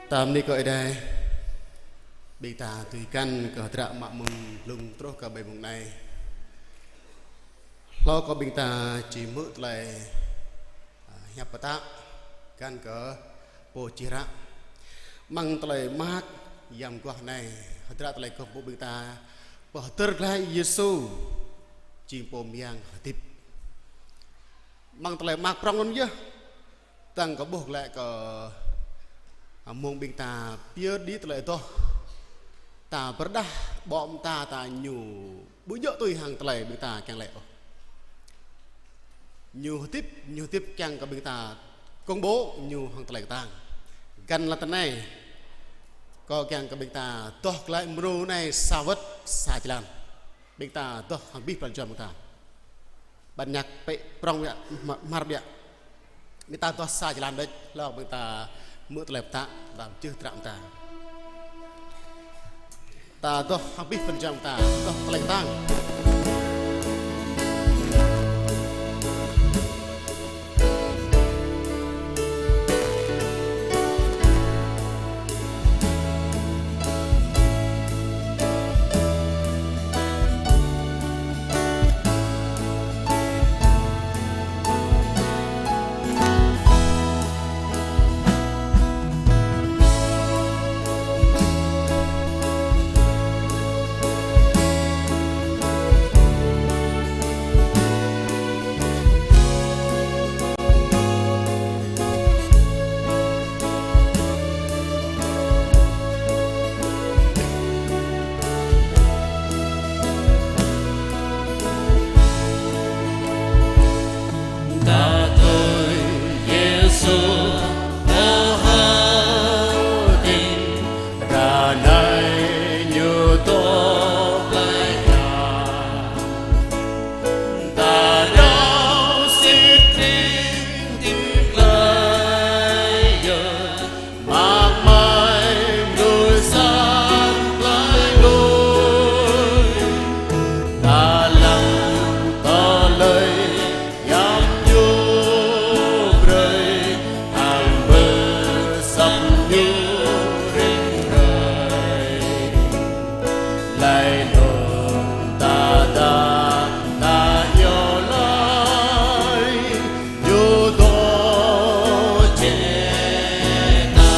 Ta bơni kơ Ơi Adai, ƀing ta dưi găn kơ hơdră mă mơ̆ng blung truh kơ ƀơi mông anai. Hlâo kơ ƀing ta či hmư̆ tơlơi, a, hiăp pơtă găn kơ pô čih hră. Amăng tơlơi mơak Yang Mơguah anai, hơdră tơlơi kơkuh pơpŭ ƀing ta pơhơdơr glaĭ Yêsu jing Pô Mơyang hơdip. Amăng tơlơi mơak prŏng anŭn yơh, tăng kơ ƀuh glaĭ kơ, a, mông ƀing ta pơyơr đĭ tơlơi adoh. Ta pơrơđah ƀô̆ mơta ta ñu ƀu djơ̆ tui hăng tơlơi ƀing ta kiăng laĭ ôh. Ñu hơdip, ñu hơdip kiăng kơ ƀing ta công bố ñu hăng tơlơi kơtang. Găn lŏn tơnah anai, kâo kiăng kơ ƀing ta adoh glaĭ mrô anai sa wơ̆t sa jơlan. Ƀing ta adoh hăng abih pran jua ƀing ta. Bản nhạc pĕ prŏng biă, hmar biă. Ƀing ta adoh sa jơlan đôč, hlâo ƀing ta hmư̆ tơlơi pơtă, ƀing ta čih hră ƀing ta. Ta adoh hăng abih pran jua ƀing ta, adoh tơlơi kơtang. Ta tui Yêsu pơhơdip ră anai ñu dŏ plei pla. Ta đaŏ sĭt hrĭng tĭng glaĭ yơh, mơak mai mơnuih sang glaĭ lui. Ta lăng tơlơi Yang ñu brơi, hăng pơsăm ñu rĭm hrơi. Laih anŭn ta, ta, ta iâu laĭ, ñu dŏ jĕ ta.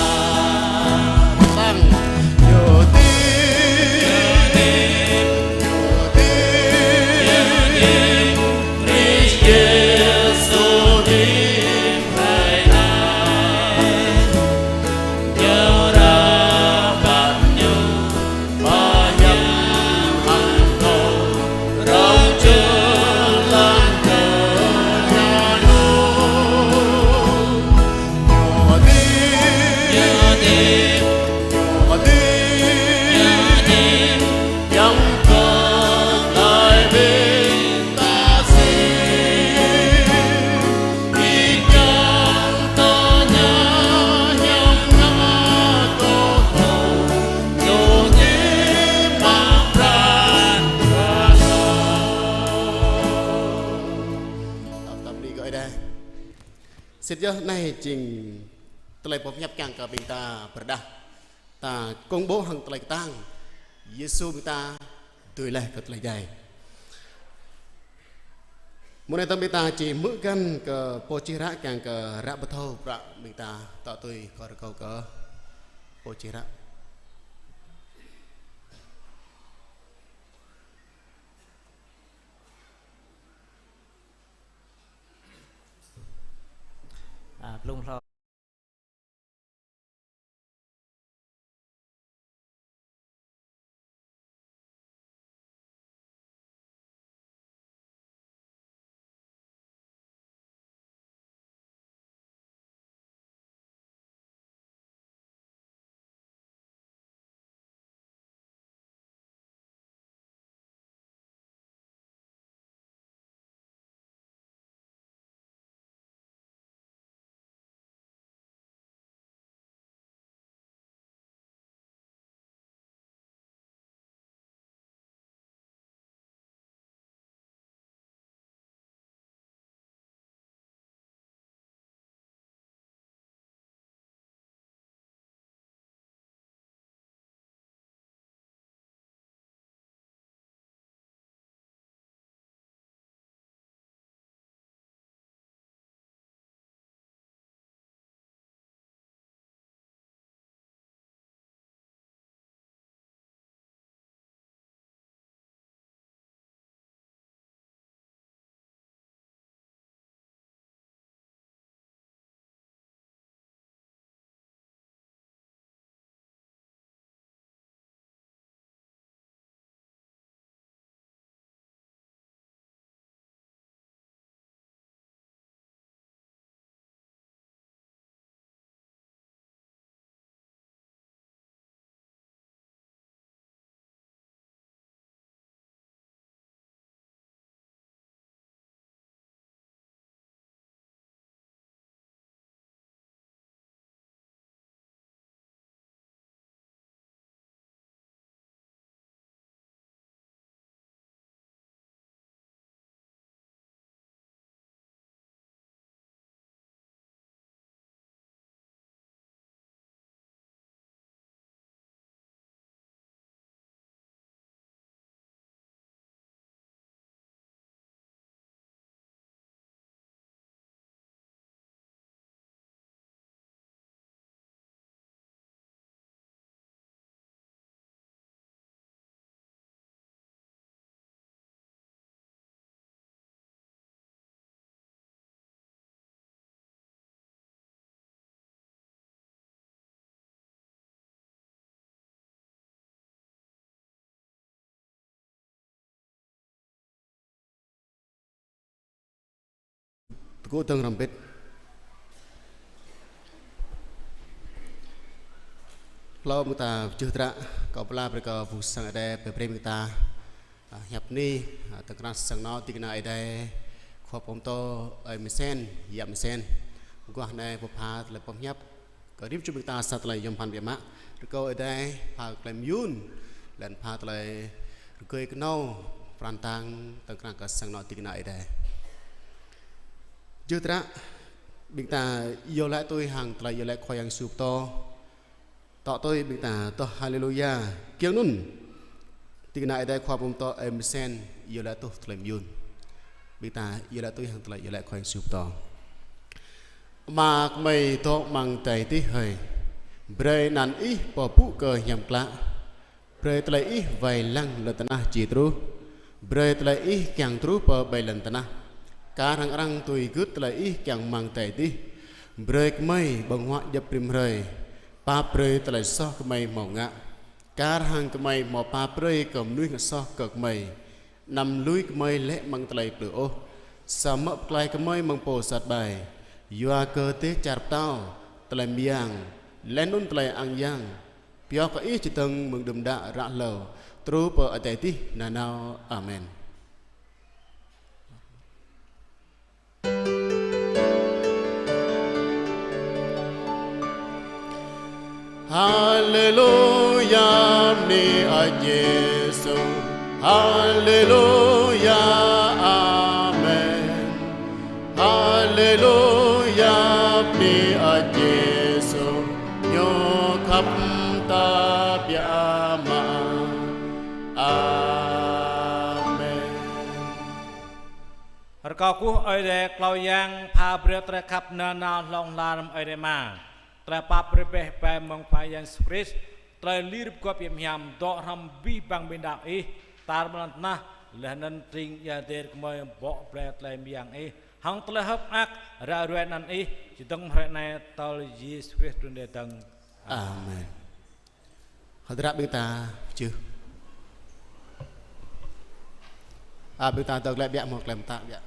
Tăng, ñu hơdip, ñu hơdip, Krist Yêsu hơdip hrơi anai. Ñu ră păt ñu pơhiăp hăng kâo, rŏng jơlan kơ anŭn. Ñu hơdip, ñu hơdip, ñu hơdip, Yang kơ glaĭ ƀing ta sĭt. Ih kiăng tơña hiam ngă kơ kâo, ñu hơdip mă pran kơ kâo. Ta bơni kơ Ơi Adai. Sĭt yơh anai jing tơlơi pơhiăp kiăng kơ ƀing ta pơrơđah. Ta công bố hăng tơlơi kơtang Yêsu ƀing ta dưi laih kơ tơlơi djai. Mơ̆ng anai tơm ƀing ta či hmư̆ găn kơ pô čih hră kiăng kơ hră pơthâo bruă ƀing ta tŏ tui kơ rơkâo kơ pô čih hră. A, blung hlâo. Gơ̆ dơ̆ng hrŏm bĭt. Hlâo ƀing ta pơjưh tơdră, kâo pơala brơi kơ phung sang Ơi Adai pơbrơi ƀing ta, a, hiăp anai, a, tơkrah sang anŏ ding kơna Ơi Adai, khua pơtô Ơi Mơsen, Yă Mơsen. Mơguah anai pơpha tơlơi pơhiăp kơ rĭm čô ƀing ta sa tơlơi yom pơphan biă mă. Rơkâo Ơi Adai pha tơlơi mơyun, laih anŭn pha tơlơi rơgơi kơnâo pran tang tơkrah kơ sang anŏ ding kơna Ơi Adai. Pơjưh tơdră, ƀing ta iâu laĭ tui hăng tơlơi iâu laĭ Khua Yang Yêsu pơtô. Tŏ tui ƀing ta tŏ Haleluya. Kiăng anŭn, ding kơna Ơi Adai khua pơtô Ơi Mơsen iâu laĭ tui tơlơi mơyun. Ƀing ta iâu laĭ tui hăng tơlơi iâu laĭ Khua Yang Yêsu pơtô. Ama gơmơi dŏ amăng adai adih hơi, brơi anăn Ih pơpŭ kơ hiam klă. Brơi tơlơi Ih wai lăng lŏn tơnah či truh. Brơi tơlơi Ih kiăng truh pơ ƀơi lŏn tơnah, kar hăng arăng tui gưt tơlơi Ih kiăng amăng adai adih. Brơi gơmơi ƀơ̆ng huă djŏp rĭm hrơi. Pap brơi tơlơi soh gơmơi hmâo ngă, kar hăng gơmơi hmâo pap brơi kơ mơnuih ngă soh kơ gơmơi. Anăm lui gơmơi lê̆ amăng tơlơi plư ôh, samơ̆ pơklaih gơmơi mơ̆ng pô sat ƀai. Yua kơ dêh čar pơtao, tơlơi mơyang, laih anŭn tơlơi ang yang, pioh kơ Ih čơdơ̆ng mơ̆ng đưm đă ră hlâo, truh pơ adai adih nanao. Amen. Haleluya, bơni Ơi Yêsu. Haleluya, amen. Haleluya, bơni Ơi Yêsu, Ñu khăp ta biă mă. Amen. Rơkâo kơkuh Ơi Adai Khua Yang pha brơi tơlơi khăp nanao hlŏng lar mơ̆ng Ơi Adai Ama, tơlơi pap brơi bĕ ƀơi mơ̆ng Khua Yang Yêsu Krist, tơlơi lir pơgop hiam hiam dŏ hrŏm abih bang ƀing đaŏ Ih, tar ƀơi lŏn tơnah, laih anŭn tring ia dêr gơmơi bŏ brơi tơlơi mơyang Ih, hăng tơlơi hơ̆k mơak ră ruai anăn Ih, čơdơ̆ng hrơi anai tơl Yêsu Krist trŭn rai dơ̆ng. Amen. Hơdră ƀing ta pơjưh. A, ƀing ta dŏ glaĭ biă mơ̆ klem ta biă.